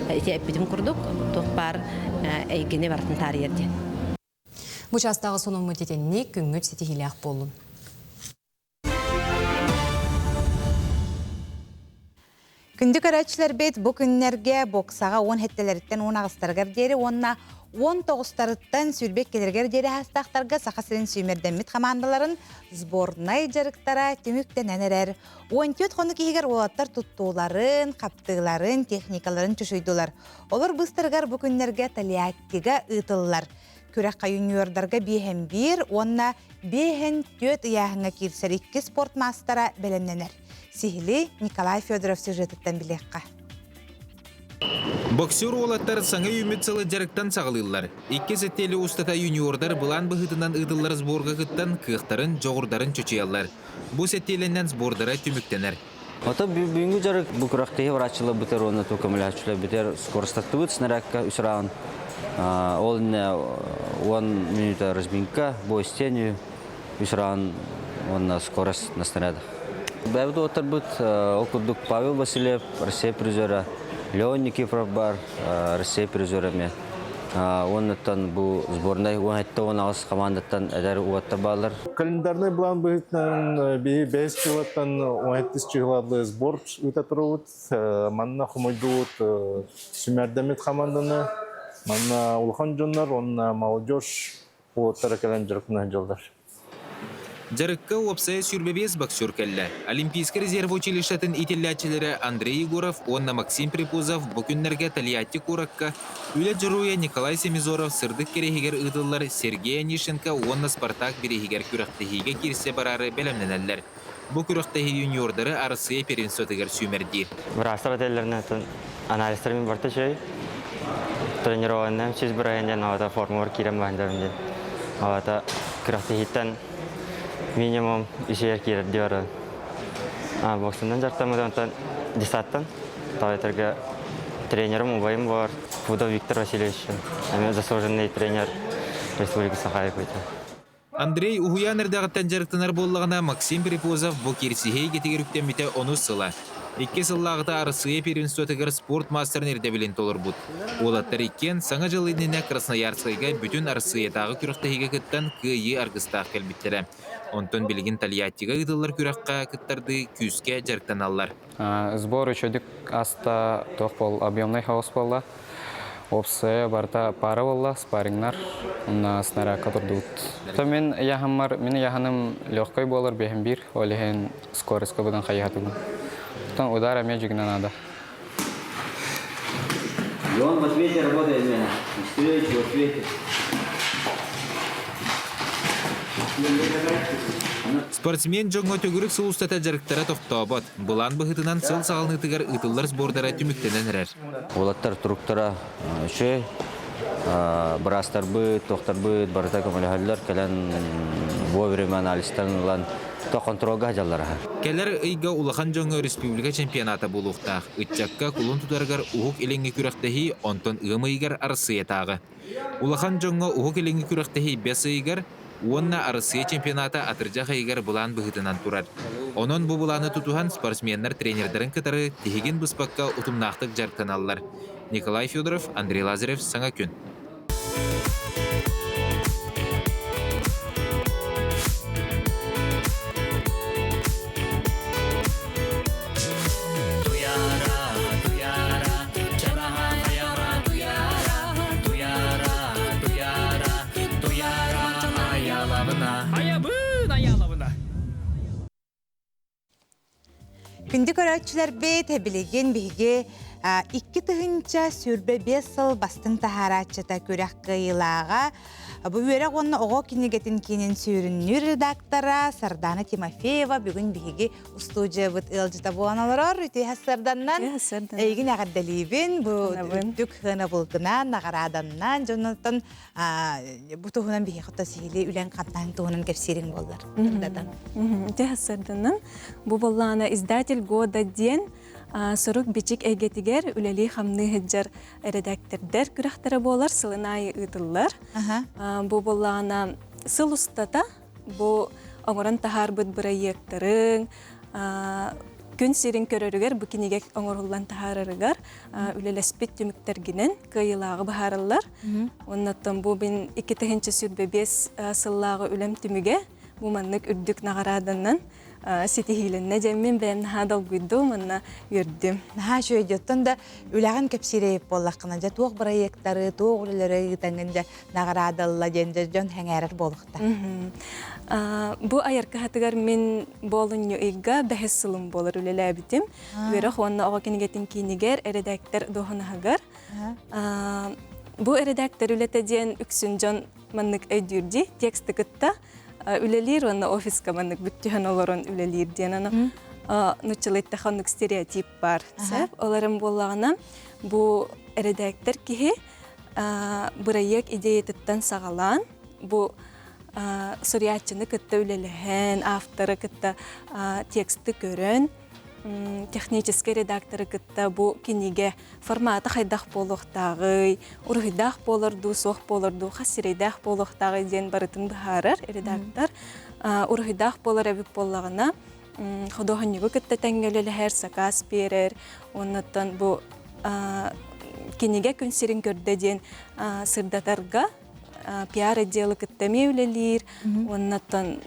ити эппитим курдук, туох баар эйгэни барытын таарыйар диэн. Бу чаастааҕы сонуммут итинник күҥҥүт ситиһиилээх буоллун. Күндү көрөөччүлэрбит бу күннэргэ боксаҕа уон хэттэлэриттэн уон аҕыстарыгар диэри уонна 19-тарыттан 22-лэригэр диэри аһастаахтарга Саха сирин сүүмэрдэммит хамаандаларын сборнай дьарыктара түмүктэнэн эрэр. 14 хонук иһигэр уолаттар туттууларын, хаптыыларын, техникаларын чочуйдулар. Олор быыстарыгар бу күннэргэ Тольяттига ыытыллар. Күрэххэ юниордарга биэһэн биир уонна биэһэн түөрт ыйааһыҥҥа киирсэр икки спорт маастара бэлэмнэнэр. Сиһили Николай Федоров сюжетыттан билиэххэ. Боксер уолаттар саҥа үүммүт сылы дьарыктан саҕалыыллар. Икки сэттиэлэ устата юниордар былаан быһыытынан ыытыллар сборга кыттан кыахтарын, дьоҕурдарын чочуйаллар. Бу сэттиэлэнэн сбордара түмүктэнэр. Ото бүгүҥҥү дьарык бу күрэхтэһии барааччылар бүтэр уонна ту көмөлөһөөччүлэр бүтэр скоростаттыбыт снарядка үс раунд. Ол иннэ 10 минута разминка, бой с тенью, үс раунд уонна скорость на снарядах. Бэйэбит уоттарбыт ол курдук Павел Васильев, Россия призера, Леон Никифоров бар, Россия призера эмиэ. Уоннаттан бу сборнай 17-18 командаттан эдэр уоттар бааллар. Календарный план быһыытынан биһи бэс чыылаттан 17 чыыладлы сбор ыыта турабыт. Манна хомойдубут сүмэрдэммит команданы. Манна улахан дьоннор уонна молодежь уоттара кэлэн дьарыктана сылдьаллар. Дьарыкка уопсайа 25 боксер кэллэ. Олимпийскай резерв училищетын иитиллээччилэрэ Андрей Егоров уонна Максим Припузов бу күннэргэ Тольятти куоракка Үлэ Дьоруойа Николай Семизоров сырдык кэриэһигэр ыытыллар Сергей Онищенко уонна Спартак бирииһигэр күрэхтэһиигэ киирсэ бараары бэлэмнэнэллэр. Бу күрэхтэһии юниордары Арассыыйа первенствотыгар сүүмэрдиир. Быраастар этэллэринэн анализтар мин барта үчүгэй. Тренированным сүүс бырайын диэн аҕата формугар киирэн баһындабын диэн. Аҕата күрэхтэһииттэн минимум үсүгэр киирэр дии баран. Боксунан дьарыктаммытым онтон десаттан Тоҕо тренерым убайым бар Пудов Виктор Васильевич, эмиэ заслуженный тренер Республики Саха Якутия. Андрей уһуйаан эрдэҕиттэн дьарыктанар буоллаҕына, Максим Припозов бу киирсиһи эйгэтигэр үктэммитэ онус сыла. Икки сыллааҕыта Арассыыйа первенствотыгар спорт маастарын ирдэбилин толорбут. Уолаттар иккиэн Саҥа дьыл иннинэ Красноярскайга бүтүн Арассыыйатааҕы күрэхтэһиигэ кыттан кыайыы аргыстаах кэлбиттэрэ. Онтон билигин Тольяттига ыытыллар күрэххэ кыттардыы күүскэ дьарыктаналлар. Сбор үчүгдүк аста туох бол объемный хаос буолла. Опция барыта пара буолла, спаррингнар, уонна снарядка турдубут. То мин яһаммар, мин яһаным легкой буолар биэһин биир, ол иһин скоростька будан хайыһатыгым. Потом удар эмиэ дьигинэ надо. Леон в ответе работает меня. Встречу в ответе. Спортсмен дьоҥҥо төгүрүк сыл устата дьарыктара тохтообот. Былаан быһыытынан сыл саҕаланыытыгар ыытыллар сбордара түмүктэнэн эрэр. Уолаттар туруктара үчүгэй. Быраастарбыт, туохтарбыт барыта көмөлөһөллөр. Кэлэн вовремя анализтарын ылан то контролга сылдьаллар аһа. Кэлэр ыйга улахан дьоҥҥо республика чемпионата буолуохтаах. Ыччакка кулун тутарыгар Уһук Илиҥҥи күрэхтэһии, онтон ыам ыйыгар Арассыыйатааҕы. Улахан дьоҥҥо Уһук Илиҥҥи күрэхтэһии бэс ыйыгар уонна Арассыыйа чемпионата атырдьах ыйыгар былаан быһыытынан турар. Онон бу былааны тутуһан спортсменнар тренердэрин кытары тиһигин быспакка утумнаахтык дьарыктаналлар. Николай Федоров, Андрей Лазарев, Саҥа күн. Айабын, аялабына. Күндү көрөөччүлэрбит, билигин биһиги 2025 сыл бастыҥ таһаарааччыта күрэх кыайыылааҕа бу үөрэх уонна оҕо кинигэтин киинин сүүрүннүүр редактора Сардана Тимофеева бүгүн биһиги устуудьуйабыт ыалдьыта буолан олорор. Үтүө сарданнан эйигин эҕэрдэлиибин. Бу үрдүк сыанабылгынан, наҕарааданнан дьоннортон бу туһунан биһиэхэ то сиһилии үлэҥ хамнаһыҥ туһунан кэпсиириҥ буоллар. Үтүө сарданнан бу буоллаҕына издатель года диэн сурук-бичик эйгэтигэр үлэлии-хамныы сылдьар эрэдээктэрдэр күрэхтэрэ буолар сылын аайы ыытыллар. Бу буоллаҕына сыл устата бу оҥорон таһаарбыт бырайыактарыҥ күн сирин көрөрүгэр бу кинигэ оҥоһуллан таһаарарыгар үлэлэспит түмүктэргинэн кыайыылааҕы быһаараллар. Оннуттан бу мин 2025 сыллааҕы үлэм түмүгэ бу маннык үрдүк наҕарааданан. ситиһиилэннэ диэммин бэйэм наһаа долгуйдум уонна үөрдүм. Наһаа үчүгэй оттон да үлэҕин кэпсиир буоллаххына дьэ туох бырайыактары, туох үлэлэри ыытаҥҥын дьэ наҕараадалла диэн дьэ дьон сэҥээрэр буолуохта. Бу айар кыһатыгар мин буолунньу ыйга бэһис сылым буолар үлэлээбитим. Үөрэх уонна оҕо кинигэтин киинигэр эрэдээктэр дуоһунаһыгар. Бу эрэдээктэр үлэтэ диэн үксүн дьон маннык өйдүүр дии тексты кытта үлэлиир уонна офиска маннык бүттүһэн олорон үлэлиир диэн аны нуччалыйтаха оннук стереотип бар сөп олорон буоллаҕына бу эрэдээктэр киһи бырайыак идеятыттан саҕалаан бу суруйааччыны кытта үлэлэһэн авторы кытта тексты көрөн техническэй редакторы кытта бу кинигэ формата хайдах буолуохтааҕый, уруһуйдаах буолар дуу, суох буолар дуу, хас сирэйдээх буолуохтааҕый диэн барытын быһаарар редактор. Уруһуйдаах буолар эбит буоллаҕына, худуоһунньугу кытта тэҥҥэ үлэлэһэр, сакаас биэрэр, оннуттан бу кинигэ күн сирин көрдө диэн сырдатарга пиар отделы кытта эмиэ үлэлиир уоннаттан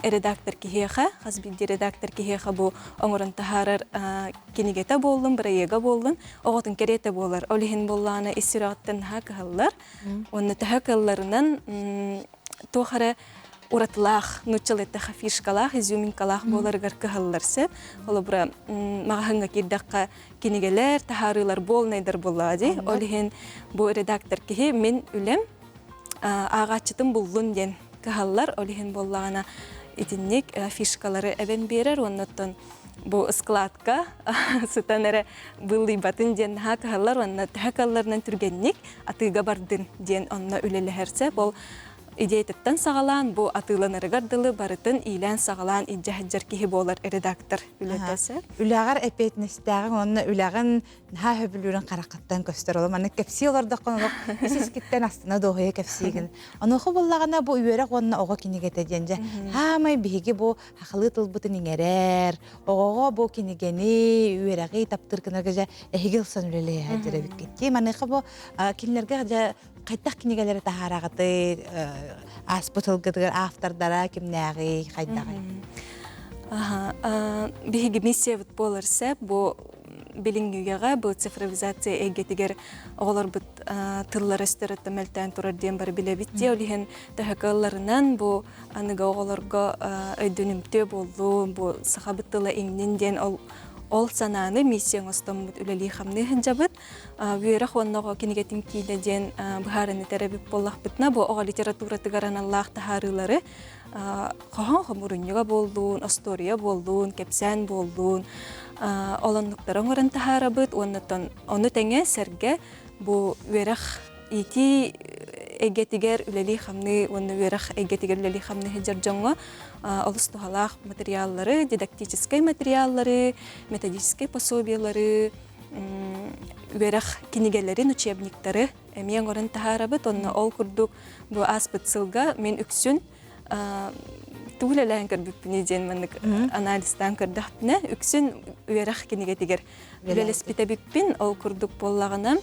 редактор киһиэхэ хас биирдии редактор киһиэхэ бу оҥорон таһаарар кинигэтэ буоллун бырайыага буоллун оҕотун кэриэтэ буолар ол иһин буоллаҕына ис сүрэҕиттэн наһаа кыһаллар уонна төһө кыалларынан туох эрэ уратылаах нууччалыы эттэххэ фишкалаах изюминкалаах буоларыгар кыһаллар сөп холобура маҕаһыыҥҥа киирдэххэ кинигэлэр, таһаарыылар буолнайдар буоллаҕа дии. Ол иһин бу редактор киһи мин үлэм ааҕааччытын буллун диэн кыһаллар. Ол иһин буоллаҕына итинник фишкалары эбэн биэрэр уонна оттон бу ыскладка сытан эрэ быллыйбатын диэн наһаа кыһаллар уонна төһө кыалларынан түргэнник атыыга бардын диэн онно үлэлэһэр сөп. Ол идеятыттан саҕалаан бу атыыланарыгар дылы барытын иилээн-саҕалаан илдьэ сылдьар киһи буолар редактор үлэтэ сөп. Үлэҕэр эппиэтинэстээҕиҥ уонна үлэҕин наһаа сөбүлүүрүн хараххыттан көстөр. Ол маннык кэпсии олордоххун олох ис-искиттэн астына дуоһуйа кэпсиигин. Онуоха буоллаҕына бу үөрэх уонна оҕо кинигэтэ диэн дьэ хаамай биһиги бу хахалыы тылбытын иҥэрэр, оҕоҕо бу кинигэни, үөрэҕи таптыыр гынарга дьэ эһиги ылсан үлэлэһэ эбиккит. Дии маныаха бу кинилэргэ дьэ хайдах кинигэлэри таһаараҕытый ааспыт сылгытыгар автордара кимнээҕий хайдаҕый Биһиги миссиябыт буолар сөп бу билиҥҥи үйэҕэ бу цифровизация эйгэтигэр оҕолорбут тыллара өстөрөттө мөлтөөн турар диэн бары билэбит дии ол иһин төһө кыалларынан бу аныгы оҕолорго өйдөнүмтүө буоллун бу сахабыт тыла иҥнин диэн ол ол санааны миссия оҥостоммут үлэлии-хамныы сылдьабыт Үөрэх уонна оҕо кинигэтин киинэ диэн быһааран этэр эбит буоллахпытына, бу оҕо литературатыгар аналлаах таһаарыылары хоһоон хомурунньуга буоллун, остуоруйа буоллун, кэпсээн буоллун, ол оннуктары оҥорон таһаарабыт уонна ону тэҥэ сэргэ бу үөрэх иитии эйгэтигэр үлэлии-хамныы уонна үөрэх эйгэтигэр үлэлии-хамныы сылдьар дьоҥҥо олус туһалаах материаллары, дидактическай материаллары, методическай пособиелары, үөрэх кинигэлэрин, учебниктары эмиэ оҥорон таһаарабыт. Онно ол курдук бу ааспыт сылга мин үксүн тугу үлэлээн көрбүппүнүй диэн маннык анализтаан көрдөхпүнэ, үксүн үөрэх кинигэтигэр үлэлэспит эбиппин. Ол курдук буоллаҕына,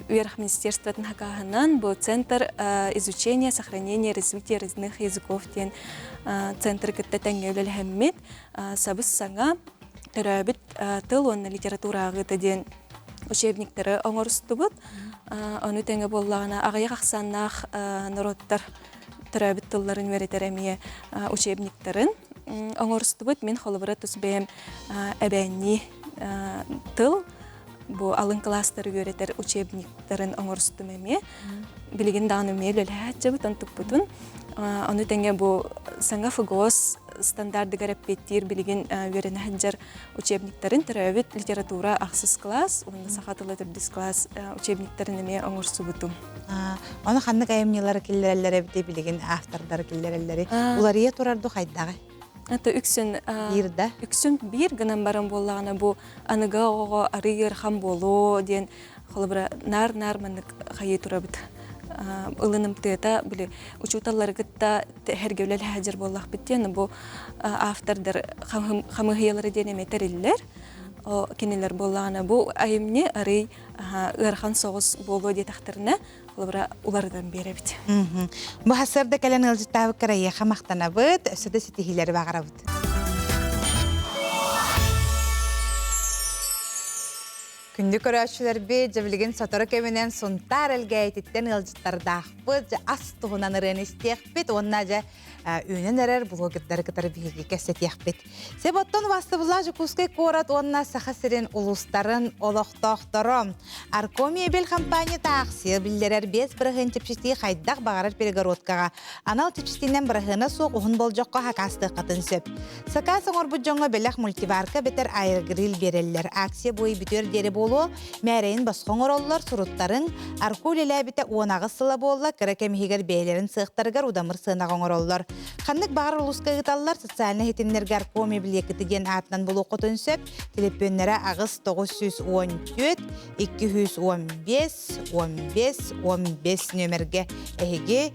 үөрэх министерствотын хакааһынан бу Центр изучения, сохранения, развития родных языков диэн центры кытта тэҥҥэ үлэлэһэммит сабыс-саҥа төрөөбүт тыл уонна литература ааҕыыта диэн учебниктары оҥорустубут. Ону тэҥэ буоллаҕына аҕыйах ахсааннаах норуоттар төрөөбүт тылларын үөрэтэр эмиэ учебниктарын оҥорустубут. Мин холобура тус бэйэм эбээннии тыл бу алын кылаастары үөрэтэр учебниктарын оҥорустум эмиэ. Билигин даҕаны эмиэ үлэлэһээччибит онтукпутун. Ону тэҥэ бу саҥа ФГОС стандардыгар эппиэттиир билигин үөрэнэ сылдьар учебниктарын төрөөбүт литература ахсыс класс уонна саха тыла төрдүс класс учебниктарын эмиэ оҥорсубутум. Ону ханнык айымньылары киллэрэллэр эбитий билигин автордары киллэрэллэри уларыйа турар ду хайдаҕый? Это үксүн биир да үксүн биир гынан баран буоллаҕына бу аныгы оҕоҕо арый ыарахан буолуо диэн холобура наар-наар маннык хайыы турабыт ылынымтыата били учууталлары кытта хэргэ үлэлэһэ буоллахпыт диэн бу автордар хамыһыйалары диэн эмиэ тэриллэр. Кинилэр буоллаҕына бу айымньы арый ыарахан соҕус буолуо диэтэхтэринэ, холобура уларытан биэрэбит. Бу сарсыарда кэлэн ыалдьыттаабыккар эйиэхэ махтанабыт, өссө да ситиһиилэри баҕарабыт. Күндү көрөөччүлэрбит, дьэ билигин сотору кэминэн Сунтаар Элгээйититтэн ыалдьыттардаахпыт, дьэ ас туһунан ырыаны истиэхпит уонна дьэ үүнэн эрэр блогердары кытары биһиги кэпсэтиэхпит. Себоттон убастыбыллаах Дьокуускай куорат уонна Саха сирин улуустарын олохтоохторо Арко мебель компанията аахсыйа биллэрэр 5% чэпчэтии хайдах баҕарар перегородкаҕа анал чэпчэтиинэн быраһыана суох уһун болдьоххо сакаастыаххытын сөп. Сакаас оҥорбут дьоҥҥо бэлэх мультиварка бэтэр аэрогриль биэрэллэр. Акция буой бүтүөр диэри буолуо, мээрэйин босхо оҥороллор, суруттарыҥ. Арко үлэлээбитэ 18 сыла буолла, кыра кэм иһигэр бэйэлэрин сыахтарыгар удамыр сыанаҕа оҥороллор. Ханнык баҕар улууска ыыталлар, социальнай ситимнэргэ Арко мебель диэн аатынан булуоххутун сөп. Телефоннара 8 914 215 15 15 нүөмэргэ эһиги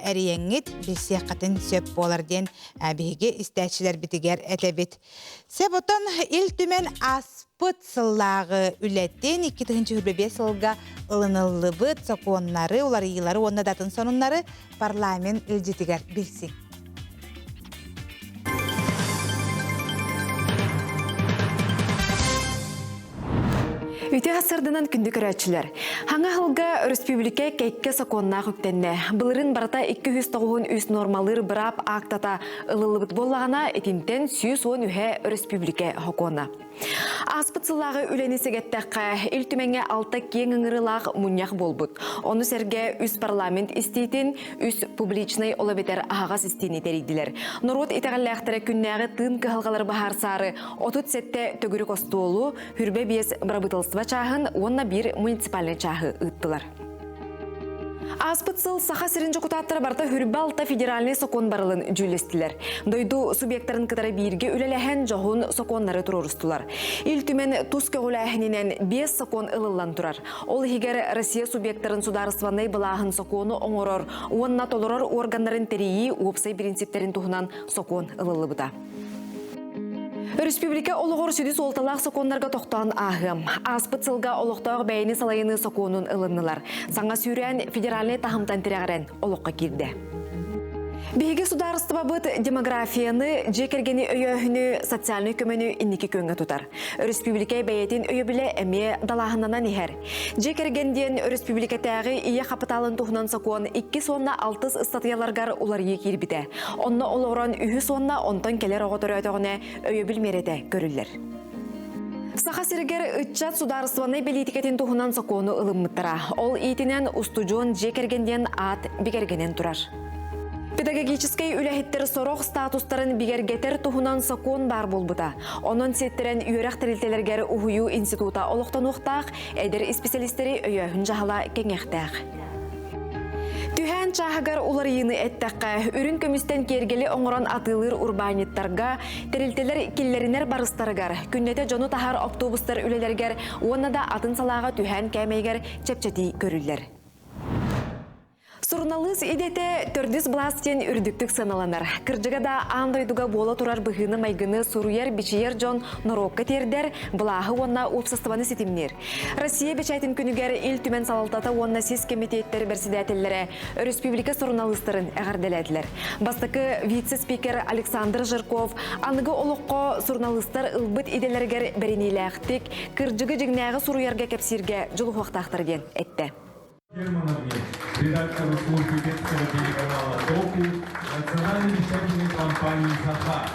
эрийэҥҥит билсиэххитин сөп буолар диэн биһиги истээччилэрбитигэр этэбит. Себотон Ил Түмэн ааспыт сыллааҕы үлэтин 2025 сылга ылыныллыбыт сокуоннары, уларыйыылары уонна датын сонуннары парламент илдьитигэр билсиҥ. Үтө сырдынан күндү көрөөччүлэр. Хаҥа сылга өрөспүүбүлүкэ кэккэ сокуоннаах үктэннэ. Былырын барыта 293 нормалыыр быраап аактата ылыллыбыт буоллаҕына, итинтэн 110 үһэ өрөспүүбүлүкэ сокуона. Ааспыт сыллааҕы үлэни сэгэттэххэ, Ил Түмэҥҥэ алта киэҥ ыҥырыылаах мунньах буолбут. Ону сэргэ үс парламент истиитин, үс публичнай ол эбэтэр аһаҕас истиини тэрийдилэр. Норуот итэҕэллээхтэрэ күннээҕи тыын кыһалҕалары быһаарсаары 37 төгүрүк остуолу, хүрбэ биэс бырабыыталыстыба чааһын уонна биир муниципальнай чааһы ыыттылар. Ааспыт сыл Саха сирин дьокутааттара барыта хүрбэ алта федеральнай сокуон барылын дьүүллэстилэр. Дойду субъектарын кытары бииргэ үлэлэһэн дьоһун сокуоннары туруорустулар. Ил Түмэн тус көҕүлээһининэн биэс сокуон ылыллан турар. Ол иһигэр Россия субъектарын судаарыстыбаннай былааһын сокуону оҥорор уонна толорор органнарын тэрийии уопсай принциптэрин туһунан сокуон ылыллыбыта. Өрөспүүбүлүкэ олоҕор сүдү суолталаах сокуоннарга тохтоон ааһыам. Ааспыт сылга олохтоох бэйэни салайыныы сокуонун ылыннылар. Саҥа сүүрээн федеральнай таһымтан тирэҕирэн олоххо киирдэ. Биһиги судаарыстыбабыт демографияны, дьиэ кэргэни өйөөһүнү, социальнай көмөнү инники күөҥҥэ тутар. Өрөспүүбүлүкэ бэйэтин өйөбүлэ эмиэ далааһыннанан иһэр. Дьиэ кэргэн диэн өрөспүүбүлүкэтээҕи ийэ хапытаалын туһунан сокуон иккис уонна алтыс ыстатыйаларыгар уларыйыы киирбитэ. Онно олоҕуран үһүс уонна онтон кэлэр оҕо төрөөтөҕүнэ өйөбүл миэрэтэ көрүллэр. Саха сиригэр ыччат судаарыстыбаннай бэлиитикэтин туһунан сокуону ылыммыттара. Ол иитинэн устудьуон дьиэ кэргэн диэн аат бигэргэнэн турар. Педагогическай үлэһиттэр сорох статустарын бигэргэтэр туһунан сокуон баар буолбута. Онон сиэттэрэн үөрэх тэрилтэлэригэр уһуйуу института олохтонуохтаах, эдэр исписэлиистэри өйөөһүн дьаһала кэҥиэхтээх. Түһээн чааһыгар уларыйыыны эттэххэ, үрүҥ көмүстэн киэргэли оҥорон атыылыыр урбаанньыттарга, тэрилтэлэр киллэринэр барыстарыгар, күннэтэ дьону таһар автобустар үлэлэригэр уонна да атын салааҕа түһээн кээмэйигэр чэпчэтии көрүллэр. Суруналыыс идэтэ төрдүс былаас диэн үрдүктүк сыаналанар. Кырдьыга да аан дойдуга буола турар быһыыны-майгыны суруйар-бичийэр дьон норуокка тиэрдэр, былааһы уонна уопсастыбаны ситимниир. Россия бэчээтин күнүгэр Ил Түмэн салалтата уонна сис кэмитиэттэр бэрэссэдээтэллэрэ өрөспүүбүлүкэ суруналыыстарын эҕэрдэлээтилэр. Бастакы вице-спикер Александр Жирков аныгы олоххо суруналыыстар ылбыт идэлэригэр бэриниилээхтик, кырдьыгы дьиҥнээҕи суруйарга кэпсииргэ дьулуһуохтаахтар диэн эттэ. Германовне, редактору службы детского телеканала «Току» национальной вещательной компании «Саха».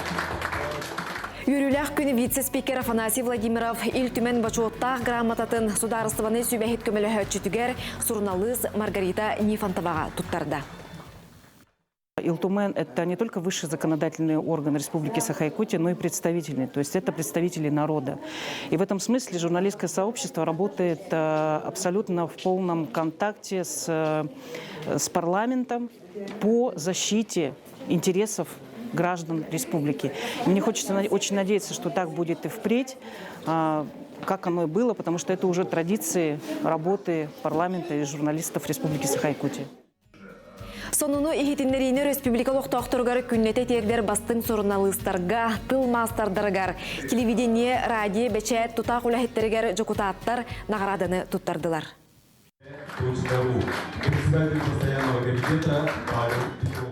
Үөрүүлээх күн вице-спикер Афанасий Владимиров Ил Түмэн бочуоттаах грамотатын судаарыстыбаннай сүбэһит көмөлөһөөччүтүгэр суруналыыс Маргарита Нифонтоваҕа туттарда. Илтумен – это не только высший законодательный орган Республики Саха-Якутия, но и представительный, то есть это представители народа. И в этом смысле журналистское сообщество работает э, абсолютно в полном контакте с, э, с парламентом по защите интересов граждан республики. И мне хочется очень надеяться, что так будет и впредь, а, как оно и было, потому что это уже традиции работы парламента и журналистов Республики Саха-Якутия. Сонуну иһитиннэриини республика олохтоохторугар күннэтэ тиэрдэр бастыҥ суруналыыстарга, тыл маастардарыгар, телевидение, радио, бэчээт тутаах үлэһиттэригэр дьокутааттар наҕарааданы туттардылар. Председатель постоянного комитета Павел Петров.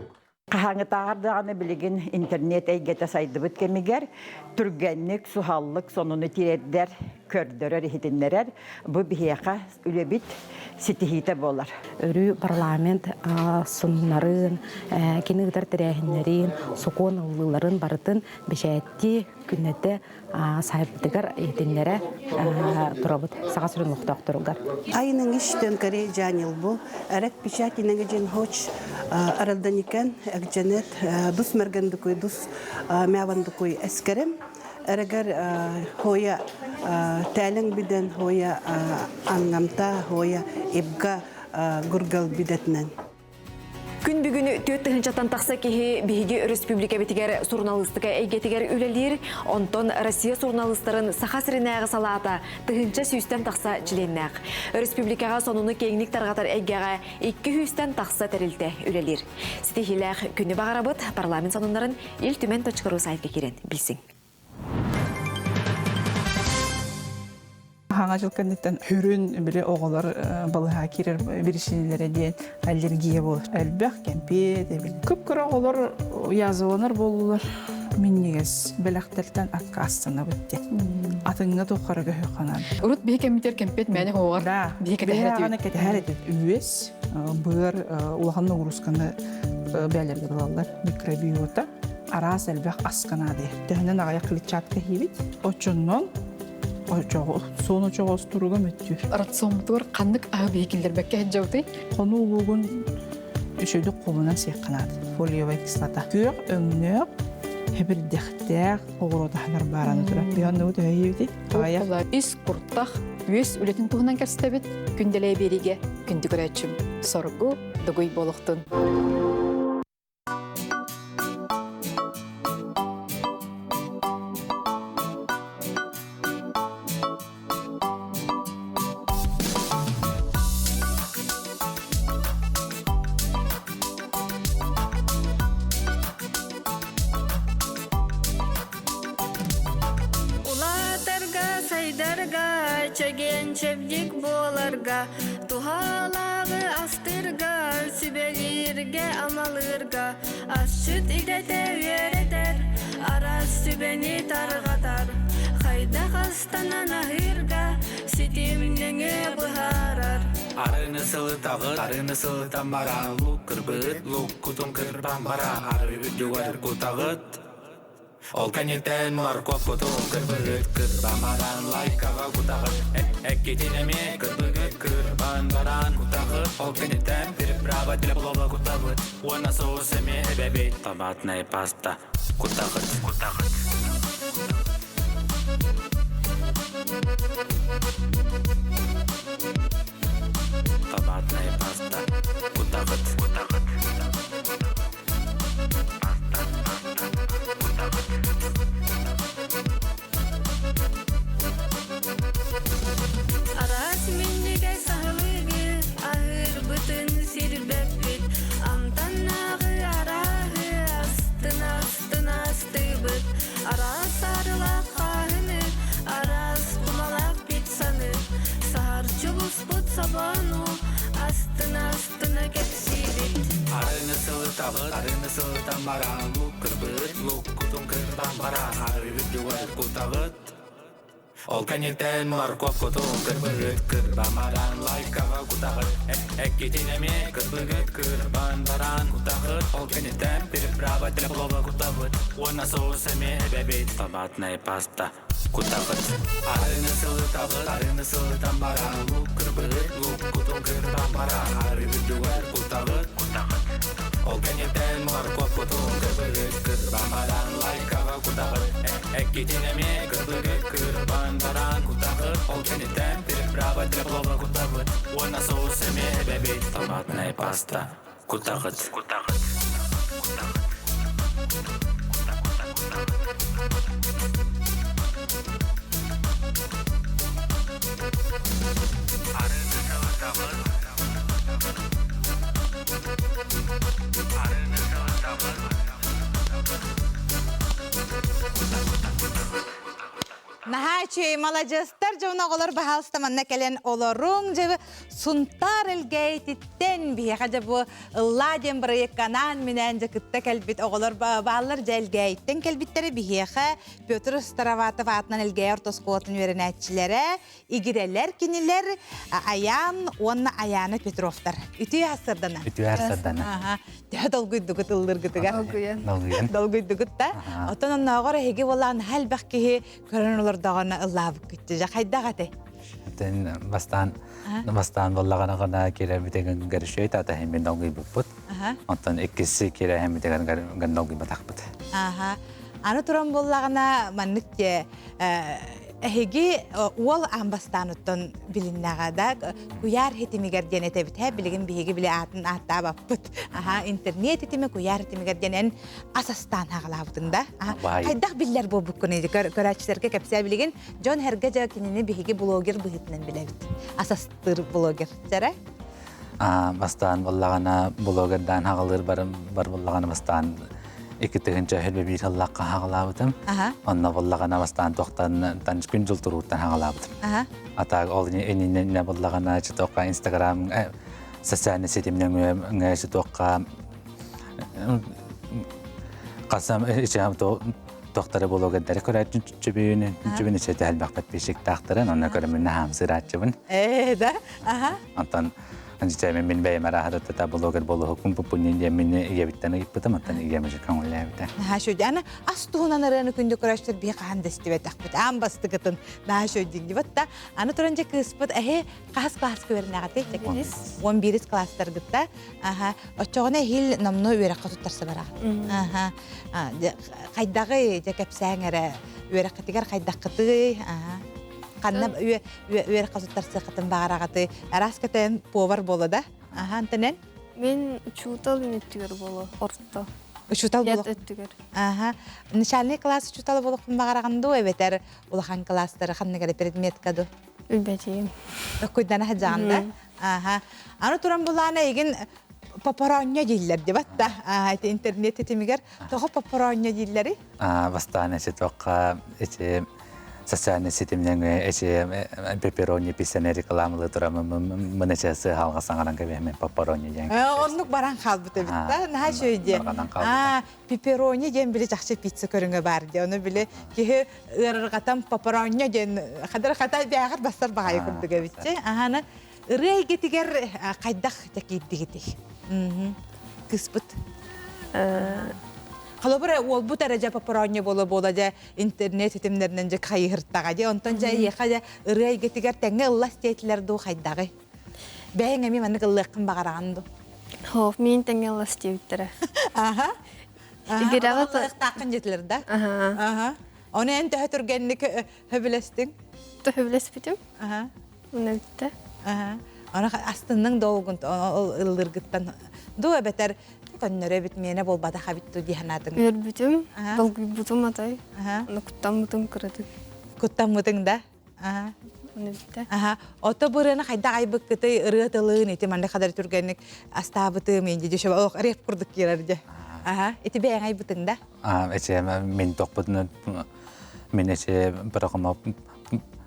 Хаһааҥҥытааҕар даҕаны билигин интернет эйгэтэ сайдыбыт кэмигэр түргэнник, суһаллык сонуну тириэрдэр, көрдөрөр, иһитиннэрэр бу биһиэхэ үлэбит ситиһиитэ буолар. Өрүү парламент сонуннарын, кини ыытар тэрээһиннэрин, сокуон ыллыыларын барытын бэчээттии күннэтэ саайпытыгар иһитиннэрэ турабыт Саха сирин олохтоохторугар. Айының иштен Корея жанил бу әрәк печать инеңе жен хоч аралданикен экженет дус мергендукуй дус мявандукуй эскерем эрэгэр хоя тээлең биден хоя ангамта хоя ибга гургал бидетинен. Күн бүгүн 4 тыһыынчаттан тахса киһи биһиги өрөспүүбүлүкэбитигэр суруналыыстыка эйгэтигэр үлэлиир, онтон Россия суруналыыстарын Саха сиринээҕи салаата 1100-тэн тахса чилиэннээх. Өрөспүүбүлүкэҕэ сонуну киэҥник тарҕатар эйгэҕэ 200-тэн тахса тэрилтэ үлэлиир. Ситиһиилээх күнү баҕарабыт, парламент сонуннарын Ил Түмэн.ру сайтка киирэн билсиҥ. Хаҥа жыл кэнниттэн хүрүн били оҕолор балыһа киирэр биричиинэлэрэ диэн аллергия буолар. Элбэх кэмпиэт, кып-кыра оҕолор язваланар буоллулар. Минньигэс бэлэхтэртэн аккаастанабыт диэн. Атыҥҥа туххара көһүөхханан. Урут биһи кэммитер кэмпиэт мээнэ хоҕор. Да, биһи кэтэһэр этибит. Үөс, быар улахан нагрузканы бээлэргэ булаллар. Микробиота араас элбэх асканаады. Төһөнөн аҕыйах клетчатка хийбит. Очоннон очоҕо суон очоҕос туруга мөттүр. Рационтугар ханнык аһы биһи киллэрбэккэ сылдьабытый? Хонуу улуугун үчүгдүк хомунан сиэххэ Фолиевая кислота. Күөх өҥнөөх, хэбирдэхтээх оҕуруот аһынар баараны турар. Биһанныбыт өйүүбүт. Ис куртах үөс үлэтин туһунан кэпсэтэбит. Күндэлэй биэриигэ күндү көрөөччүм. Соргу дугуй буолуохтун. Улаатарга, сайдарга, чэгиэн-чэбдик буоларга, туһалааҕы астыырга, сүбэлииргэ, амалыырга, асчыт идэтэ үөрэтэр, араас сүбэни тарҕатар, хайдах астанан аһыырга ситимнэҥи быһаарар. Арыны сылытаҕыт, арыны сылытан баран, лук кырбыт, лук кутун кырбан баран, ары үрдүгэр кутаҕыт. Ол кэнниттэн моркуоп кутун кырбыгыт кырбан баран лайкаҕа кутаҕыт. Эккитин эмиэ кырбыгыт кырбан баран кутаҕыт. Ол кэнниттэн приправа для плова кутабыт. Уонна соус эмиэ эбэбит. Томатная паста кутаҕыт. Кутаҕыт. Томатная паста кутаҕыт. Кутаҕыт. Араас минньигэс аһылыгы аһыырбытын сирбэппит, амтаннааҕы арааһы астына астына астыыбыт, араас арылаах хааһыны, араас кумалаах пиццаны, саһарчы буспут собону астына астына кэпсиибит. Арыны сылытаҕыт, арыны сылытан баран, лук кырбыт, лук кутун кырбан баран, ары үрдүгэр кутаҕыт. Ол кэнниттэн моркуоп кутун кырбыгыт кырбан баран, лайкаҕа кутаҕыт. Эккитин эмиэ кырбыгыт кырбан баран кутаҕыт. Ол кэнниттэн приправа для плова кутабыт. Уонна соус эмиэ эбэбит. Томатная паста кутаҕыт. Арыны сылытаҕыт, арыны сылытан баран, лук кырбыгыт, лук кутун кырбан баран, ары үрдүгэр кутаҕыт. Кутаҕыт. Ол кэнниттэн моркуоп кутун кырбыгыт кырбан баран, лайкаҕа кутаҕыт. Эккитин эмиэ кырбыгыт кырбан баран кутаҕыт. Ол кэнниттэн приправа для плова кутабыт. Уонна соус эмиэ эбэбит. Томатная паста кутаҕыт. Кутаҕыт. Кутаҕыт. Арыны сылытаҕыт. Наһаа үчүгэй маладьыастар дьон оҕолор баһаалыста манна кэлэн олоруҥ дьэ Сунтаар Элгээйититтэн биһиэхэ дьэ бу Ыллаа диэн бырайыакка анаан-минээн дьэ кытта кэлбит оҕолор бааллар дьэ Элгээйиттэн кэлбиттэрэ биһиэхэ Петр Староватов аатынан Элгээйи орто оскуолатын үөрэнээччилэрэ игирэлэр кинилэр Айаан уонна Айаана Петровтар. Үтүө сарсыардана. Үтүө сарсыардана. Төһө долгуйдугут ыллыргытыгар? Долгуйан. Долгуйан. Долгуйдугут да. Оттон оннооҕор эһиги буолаан элбэх киһи көрөн олордоҕуна ыллаабыккыт. Дьэ хайдах этэй? Тэн бастаан бастаан боллаҕына гына киирэрбитигэр көрүшөй тата хэммин долгуйбуппут. Оттон иккиси киирэ хэммитигэр гын долгуйбатахпыт. Аха. Аны туран буоллаҕына маннык те эһиги уол аан бастаан билиннэҕэ да куйаар хитимигэр диэн этэбит һэ билигин биһиги били аатын ааттаабаппыт аха интернет итими куйаар хитимигэр диэн эн ас астаан хаҕалаабытыҥ да хайдах биллэр буолбуккун көрөөччүлэргэ кэпсээ билигин дьон эргэ дьэ кинини биһиги блогер быһыытынан билэбит ас астыыр блогер сэрэ Бастаан буоллаҕына блогердаан хаҕалыыр бар буоллаҕына бастаан 2021 сыллаахха хаҕалаабытым. Онно буоллаҕына бастаан туохтан күн дьыл турууттан хаҕалаабытым. Атаак ол иннинэ буоллаҕына чутуохха Инстаграм социальный сетимнен чутуохха қасам ичэм тохтары блогердары көрөөччүн чүбүүн чүбүн ичэте элбэх подписчиктаахтарын онно көрөмүнэ хаамсырааччыбын. Э да аха Онтон Анчичэми мин бэйэм арааһата блогер болуһуккун пуппуннин диэн мин ийэбиттэн ыйыппытым, оттон ийэм уже көҥүллээбитэ. Наһаа шөйдү. Аны ас туһунан ырыаны күндү көрөөччүлэр биһи хаһан да истибэтэхпит. Аан бастыкытын наһаа шөйдүн дибат да. Аны туран дьэ кыыспыт эһи хас класска үөрэнэҕитий? 11 класстаргытта. Аха. Оччоҕуна эһил номнуо үөрэххэ туттарса бараҕыт. Аха. Хайдаҕый дьэ кэпсээҥ эрэ үөрэххитигэр хайдаххытый? Аха. Ханна үөрэххэ туттарсыаххытын баҕараҕытый? Араас көтөөн повар буола да? Аха, антонен? Мен учуутал өттүгэр боло, орто. Учуутал боло? өттүгэр. Аха. Начальный класс учуутала болохпун баҕараҕын дуу, эбэтэр улахан класстары ханнык эрэ предметка дуу? Билбэтиим. Куйдана сылдьаҕын да? Аха. Аны туран булаана игин папаронья дииллэр дебат да. Ити интернет тетимигэр тоҕо папаронья дииллэри? Бастаан эти тоққа эти социальный сетимнен эти пепперони пиццаны рекламалыы турамын мын эче сыһалга саҥаран кэбиһэмин папарони диэн. Оннук баран хаалбыт эбит да. Наһаа үчүгэй диэн. Пепперони диэн били чахчы пицца көрүҥэ баар диye. Ону били киһи ыарырҕатан папаронья диэн хадыр хата бээҕэр бассар баҕайы курдук эбитчи. Аһаны ырыа эйгэтигэр хайдах киирдигитий? Кыспыт. Холобур уолбут эрэ дьэ папаронья буола-буола дьэ интернет ситимнэринэн дьэ хайыһыртаҕа дьэ онтон дьэ эйиэхэ дьэ ырыа эйгэтигэр тэҥҥэ ыллас диэтилэр дуу хайдаҕый? Бэйэҥ эмиэ маннык ыллыаххын баҕараҕын дуу? Хоп, мин тэҥҥэ ыллас диэбиттэрэ. Аха. Игирэҕэ Ыллыахтааххын диэтилэр да? Аха. Ону эн төһө түргэнник хөбүлэстиҥ? Төһөбүлэспитим. Аха. Уна бүттэ. Аха. Аны астынныҥ долгун ол ыллыргыттан дуу эбэтэр көннөрө эбит миэнэ буолбатах эбит дуу дии санаатыҥ? Үөрбүтүм, долгуйбутум атай. Аны куттаммытым кыратык. Куттаммытыҥ да? Аха. Уна бүттэ. Аха. Ото бу ырыаны хайдах айбыккытый ырыа тылын ити манна хадары түргэнник астаабытым инди дешево ох реп курдук киирэр дьэ. Аха. Ити бэйэҥ айбытыҥ да? Эче мин тохпутун мин эче бырахыма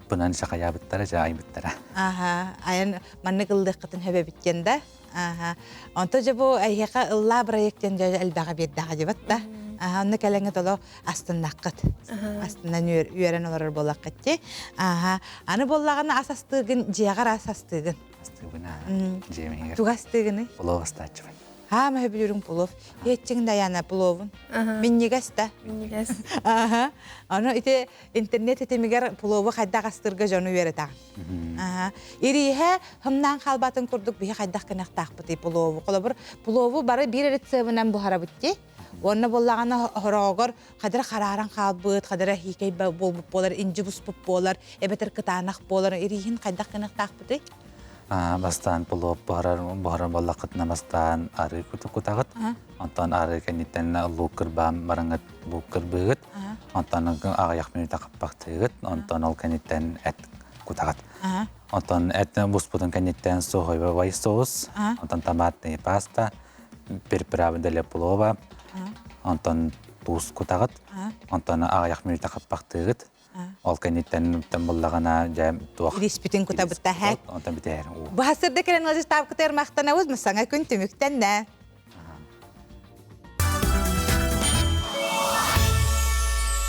бынан сахайаабыттара дьэ айбыттара. Аха. Айан маннык ыллыаххытын хөбөбүт диэн да? Аха. Онто дьэ бу эһиэхэ ыллаа проект диэн дьэ элбэҕи биэрдэҕэ дьибат да. Аха, онно кэлэҥҥит олох астыннаххыт. Астынан үөрэн олорор буоллаххыт дии. Аха. Аны буоллаҕына ас астыыгын, дьиэҕэр ас астыыгын. Астыыбын аа. Дьиэм иһигэр. Тугу астыыгыный? Плов астааччыбын. Хаама сөбүлүүрүҥ плов. Иэччиҥ Даяна пловун. Минньигэс да. Минньигэс. Аха. Аны ити интернет ситимигэр плову хайдах астыырга дьону үөрэтэҕин. Аха. Ирииһэ хымнаан хаалбатын курдук биһи хайдах гыныахтаахпытый плову. Холобур, плову бары биир рецебынан буһарабыт дии. Уонна буоллаҕына хороҕор хадара харааран хаалбыт, хадара хиикэй буолбут буолар, индьи буспут буолар, эбэтэр кытаанах буолар. Ирииһин хайдах гыныахтаахпытый? Бастаан плов буһарар буһарар буоллаххытына бастаан арыы кутаҕыт. Онтон арыы кэнниттэн луук кырбаан бараҥҥыт луук кырбыыгыт. Онтон аҕыйах мүнүүтэ хаппахтыыгыт. Онтон ол кэнниттэн эт кутаҕыт. Онтон эт буспутун кэнниттэн сухой соус, онтон томатный паста, приправа для плова, онтон туус кутаҕыт. Онтон аҕыйах мүнүүтэ хаппахтыыгыт. Ол кэнниттэн буллаҕына дьэ туох Ириспитин кутабытта онтон бүтээр. Бу хасырда кэлэн ыалдьыттаабыкытыгар махтанабыт, саҥа күн түмүктэннэ.